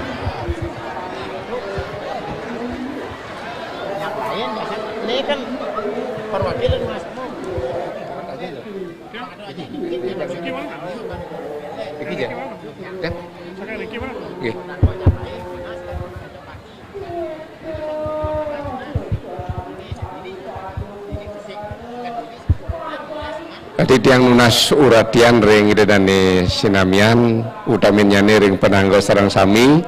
Yang lain, ini kan perwakilan Mas. Iki ya. Ya. Nggih. Titiang nunas uratian ring Ida Dane sinamian, utaminnyane ring panangga sareng sami.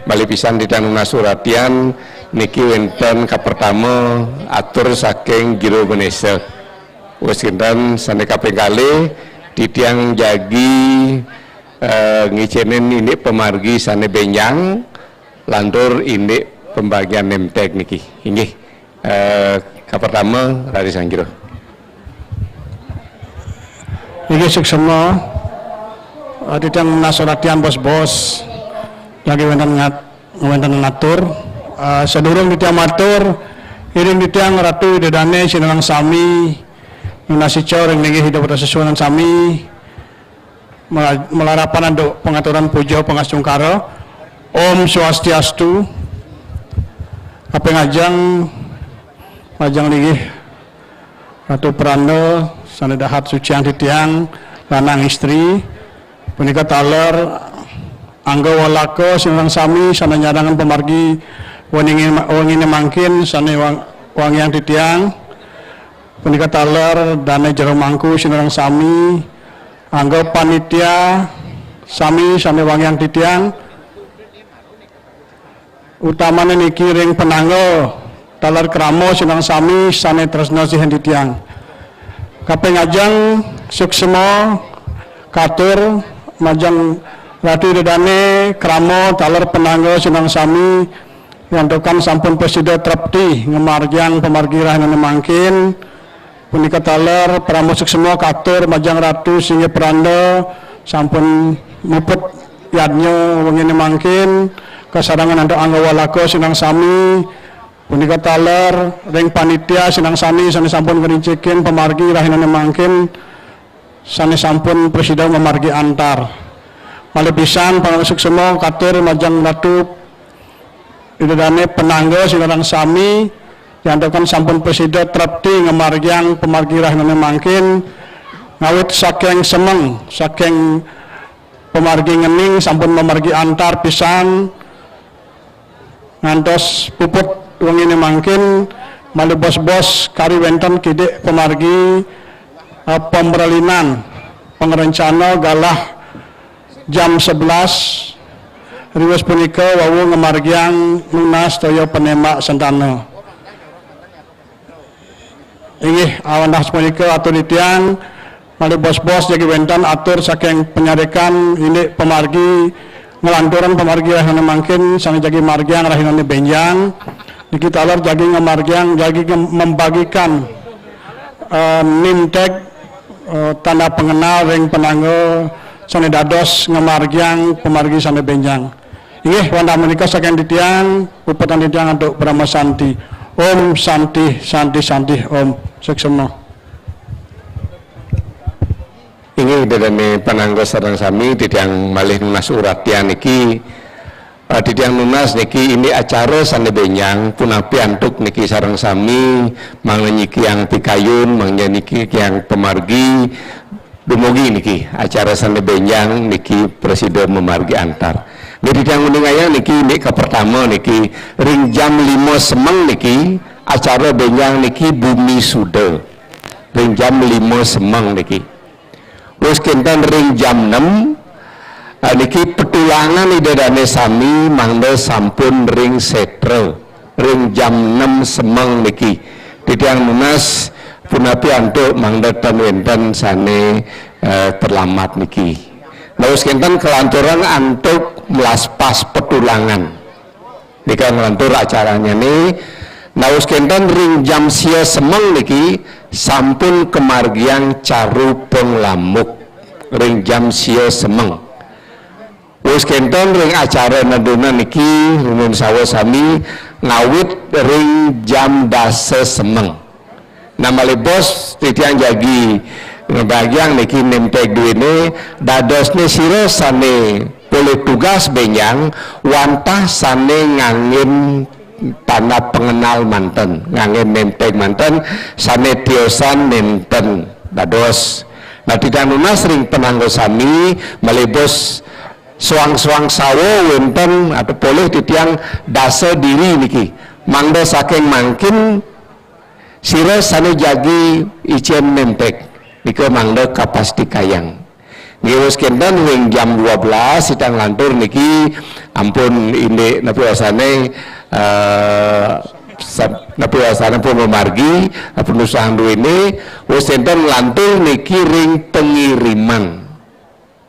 Malih pisan titiang nunas uratian niki wenten kapertama atur saking Jero Benesa. Wis kinten sane kaping kalih, titiang jagi, eh, ngicenin indik pamargi sane benjang, lantur indik pembagian nemtek niki. Inggih. Eh, kapertama, raris anjero. Inggih, suksema. Eh, titiang nunas uratian bos-bos. Jagi wenten ngat-, wenten ngatur. Eh, sadurung titiang matur, iring titiang Ratu Ida Dane sinareng sami, nunas ica ring linggih Ida Putra Sesuhunan sami, mela-, malarapan antuk pangaturan puja pangastungkara. Om Swastiastu. Kaping ajeng, majeng linggih Ratu Pranda sane dahat suciang titiang lanang istri. Punika taler angga walaka sinareng sami sane nyadangang pamargi wengi-, wengine mangkin sane wang-, wangiang titiang. Punika taler dane jero mangku sinareng sami, angga panitia sami sane wangiang titiang. Utamane niki ring panangga taler krama sinareng sami sane tresna sihin titiang. Kaping ajeng suksema katur majeng Ratu Ida Dane krama taler panangga sinareng sami, santukan sampun prasida trepti ngamargiang pamargi rahinane mangkin. Punika taler parama suksema katur majeng Ratu Singgih Pranda sampun muput yadnya wengine mangkin, kasarengan antuk angga walaka sinareng sami. Punika taler ring panitia sinareng sami sane sampun ngrincikin pamargi rahinane mangkin, sane sampun prasida mamargi antar. Malih pisan parama suksema katur majeng Ratu Ida Dane panangga sinareng sami, santukan sampun prasida trepti ngamargiang pamargi rahinane mangkin, ngawit saking semeng, saking pamargi ngening sampun mamargi antar pisan, ngantos puput wengine mangkin, malih bos-bos kari wenten kidik pamargi, eh, pamrelinan, pangrencana galah jam sebelas riwis punika wau ngamargiang nunas toya panembak sentana. Inggih, awandah punika atur titiang, malih bos-bos jagi wenten atur saking panyarikan indik pamargi nglanturang pamargi rahinane mangkin sane jagi margiang rahinane benjang. Niki taler jagi ngamargiang, jagi ngem-, membagikan, eh, nimtek eh, tanda pengenal ring panangga sane dados ngamargiang pamargi sane benjang. Inggih, wantah menika saking titiang, puputang titiang antuk Parama Santi. Om Santi, Santi, Santi, Om. Suksma. Inggih, Ida dane panangga sareng sami, titiang malih nunas uratian niki. Eh, titiang nunas niki indik acara sane benjang, punapi antuk niki sareng sami, mangda nyikiang pikayun, mangda nyikiang pamargi, dumugi niki acara sane benjang niki prasida mamargi antar. Nggih, titiang nguningayang niki indik kapertama niki ring jam lima semeng niki acara benjang niki Bumi Suda. Ring jam lima semeng niki. Wus kenten ring jam enam, ah, niki petulangan Ida dane sami mangda sampun ring setra, ring jam enam semeng niki. Titiang nunas punapi antuk mangda tan wenten sane, eh, terlambat niki. Nah, wus kenten kalanturang antuk mlaspas petulangan. Nika nglantur acaranyane, nah, wus kenten ring jam sia semeng niki sampun kamargiang caru panglambuk ring jam sia semeng. Wus kenten ring acara nedunan niki, rumiyin sawa sami ngawit ring jam dasa semeng. Nah, malih bos titiang jagi ngabagiang niki name tag duene, dadosne sira sane polih tugas benjang wantah sane nganggen tanda pengenal manten, nganggen name tag manten, sane tiosan nenten dados. Nah, titiang nunas ring panangga sami, malih bos soang-soang sawa wenten atau polih titiang dasa diri niki. Mangda saking mangkin sira sane jagi icen name tag nika mangda kapastikayang. Nggih, wus kenten ring jam dua belas titiang lantur niki ampun indik napi wasane, eh, sab-, napi wasane pun mamargi, eh, penusahan duene, wus kenten lantur niki ring pengiriman.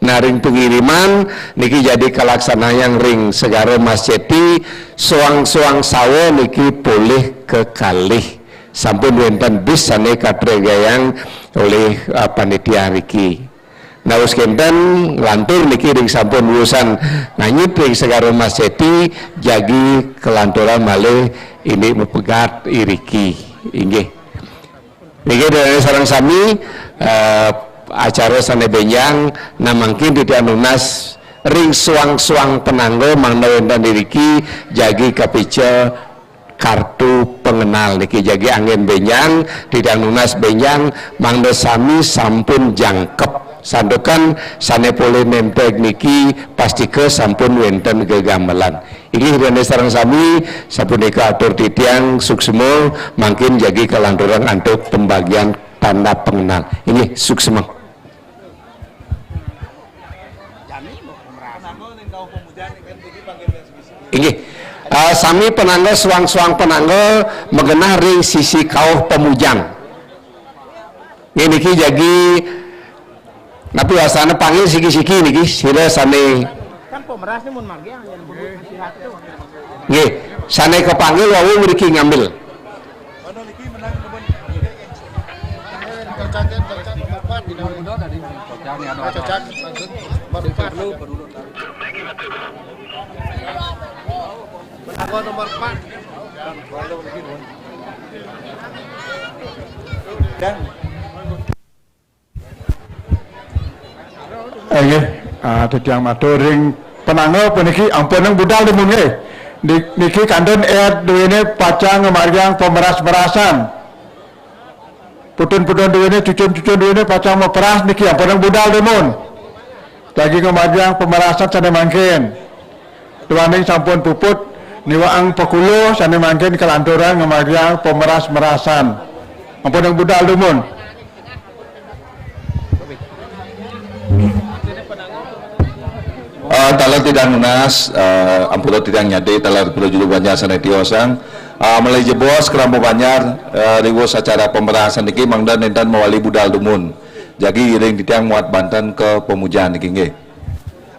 Nah, ring pengiriman niki jadi kalaksanayang ring Segara Mas Ceti, soang-soang sawa niki polih kekalih. Sampun wenten bis sane katregayang olih, ah, panitia riki. Nah, wus kenten lantur niki ring sampun wusan nganyit ring Segara Mas Ceti, jagi kalanturang malih indik mapegat iriki. Inggih. Niki dene sareng sami, eh, acara sane benjang, nah, mangkin titiang nunas ring soang-soang panangga mangda wenten iriki jagi kapica kartu pengenal niki jagi anggen benjang, titiang nunas benjang mangda sami sampun jangkep. Santukan sane polih name tag niki pastika sampun wenten gegamelan. Inggih dene sareng sami, sapunika atur titiang suksma, mangkin jagi kalanturang antuk pembagian tanda pengenal. Inggih, suksma. Inggih. Ah, sami panangga, soang-soang panangga magenah ring sisi kauh pamujan. Nggih, niki jagi napi wasana panggil siki-siki niki, sira sane. Kan pemeras ni mun margi yang jadi pembuat nasihat tu. Nggih, sane kapanggil wau mriki ngambil. Nomor empat. Dan Inggih, ah, titiang matur ring panangga puniki ampun nang budal dumun nggih. Ni-, niki kantun ed duene pacang ngamargiang pemeras-merasan. Putun-putun duene, cucun-cucun duene pacang maperas niki ampun nang budal dumun. Jagi ngamargiang pemerasan sane mangkin. Duaning sampun puput niwaang pakuluh sane mangkin kalanturang ngamargiang pemeras-merasan. Ampun nang budal dumun. Eh, taler titiang nunas, eh, ampura titiang nyadi, taler pura juru banjar sane tiosang. Eh, malih jebos kerampu banjar, eh, riwus acara pemerasan niki mangda nenten mawali budal dumun. Jagi iring titiang muat banten ka pamujan niki nggih.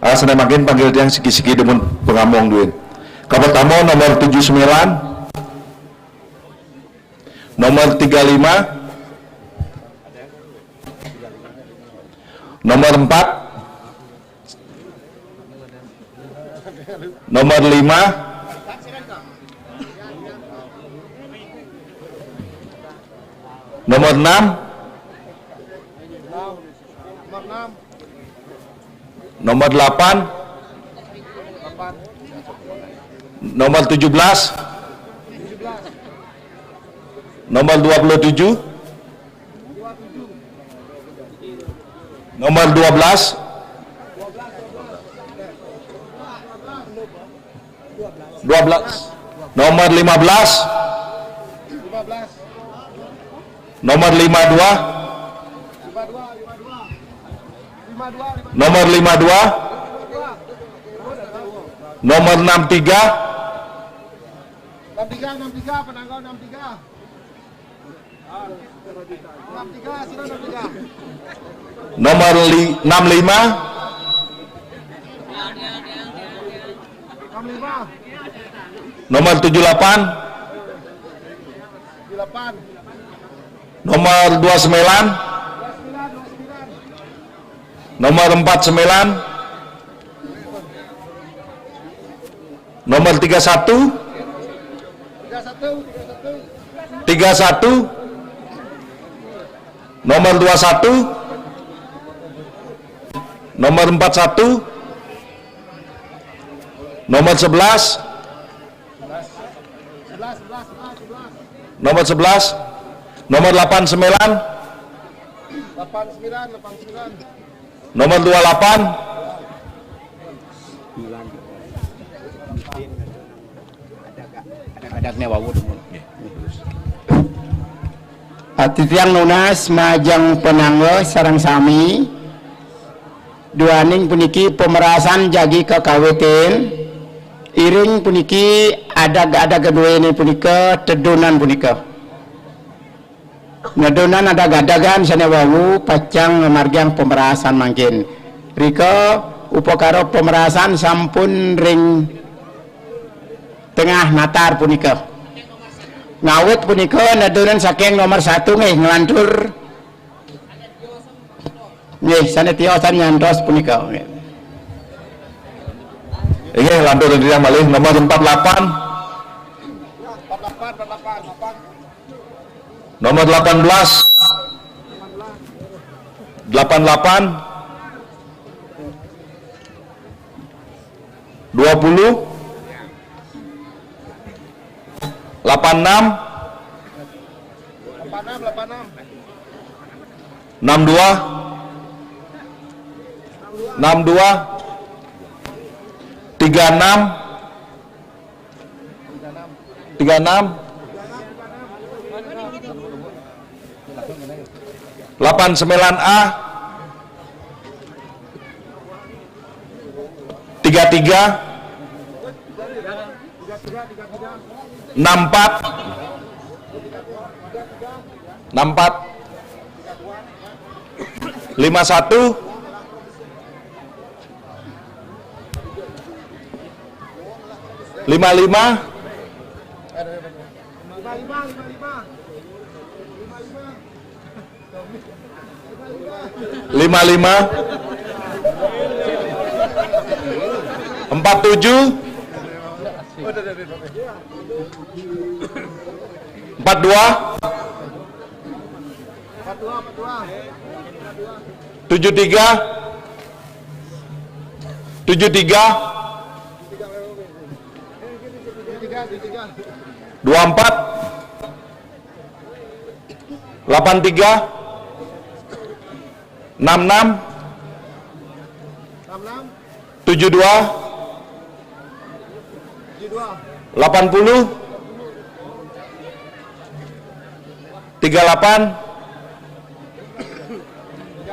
Ah, sane mangkin panggil tiang siki-siki dumun pangamong duin. Kapertama nomor tujuh sembilan, nomor tiga lima, Nomor empat. Nomor lima. Nomor enam. Nomor delapan. Nomor tujuh belas. Nomor dua puluh tujuh. Nomor dua belas. Dua belas. Nomor lima belas. Nomor lima dua. Nomor lima dua. Nomor enam tiga. Enam tiga, enam tiga, penanggal enam tiga. Nomor li-, enam lima. Nomor tujuh delapan. Nomor dua sembilan. Nomor empat sembilan. Nomor tiga satu. Tiga satu. Nomor dua satu. Nomor empat satu. Nomor sebelas. Nomor sebelas. Nomor delapan sembilan. Nomor dua delapan. Adatnya wawu. Titiang nunas majeng panangga sareng sami. Duaning puniki pamerasan jagi kakawitin. Iring puniki adag-adag duene punika tedunan punika. Nedunan adag-adagan sane wawu pacang ngamargiang pamerasan mangkin. Rika upakara pamerasan sampun ring tengah natar punika. Ngawit punika nedunan saking nomor satu nggih nglantur. Nggih, sane tiosan nyantos punika. Nggih. Inggih, lantur titiang malih nomor empat delapan. Nomor delapan belas. Delapan delapan. Dua puluh. Delapan enam. Enam dua. Enam dua. Tiga enam. Tiga enam. Delapan sembilan A. Tiga tiga. Enam empat. Enam empat. Lima satu. Lima lima. Lima lima. Empat tujuh. Empat dua. Tujuh tiga. Tujuh tiga. Dua empat. Delapan tiga. Enam enam. Tujuh dua. Delapan puluh. Tiga delapan.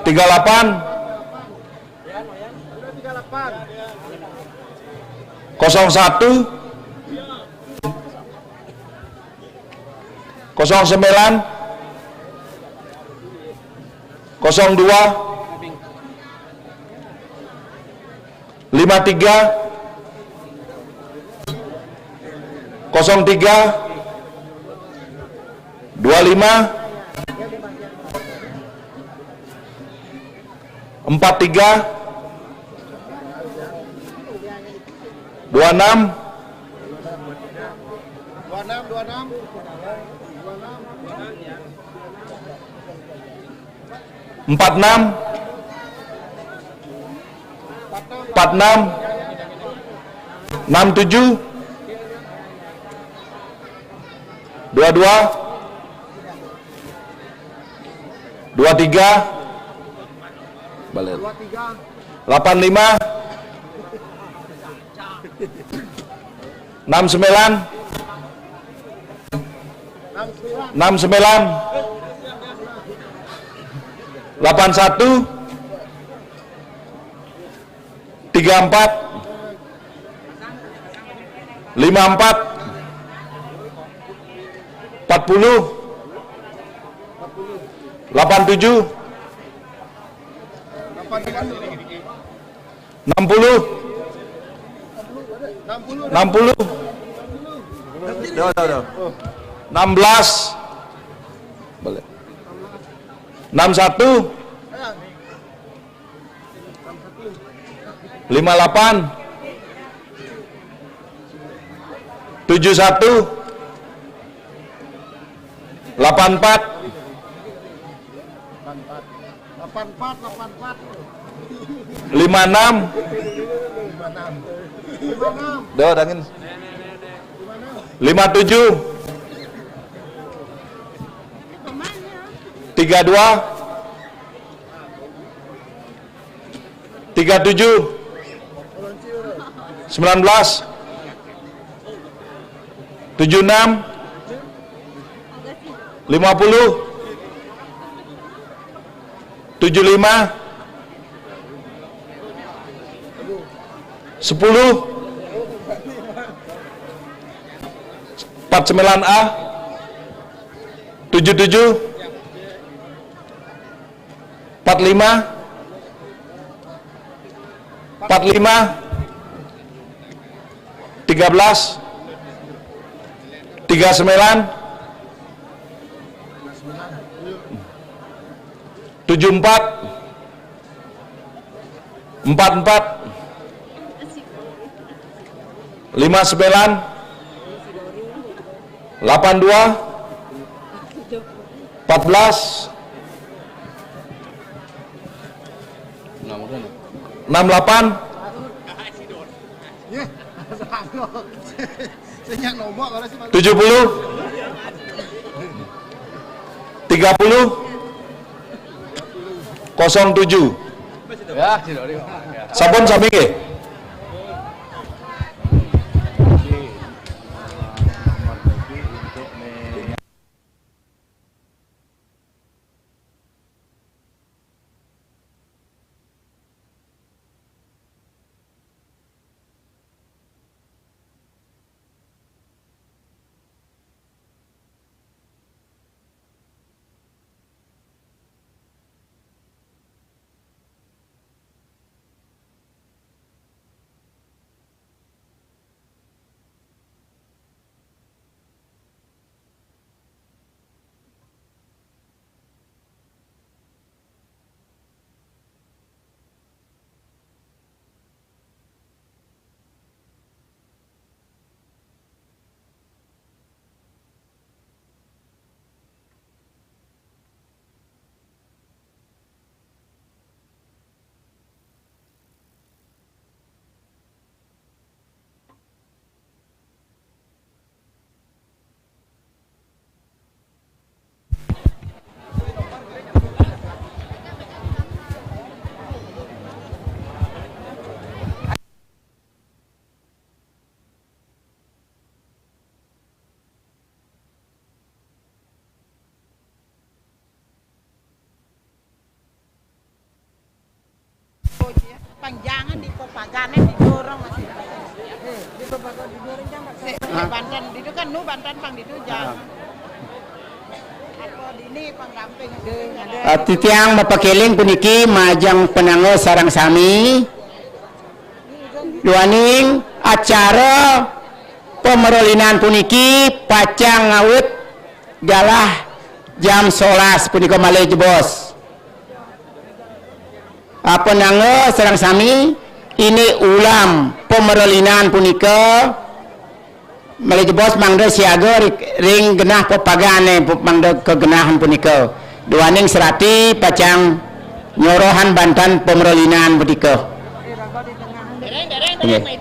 Tiga delapan. Kosong satu. Kosong sembilan. Kosong dua. Lima tiga. Kosong tiga. Dua lima. Empat tiga. Dua enam. Empat enam. Empat enam. Enam tujuh. Dua dua. Dua tiga. Balik. Delapan lima. Enam sembilan. Enam sembilan. Delapan satu. Tiga empat. Lima empat. Empat puluh. Delapan tujuh. Enam puluh. Enam puluh. Enam belas. Balik. Enam satu. Lima delapan. Tujuh satu. Delapan empat. Delapan empat, delapan empat. Lima enam. Lima enam. Lima enam. Dah, dangin. Lima tujuh. Tiga dua. Tiga tujuh. Sembilan belas. Tujuh enam. Lima puluh. Tujuh lima. Sepuluh. Empat sembilan A. Tujuh tujuh. Empat lima. Empat lima. Tiga belas. Tiga sembilan. Tujuh empat. Empat empat. Lima sembilan. Delapan dua. Empat belas. Enam delapan. Tujuh puluh. Tiga puluh. Kosong tujuh. Sampun sami nggih. Panjangan di kopagane didorong masih. Di banten itu kan nu banten pang ditu jang. Apa dini panggamping. Titiang mapakeling puniki majeng panangga sareng sami. Duaning acara pamarolinan puniki pacang ngawit galah jam sebelas punika malih jebos. Apa nangga sareng sami, indik ulam pamarelinan punika malih jebos mangda siaga ri-, ring genah pepagané pu-, mangda kagenahan punika. Duaning serati pacang nyorohan banten pamarelinan punika. Nggih.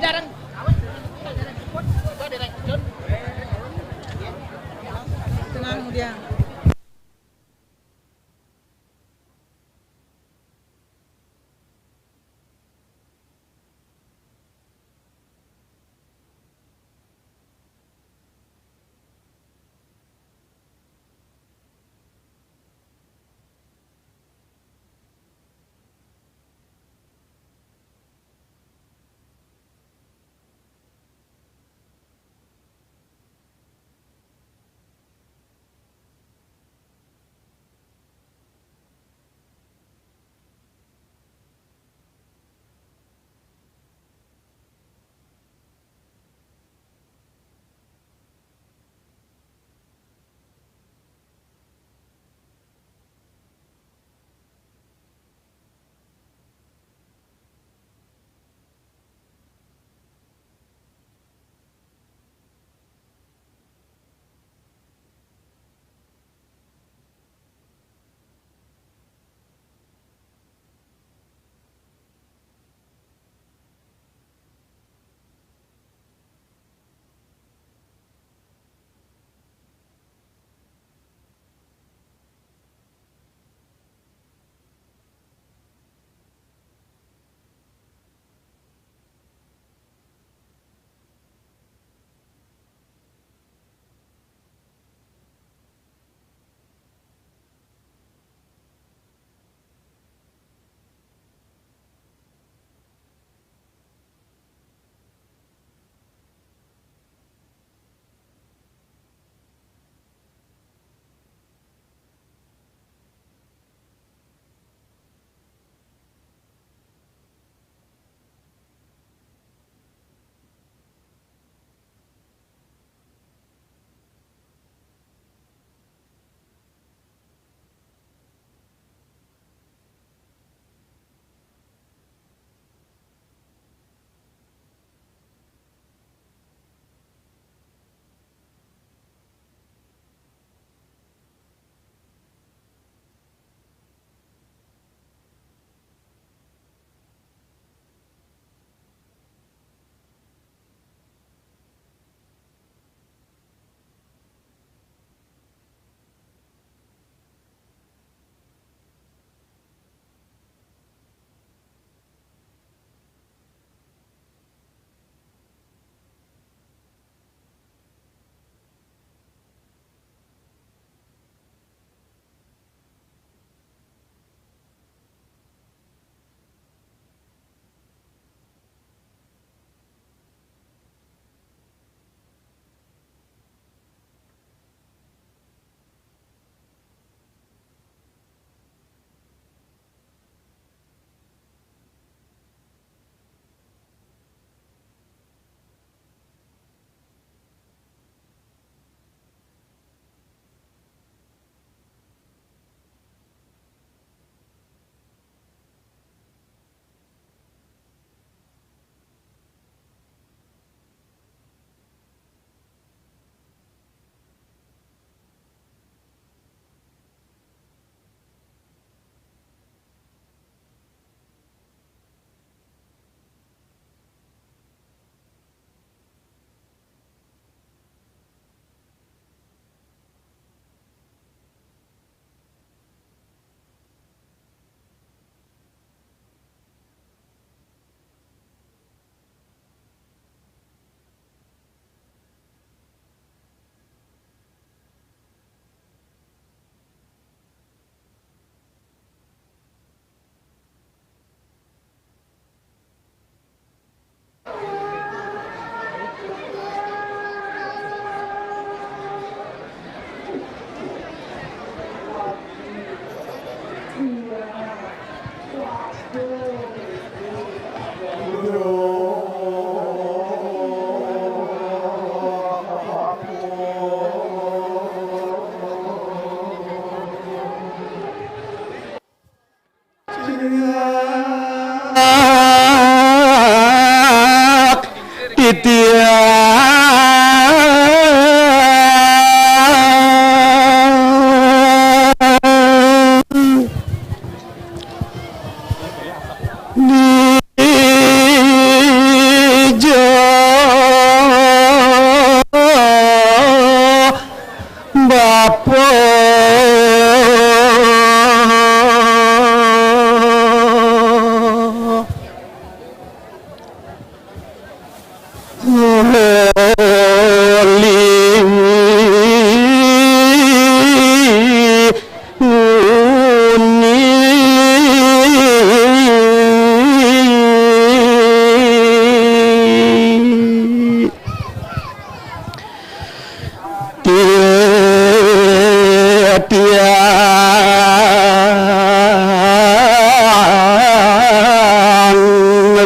tiang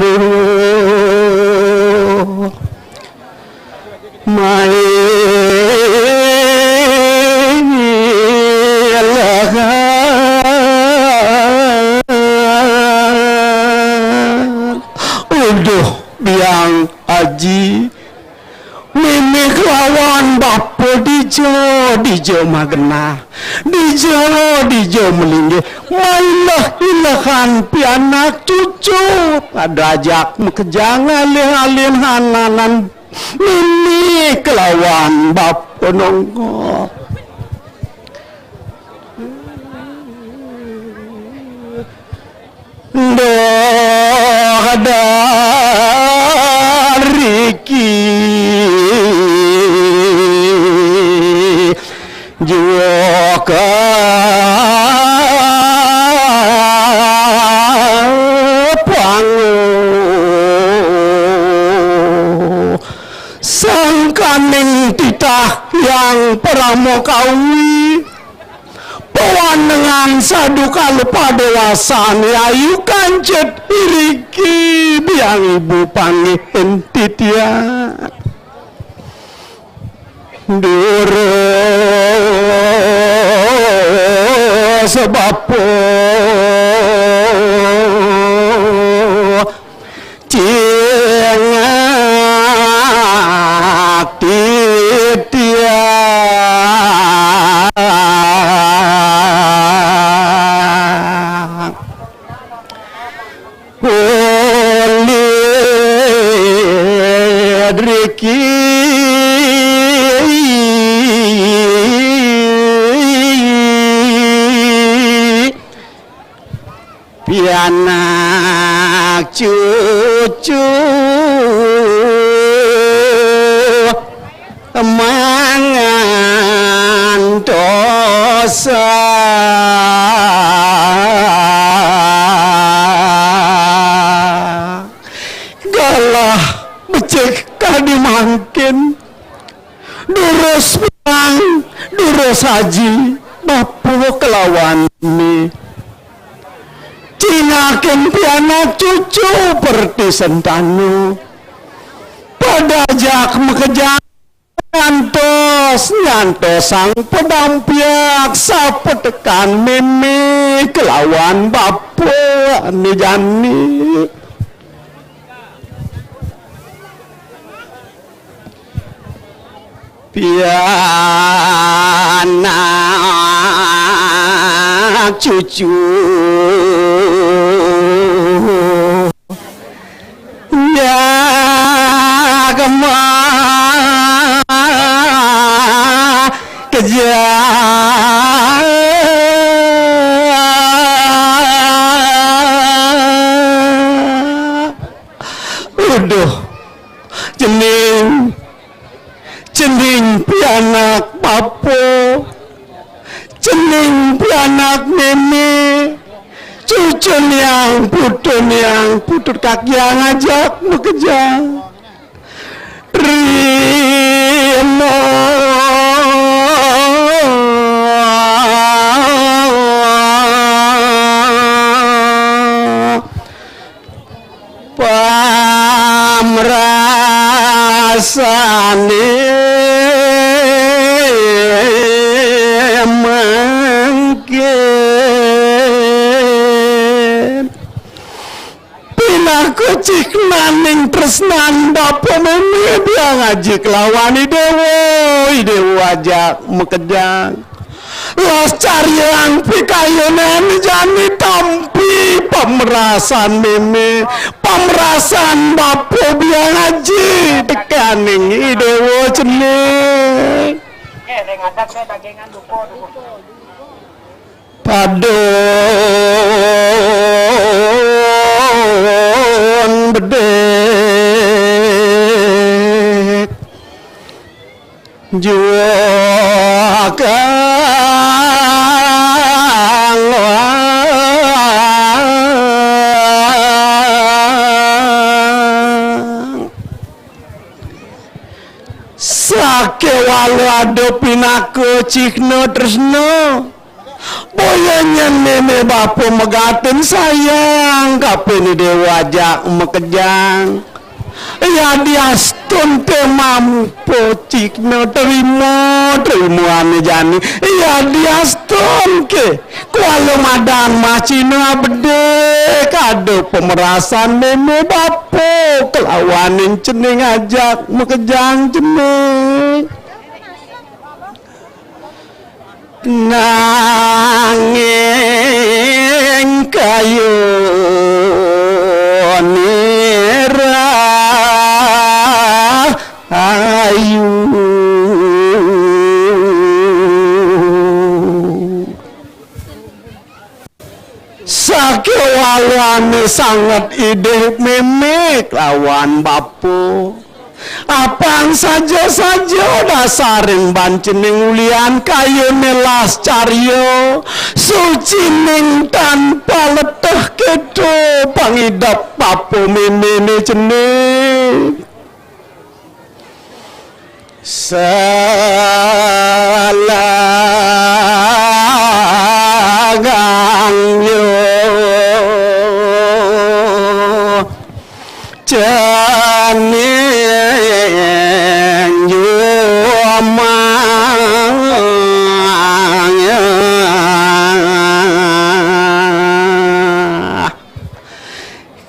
ruh. Mai lehan. Uduh, Biang Aji. Mémé kelawan bapa dija, dija magenah. Dija, dija malinggih. Mailah ilehan pianak cucu. Pada ajak makejang alih-alih hananan mémé kelawan bapa nongko. Ndoh dariki jua ka panguh. Sangkaning titah Hyang Parama Kawi, pawanengan sadukala padewasan ayu kancut iriki Biang Ibu panggih titiang. Durus bapa cingak titiang. Ulih driki pianak cucu mangantosa. Galah becik kadi mangkin. Durus Biang, durus Aji, bapa kelawan mémé. Cingakin pianak cucu perti sentana. Pada ajak makejang ngantos, ngantos sang padampiak sapetekan mémé kelawan bapa ané jani. Pianak cucu. Ya kemah kejang. Uduh, cening, cening pianak bapa, cening pianak mémé, cucu niang, putu niang, putu kakiang ajak makejang. Rima. Pamrasané mangkin. Pinaka ciknaning tresnan bapa mémé Biang Aji kelawan I Déwa, I Déwa ajak makejang. Las cariang pikayunan jani tampi pamrasan mémé, pamrasan bapa Biang Aji tekaning I Déwa cening. Padun bedik. Jua kang wang. Sakéwala ada pinaka cihna tresna. Boya nyén mémé bapa megaten sayang kapining Déwa Ajak makejang. Yadiastun té mampu cihna trima, trima ané jani. Yadiastun ké kuala madan masihna abdi, kada pamerasan mémé bapa kalawaning cening Ajak makejang cening. Nanging kayuné rahayu. Sakéwalané sanget idih mémé kalawan bapa. Apang saja-saja dasarin ban cening ulian kayuné lascarya, sucining tanpa leteh kéto pangidep bapa méméné cening. Salagang yo cening jumang.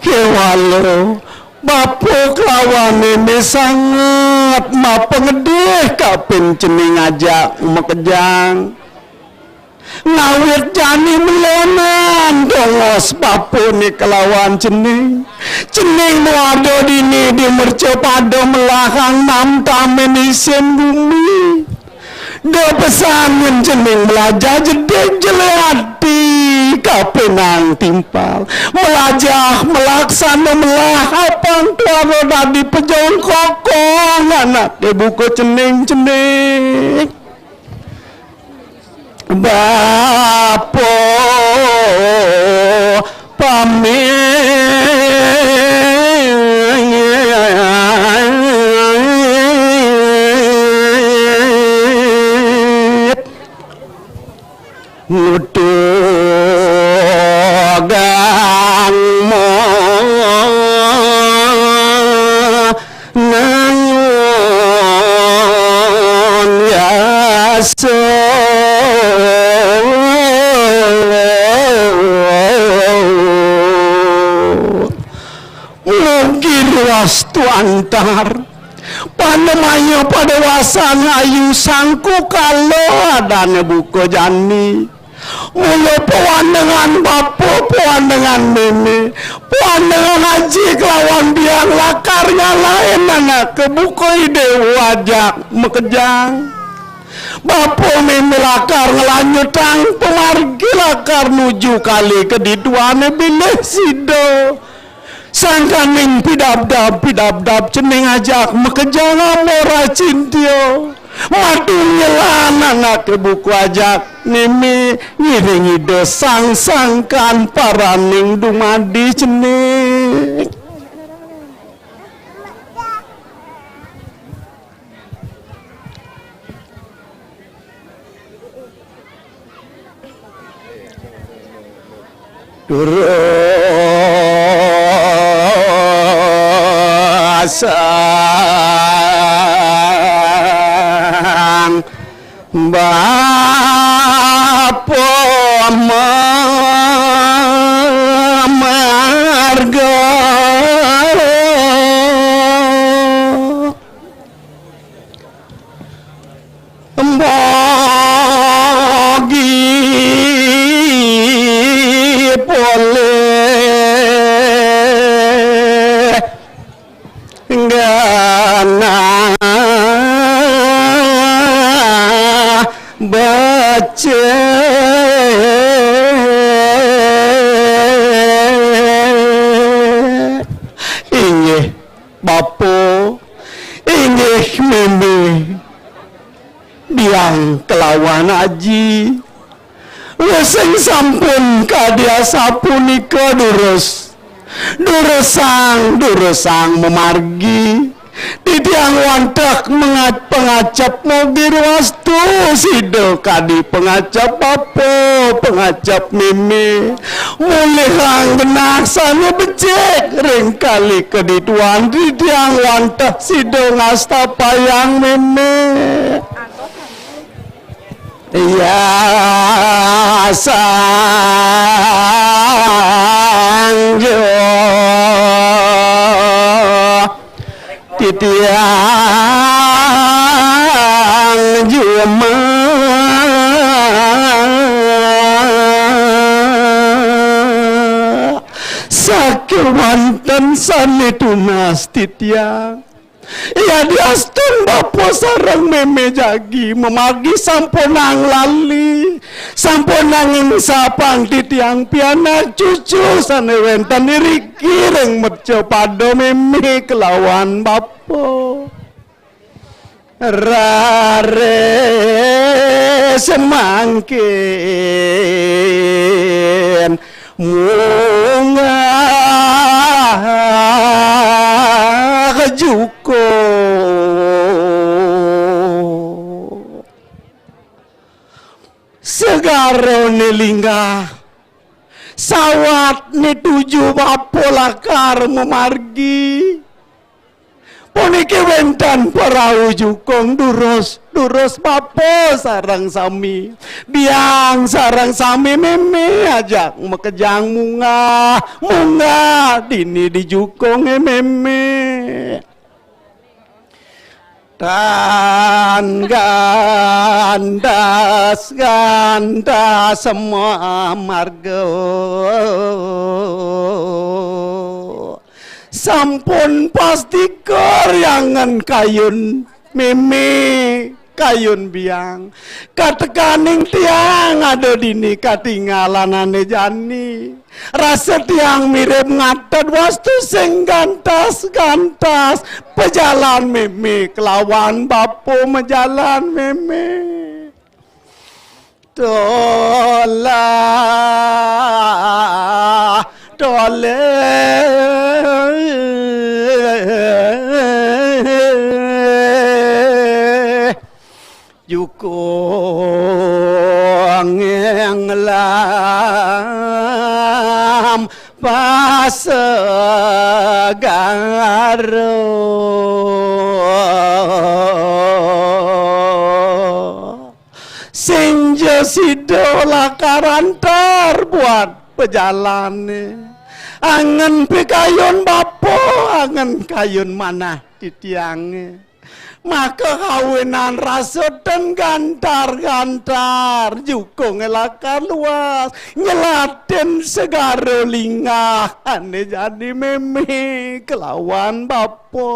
Kéwala, bapa kalawan mémé sanget mapangedih kapining cening Ajak makejang. Ngawit jani melenan tongos bapané kalawan cening. Cening nu ada dini di mercapada melahang namtamin isin bumi. Da pesan nyén cening melajah jedik jelé ati kapining timpal. Melajah melaksana melah apang tuara dadi pejongkokong anaké buka cening-cening. Bapa pamit nutugang mo nangun yasa. Mugi ruas tuantar. Panemaya pada wasan ayu sangku kala adané buka jani. Mula pawandengan bapa, pawandengan mémé, pawandengan aji kelawan biang lakar ngalahin anaké buka idih wajak makejang. Bapa mémé lakar nglanjutang pamargi lakar nuju kali kadiduané bilih sida. Sangkaning pidabdab, pidabdab cening ajak makejang amora cintia. Madu nyelan anaké buka ajak mémé ngiring ida sang sangkan paraning dumadi cening. Durusang bapa mamarga. Mogi polih ganah becik. Inggih, Bapa, inggih mémé, biang kelawan aji. Wéh sing sampun kadi asapunika durus. Durusang, durusang mamargi. Titiang wantah menga-, pangacep mogi ruastu sida kadi pangacep bapa, pangacep mémé. Mulihang genah sané becik ring kali kadidian titiang wantah sida ngastapayang mémé. Ya sang yo titiang juma sakéwanten sané tunas titiang. Yadiastun bapa sareng mémé jagi mamargi sampunang lali, sampunang ngengsapang titiang pianak cucu sané wénten iriki ring mercapada mémé kelawan bapa. Raris mangkin munggah jukung. Segarané linggah, sawatné tuju bapa lakar mamargi. Puniki wénten parau jukung durus, durus bapa sareng sami. Biang sareng sami mémé ajak makejang munggah, munggah dini di jukungé mémé. Tan gandas, gandas mamarga. Sampun pastika riangan kayun mémé, kayun biang. Katekaning tiang ada dini katingalan ané jani. Rasa tiang mirib ngated wastu sing gantas-gantas. Pajalan mémé kelawan bapa majalan mémé. Tolah, toleh. Jukung nglam pasegara. Sing ja sida lakar antar buat pajalané. Angen pikayun bapa, angen kayun manah titiangé. Maka kawinan rasa ten gantar-gantar, jukungé lakar luas, nyelatin segara linggah ané jani mémé kelawan bapa.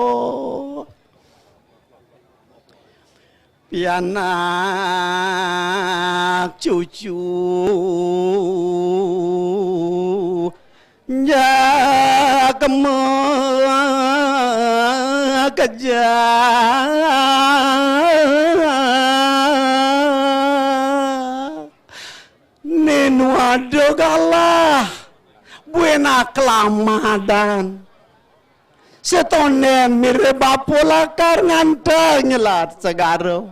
Pianak cucu jak makejang. Né nu ada galah, buin aklamadan. Satondén mirib bapa lakar ngantar nyelat segara.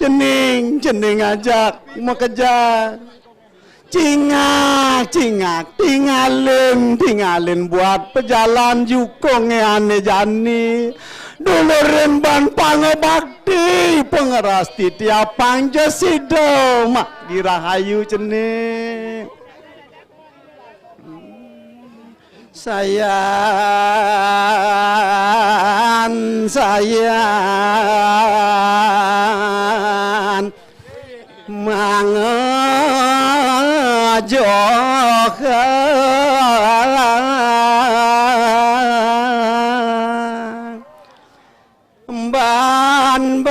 Cening, cening ajak makejang. Cingak, cingak, tingalin, tingalin buat pajalan jukungé ané jani. Dulurin ban pangabakti, pangeras titiang pang ja sida, mak dirahayu cening. Sayan, sayan, mangajohan. Ban-ban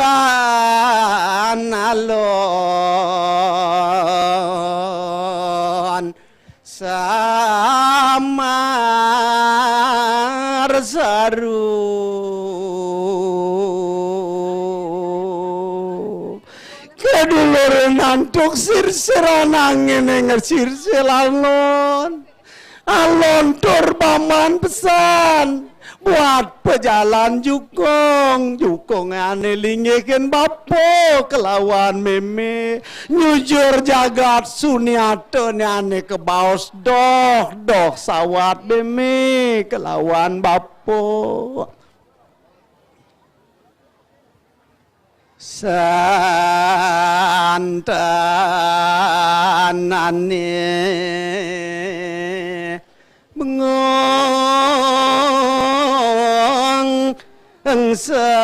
alon samar saru. Kaduluran antuk sirsiran angin ing sirsir alon. Alon tur paman pesan. Buat pejalan jukung, jukung ane linggihin bapa kelawan meme. Nyujur jagat suniatane ane kebaos doh, doh sawat meme kelawan bapa. Santanane bengong engsa.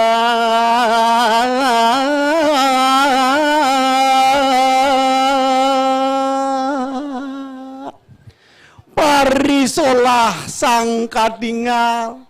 Parisolah sang katingal.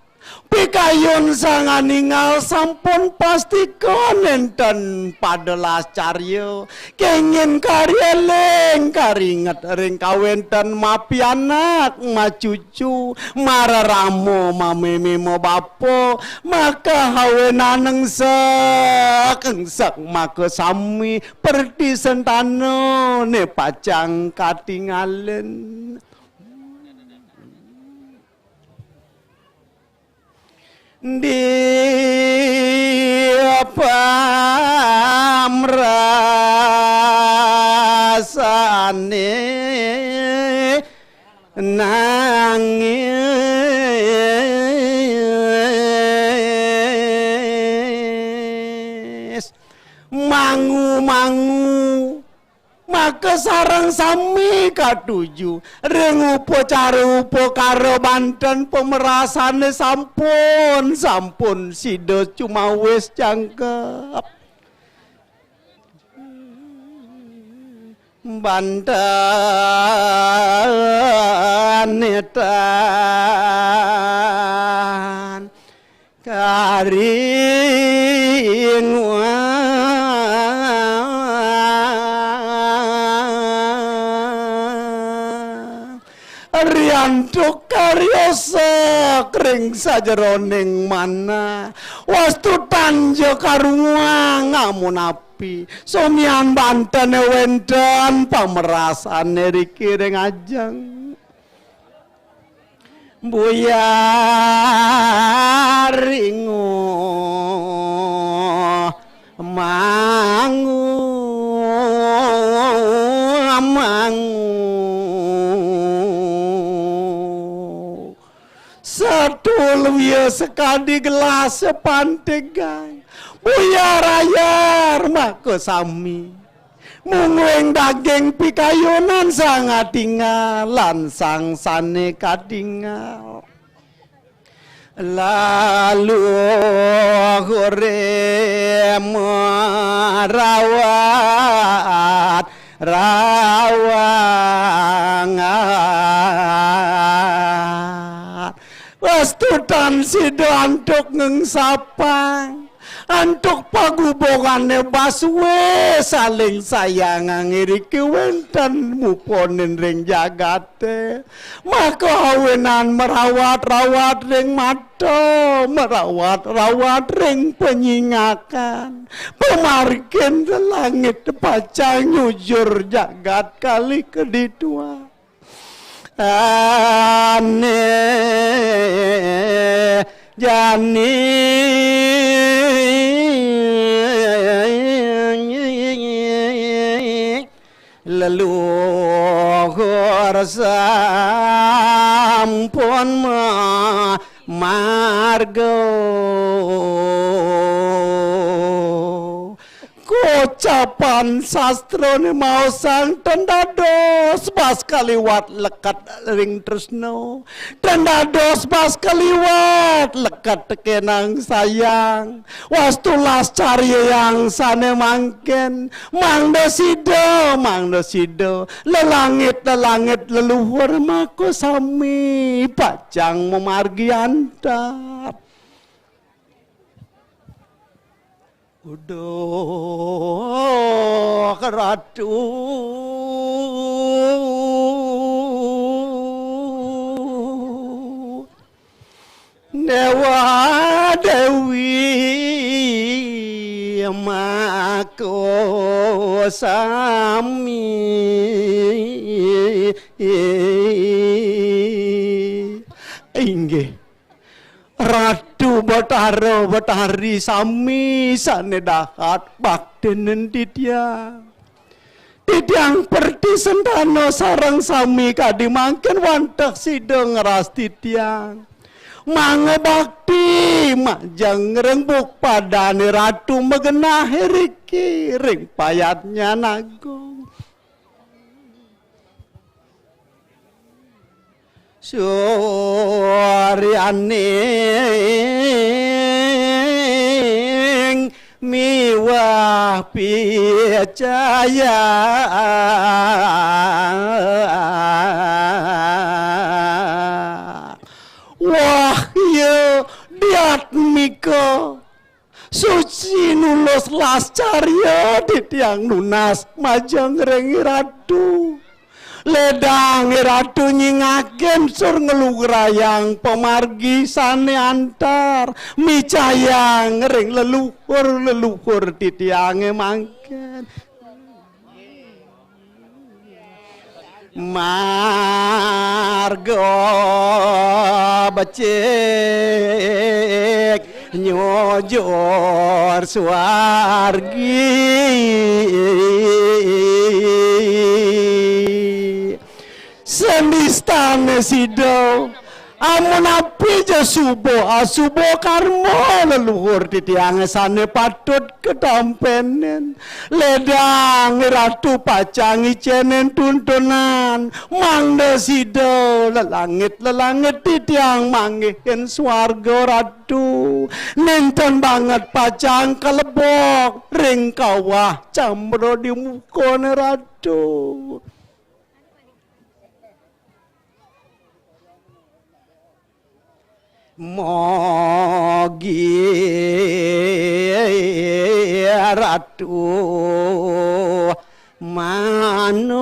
Pikayun sang aningal sampun pastika nenten pada lascarya, kengin kari eling karinget ring kawenten mapianak, macucu, marerama, mameme, mabapa, maka awinan engsek, engsek maka sami perti sentana ne pacang katingalin. Di pamrasane nangis, mangu-mangu, maka sareng sami katuju ring upacara upakara banten pamerasane sampun, sampun sida cumawis jangkep. Banten tan karinguang. Riantuk karyosa ring sajeroning manah. Wastu tanja karuang amun api. Somian bantene wenten pamerasane riki ring ajeng. Buyar ringu mangu, mangu. Satulwiya sakadi gelas pantegang. Buyar ayar maka sami. Mungguing daging pikayunan sang atingal lan sang sane katingal. Laluhure marawat rawangan. Wastu tan sida antuk ngengsapang. Antuk pagubungane basue saling sayangang iriki wenten muponin ring jagate. Maka awinan marawat-rawat ring mata, marawat-rawat ring panyingakan. Pamargin langit pacang nyujur jagat kalih kedituan. Ane jani leluhur sampun ma-, marga. Kocapan sastrane maosang ten dados bas kaliwat leket ring tresna. Ten dados bas kaliwat leket tekenang sayang. Wastu lascaryayang sane mangkin. Mangda sida, mangda sida. Lelangit, lelangit leluhur maka sami pacang mamargi antar. Uduh Ratu Dewa Dewi maka sami. Inggih. Ratu Betara Betari sami sane dahat baktinen titiang. Titiang Perti Sentana sareng sami kadi mangkin wantah sida ngras titiang. Mangabakti majeng ring buk padane Ratu magenah iriki ring payatnyan agung. Suryaning miwah picaya. Wahya diatmika suci nulus lascarya titiang nunas majeng ring Ratu. Ledang Ratu nyingakin sur nglugrayang pamargi sane antar micayang ring leluhur-leluhur titiange mangkin. Marga becik nyujur suargi. Senistane sida, amun apija suba asuba karma leluhur titiange sane patut katampenin. Ledang Ratu pacang icenin tuntunan, mangda sida lelangit-lelangit titiang manggihin swarga Ratu. Nenten banget pacang kalebok ring kawah cambra di mukane Ratu. Mogi Ratu manugrahi.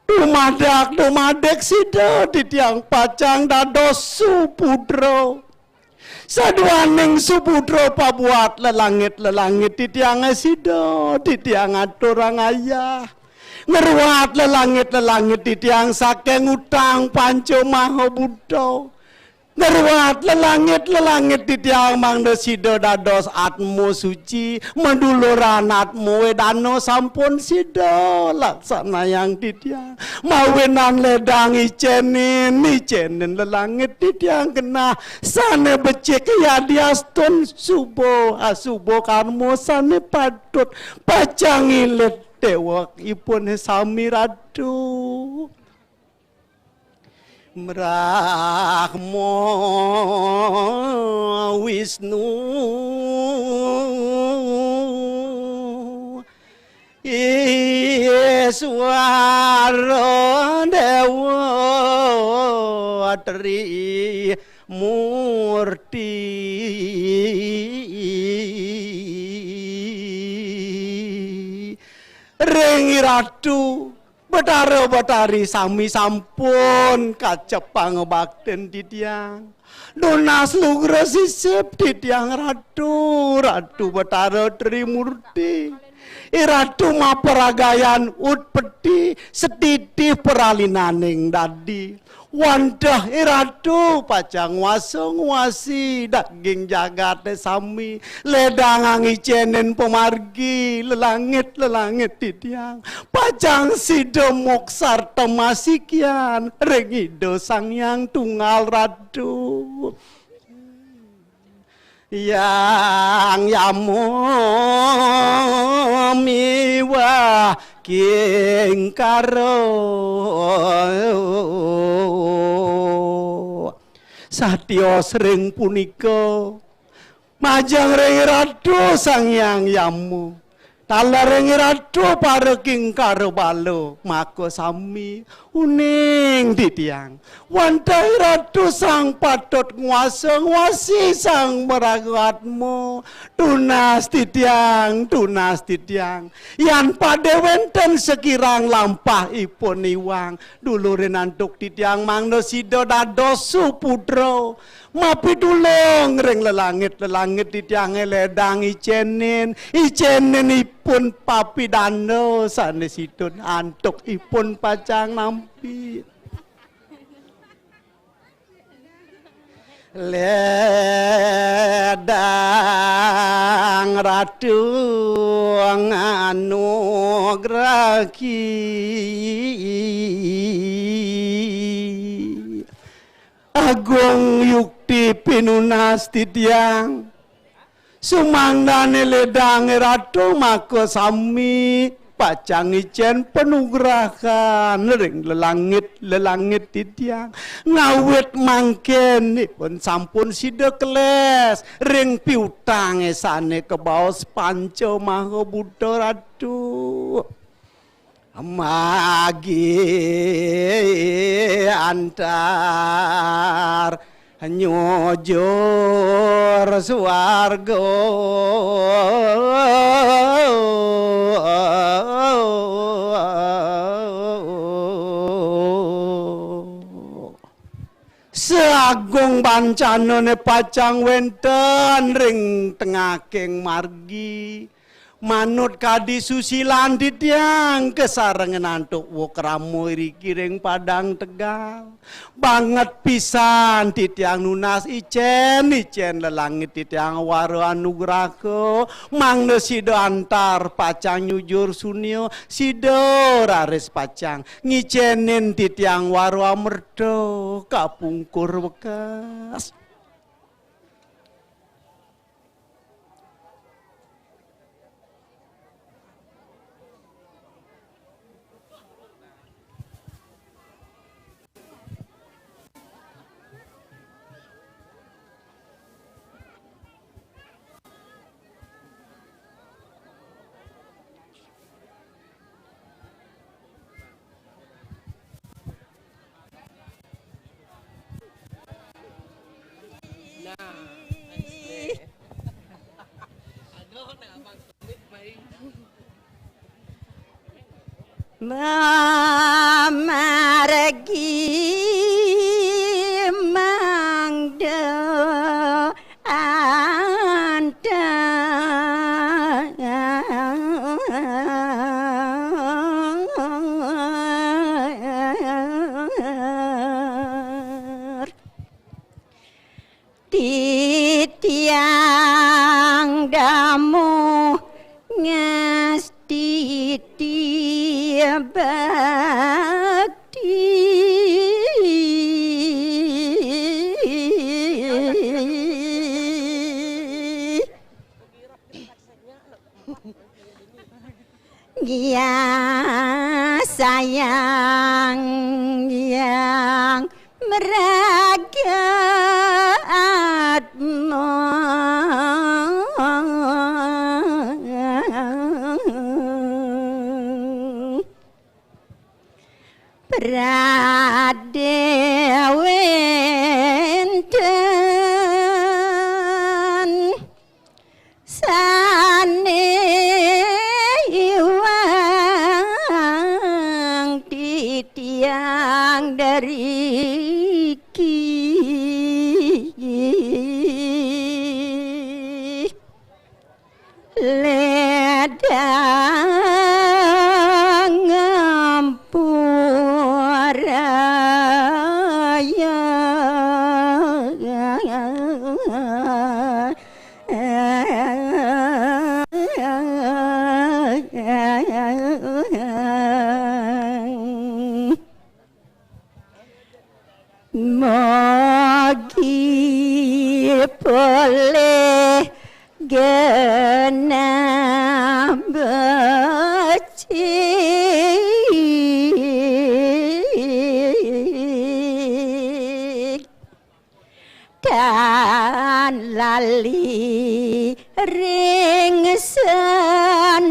Dumadak, dumadik sida titiang pacang dados suputra. Saduaning suputra pabuat lelangit-lelangit titiange sida, titiang aturang ayah. Ngruat lelangit-lelangit titiang saking utang panca maha buta. Ngruat lelangit-lelangit titiang mangda sida dados atma suci, maduluran atma wedana sampun sida laksanayang titiang. Mawinan ledang icenin, icenin lelangit titiang genah sane becik yadiastun suba asuba karma sane patut pacang ilit dewekipun sami Ratu. Brahma Wisnu Iswara Dewa Tri Murti. Ring Ratu Betara Betari sami sampun kacep pangabaktin titiang. Nunas lugra sisip titiang Ratu, Ratu Betara Trimurti. I Ratu maparagayan utpeti setitih pralinaning dadi. Wantah I Ratu pacang nguasa nguasi daging jagate sami, ledang ngicenin pamargi lelangit-lelangit titiang. Pacang sida moksarta masikian ring Ida Sang Hyang Tunggal Ratu. Hyang Yama miwah Kingkara. Satios ring punika, majeng ring Ratu Sang Hyang Yama. Taler ring Ratu para Kingkara bala, maka sami uning titiang. Wantah Ratu sang patut nguasa, nguasi sang maraga atma. Tunas titiang, tunas titiang. Yan pada wenten sakirang lampahipun iwang, dulurin antuk titiang mangda sida dados suputra. Mapitulung ring lelangit-lelangit titiange ledang icenin, icenin ipun pun papidanda sané sida antuk ipun pacang nampi. Ledang Ratu nganugrahi. Agung yukti pinunas titiang. Sumangdané ledangé Ratu maka sami pacang ngicén panugrahan ring lelangit-lelangit titiang. Ngawit mangkin ipun sampun sida kelés ring piutangé sané kabaos Panca Maha Buddha Ratu. Magi antar nyujur swarga. Sagung bancanané pacang wénten ring tengahing margi. Manut kadi susilan titiang kasarengin antuk wokrama iriki ring Padang Tegal. Banget pisan titiang nunas icén-icén lelangit titiang wara anugraha, mangda sida antar pacang nyujur sunia, sida raris pacang ngicénin titiang wara amerta kapungkur wekas. Mamargi mangda antar. Titiang damuh ngastiti bakti. Ngiasayang yang mraga atma. Pradé wénten sané iwang titiang dariki. Ledang ngampuraya. Mogi polih genah becik. Tan lali ring sandana.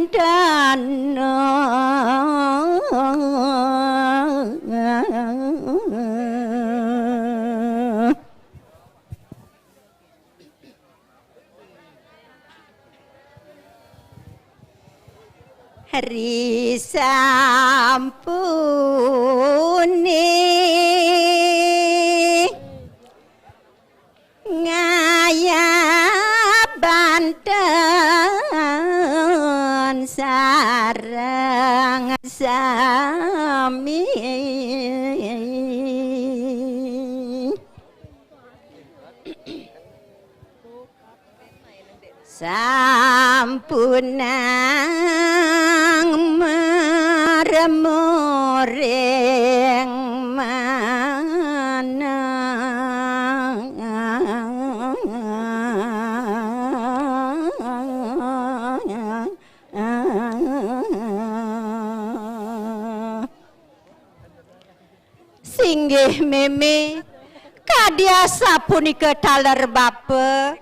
Ri sampuné ngayah banten sareng sami. Sampunang maremuring manah. Singgih mémé, kadi asapunika taler bapa,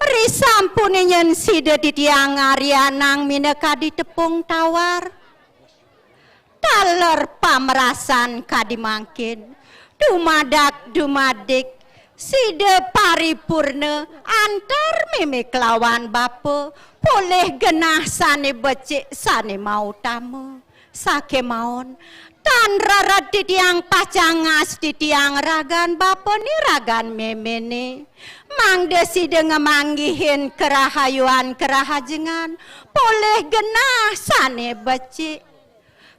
risampuné nyen sida titiang ngaryanang minakadi tepung tawar. Taler pamerasan kadi mangkin, dumadak dumadik, sida paripurna antar mémé kelawan bapa, polih genah sané becik sané mautama. Sakémaon, tan rered titiang pacang ngas titiang ragan bapané ragan méméné. Mangda sida ngamanggihin karahayuan karahajengan, polih genah sané becik.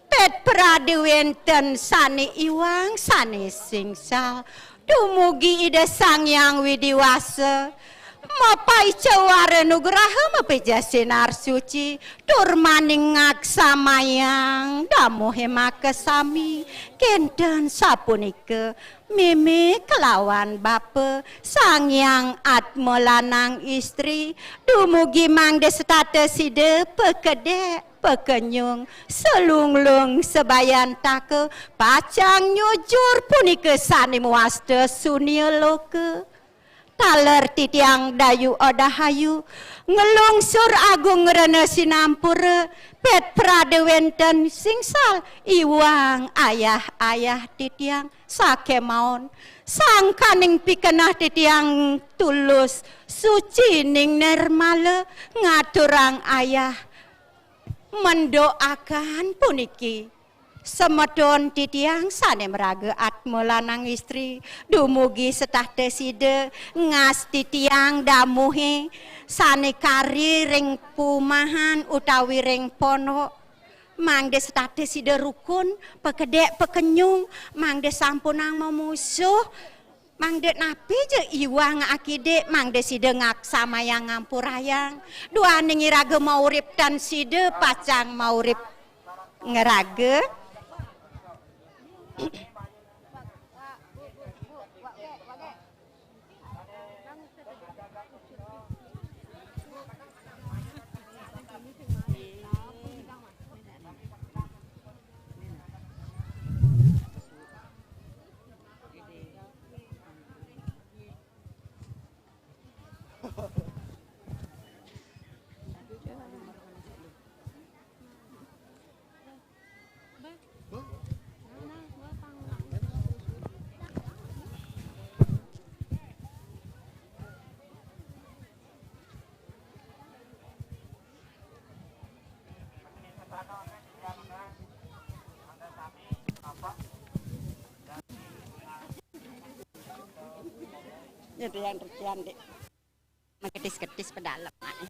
Pét prada wénten sané iwang, sané singsal. Dumugi Ida Sang Hyang Widi Wasa, mapaica wara nugraha, mapija sinar suci, tur maning ngaksamayang damuhé makasami. Kénten sapunika, mémé kelawan bapa, Sang Hyang Atma Lanang Istri, dumugi mangda setata sida pakedék, pakenyung, salunglung, sabayantaka, pacang nyujur punika sané mawasta sunia loka. Taler titiang Dayu Odahayu, nglungsur agung rena sinampura, pét prada wénten singsal iwang ayah-ayah titiang, sakémaon sangkaning pikenah titiang tulus suci ning nirmala ngaturang ayah mendoakan puniki. Semeton titiang sané maraga atma lanang istri, dumugi setata sida ngas titiang damuhé sané kari ring pumahan utawi ring pondok. Mangda setata sida rukun, pakedék pakenyung, mangda sampunang mamusuh, mangda napi ja iwang akidik, mangda sida ngaksamayang ngampurayang. Duaning iraga maurip tan sida pacang maurip ngraga. Itu yang terkian, Dik. Maketis-ketis pedalem ae.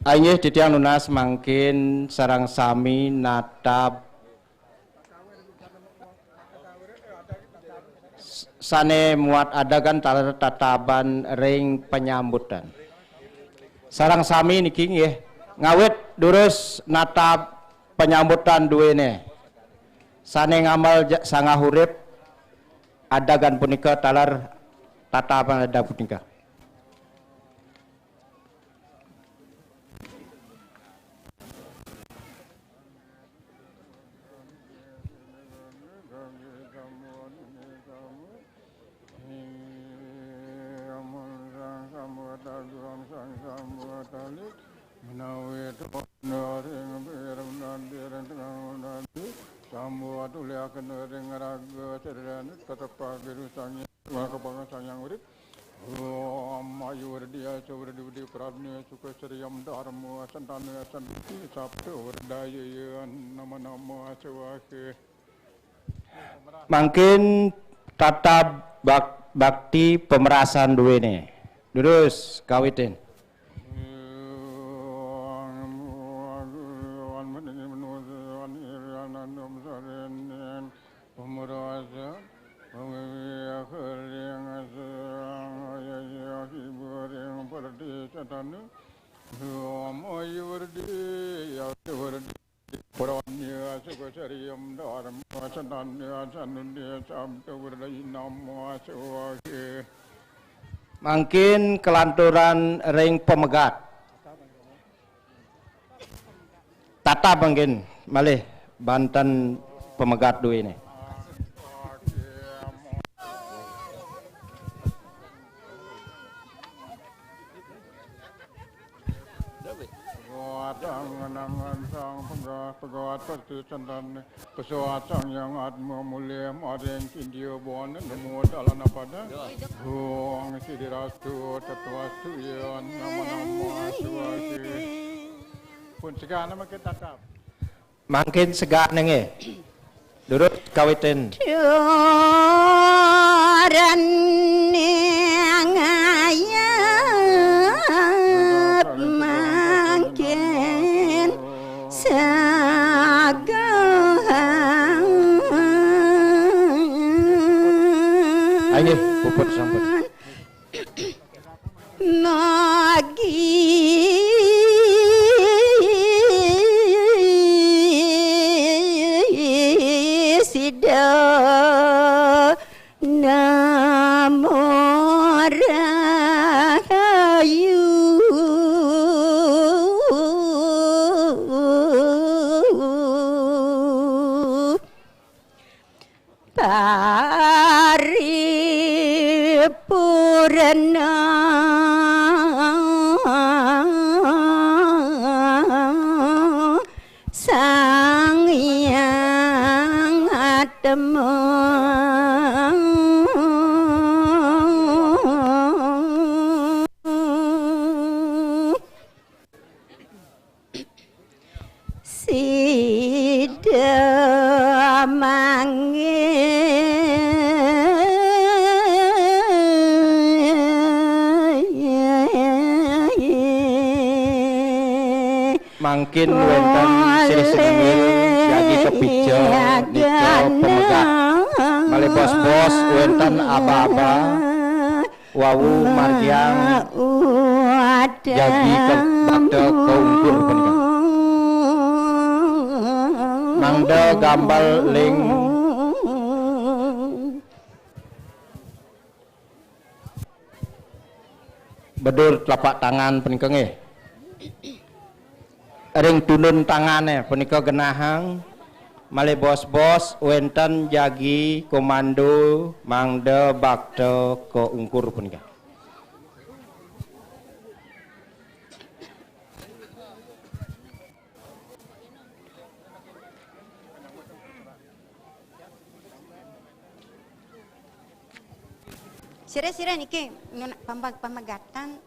Inggih, titiang nunas mangkin sareng sami natab s-, sane muat adegan taler tataban ring panyambutan. Sareng sami niki nggih, ngawit durus natab panyambutan duene. Sane ngamel ja-, sanggah urip adegan punika taler tataban adegan punika. Menawi ring piring nadi ring tengah nadi, sambuat ulihaken ring raga sriraning tetep pabiru sangya, maka pangan sangyang urip. Om ayu wredi ayu wredi wredi pradnya suka sriyam dharma santana santi sapta werdaya nama nama swaha. Mangkin tatab bak-, bakti pemerasan duene. Durus kawitin. Pemerasan, pengwiwi kering asang, ayaya hiburing perdi satanu, Rama Yurdi, Yurdi, Pranya suka sariam dharma, satanya sanudia sabda werdai nama suwake. Mangkin kelanturan ring pemegat. Tata mangkin malih banten pemegat duene. Pegat angen-angen sang pegat, pegat perti sentane. Pesuat Sang Hyang Atma Mulia maring Cindia Buana nemu dalana pada. Hong Sidi Rastu Tetuastu Yan nama-nama suwasi. Pun segana mangkin tatap. Mangkin segana nggih. Durus kawitin. Turan ngayap mangkin. Saga. Ayo, puput sampun. Magi sida namo rahayu. Paripurna Sang Hyang Atma. Sida mangke. Mangkin wenten sirih sinunggil jagi kapija nika pemegat. Malih bos-bos wenten aba-aba. Wau margiang jagi ka bakta kaungkur punika. Mangda gambal ling bedur telapak tangan punika nggih. Ring tundun tangane punika genahang, malih bos-bos wenten jagi komando mangda bakta kaungkur punika. Sira-sira niki nuna-, pamba-, pamegatan.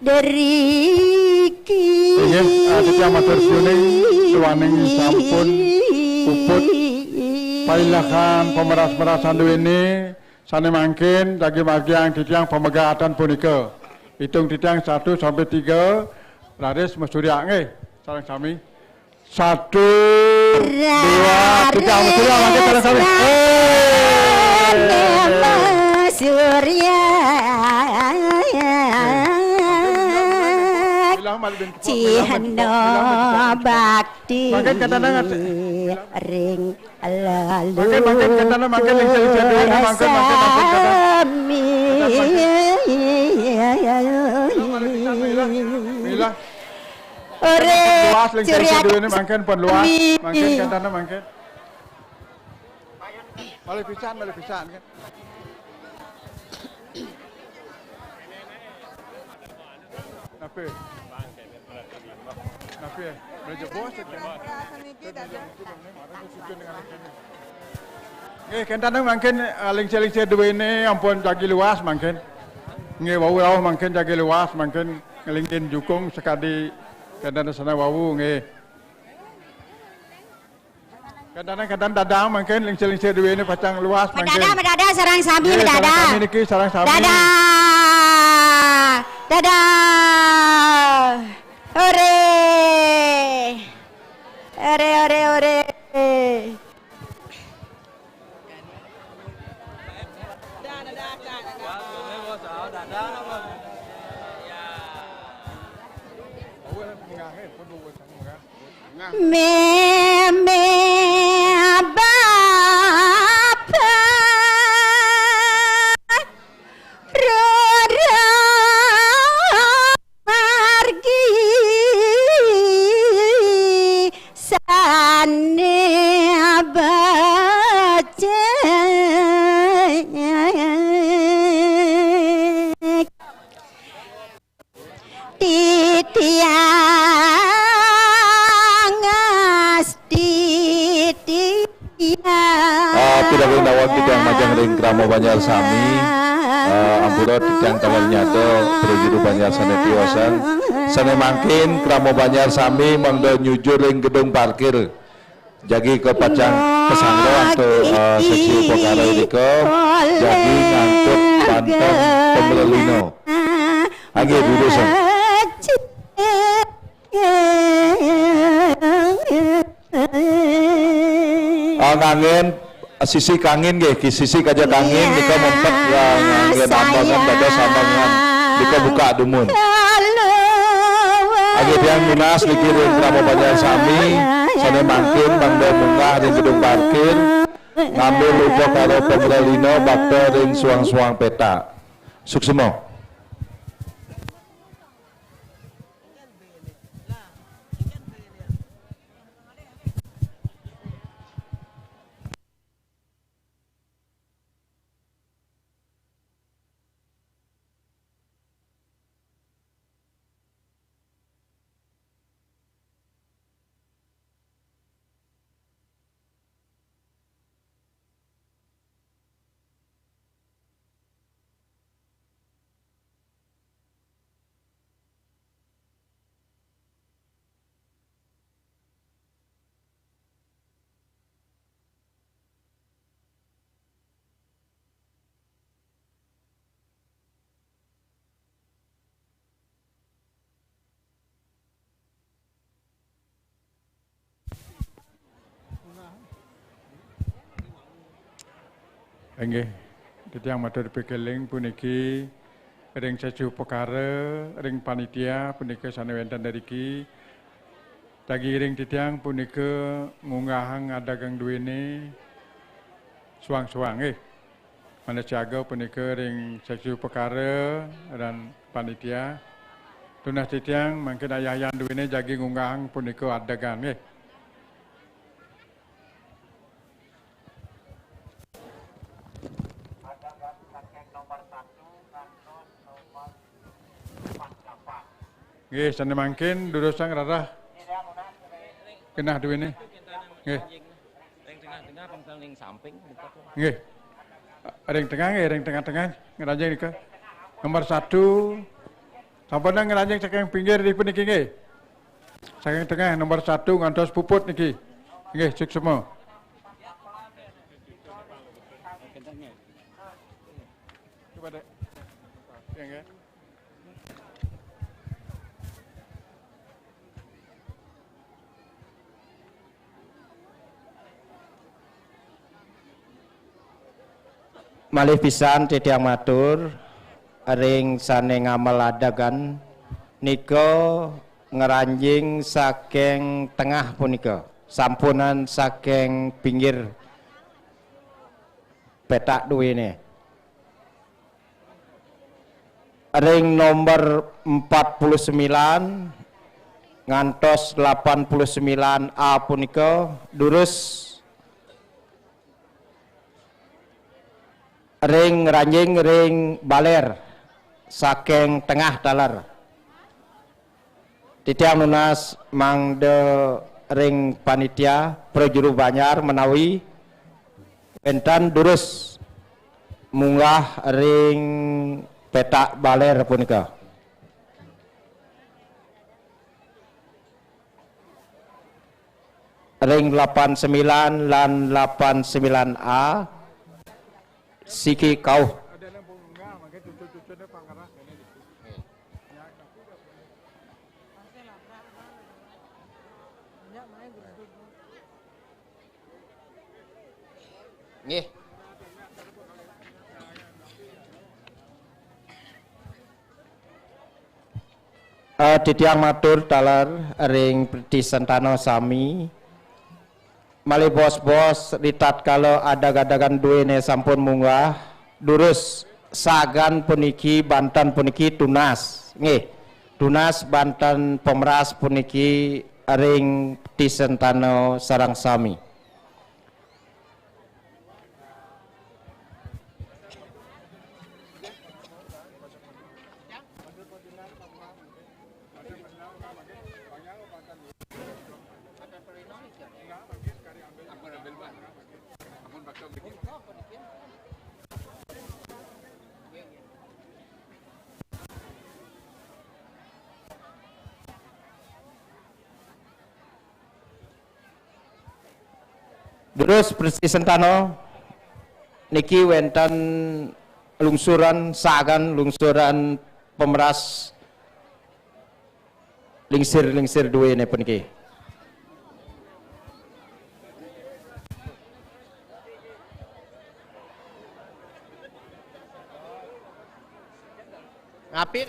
Deriki. Inggih, ah, titiang matur siuning, duaning sampun puput pailahan pameras-merasan duene, sane mangkin jagi margiang titiang pamegatan punika. Itung titiang satu sampai tiga, raris masuryak nggih, sareng sami. Satu, dua, tiga. Masurya, mangkin sareng sami. Hei. Masurya. Bilang malih ben, bilang ben, Cihna bilang ben. Bakti. Mangkin katana ngat-, ring lalu. Mangkin, mangkin katana, mangkin lingsir-lingsir duene, mangkin, mangkin, mangkin, katana. Sami. Katana, mangkin. Bilang, bilang. Ore luas, lingsir curiak duene mangkin pun luas. Mangkin katana mangkin. Malih pisan, malih pisan kan. Napi? Napi? Udah jebos ya, kan? Nggih, kenten mangkin, eh, lingsir-lingsir duene ampun jagi luas mangkin. Nggih, wau rauh mangkin jagi luas mangkin nglingin jukung sakadi kenten sana wau nggih. Kenten-kenten dadang mangkin lingsir-lingsir duene pacang luas mangkin. Madadah, madadah sareng sami, nggih, madadah. Sareng sami niki, sareng sami. Dadah. Dadah. Hore. Hore, hore, hore. Meme bapa roro margi sane becik. Titiang asti titiang. Ah, pidareng daweg titiang majeng ring krama Banjar sami. Ah, ampura titiang taler nyada prajuru Banjar sane tiosan. Sane mangkin krama Banjar sami mangda nyujur ring gedung parkir. Jagi ka pacang kasangga antuk, eh, seksi upakara irika, jagi ngangkut banten pamrelina. Nggih, durusang. Ah, nganggen sisi kangin nggih, ki-, sisi kaja kangin nika mempet, ah, nganggen ambangan, dados ambangan. Nika buka dumun. Nggih, tiang nunas niki ring krama Banjar sami, sane mangkin mangda munggah ring gedung parkir, ngambil upakara pamrelina bakta ring suang-suang petak. Suksma. Inggih, titiang matur pikiling puniki ring sesi upakara, ring panitia punika sane wenten iriki. Jagi ring titiang punika ngunggahang adegang duene suang-suang, nggih. Mane siaga punika ring seksi upakara dan panitia. Tunas titiang mangkin ayah-ayahan duene jagi ngunggahang punika adegan, nggih. Nggih, sane mangkin durusang rarah genah duene. Nggih. Ring tengah-tengah, pang ring samping, gitu. Nggih. Ring tengah, nggih, ring tengah-tengah, ngranjing nika. Nomor satu, Sampun ngranjing saking pinggir niki puniki nggih. Saking tengah nomor satu ngantos puput niki. Nggih, suksma. Coba, Dek. Ya, nggih. Malih pisan titiang matur ring sane ngamel adegan nika ngranjing saking tengah punika, sampunan saking pinggir petak duene. Ring nomor empat puluh sembilan ngantos delapan puluh sembilan A punika durus ring ranjing ring baler saking tengah taler. Titiang nunas mangda ring panitia prajuru Banjar menawi wenten durus munggah ring petak baler punika. Ring delapan sembilan lan delapan sembilan A siki kauh. Nggih. Eh, titiang matur taler ring Preti Sentana sami. Malih bos-bos, ritatkala adag-adagan duene sampun munggah, durus sagan puniki, banten puniki tunas. Nggih, tunas banten pemeras puniki ring Preti Sentana sareng sami. Durus Preti Sentana niki wenten lungsuran sagan, lungsuran pemeras lingsir-lingsir duene puniki. Ngapi?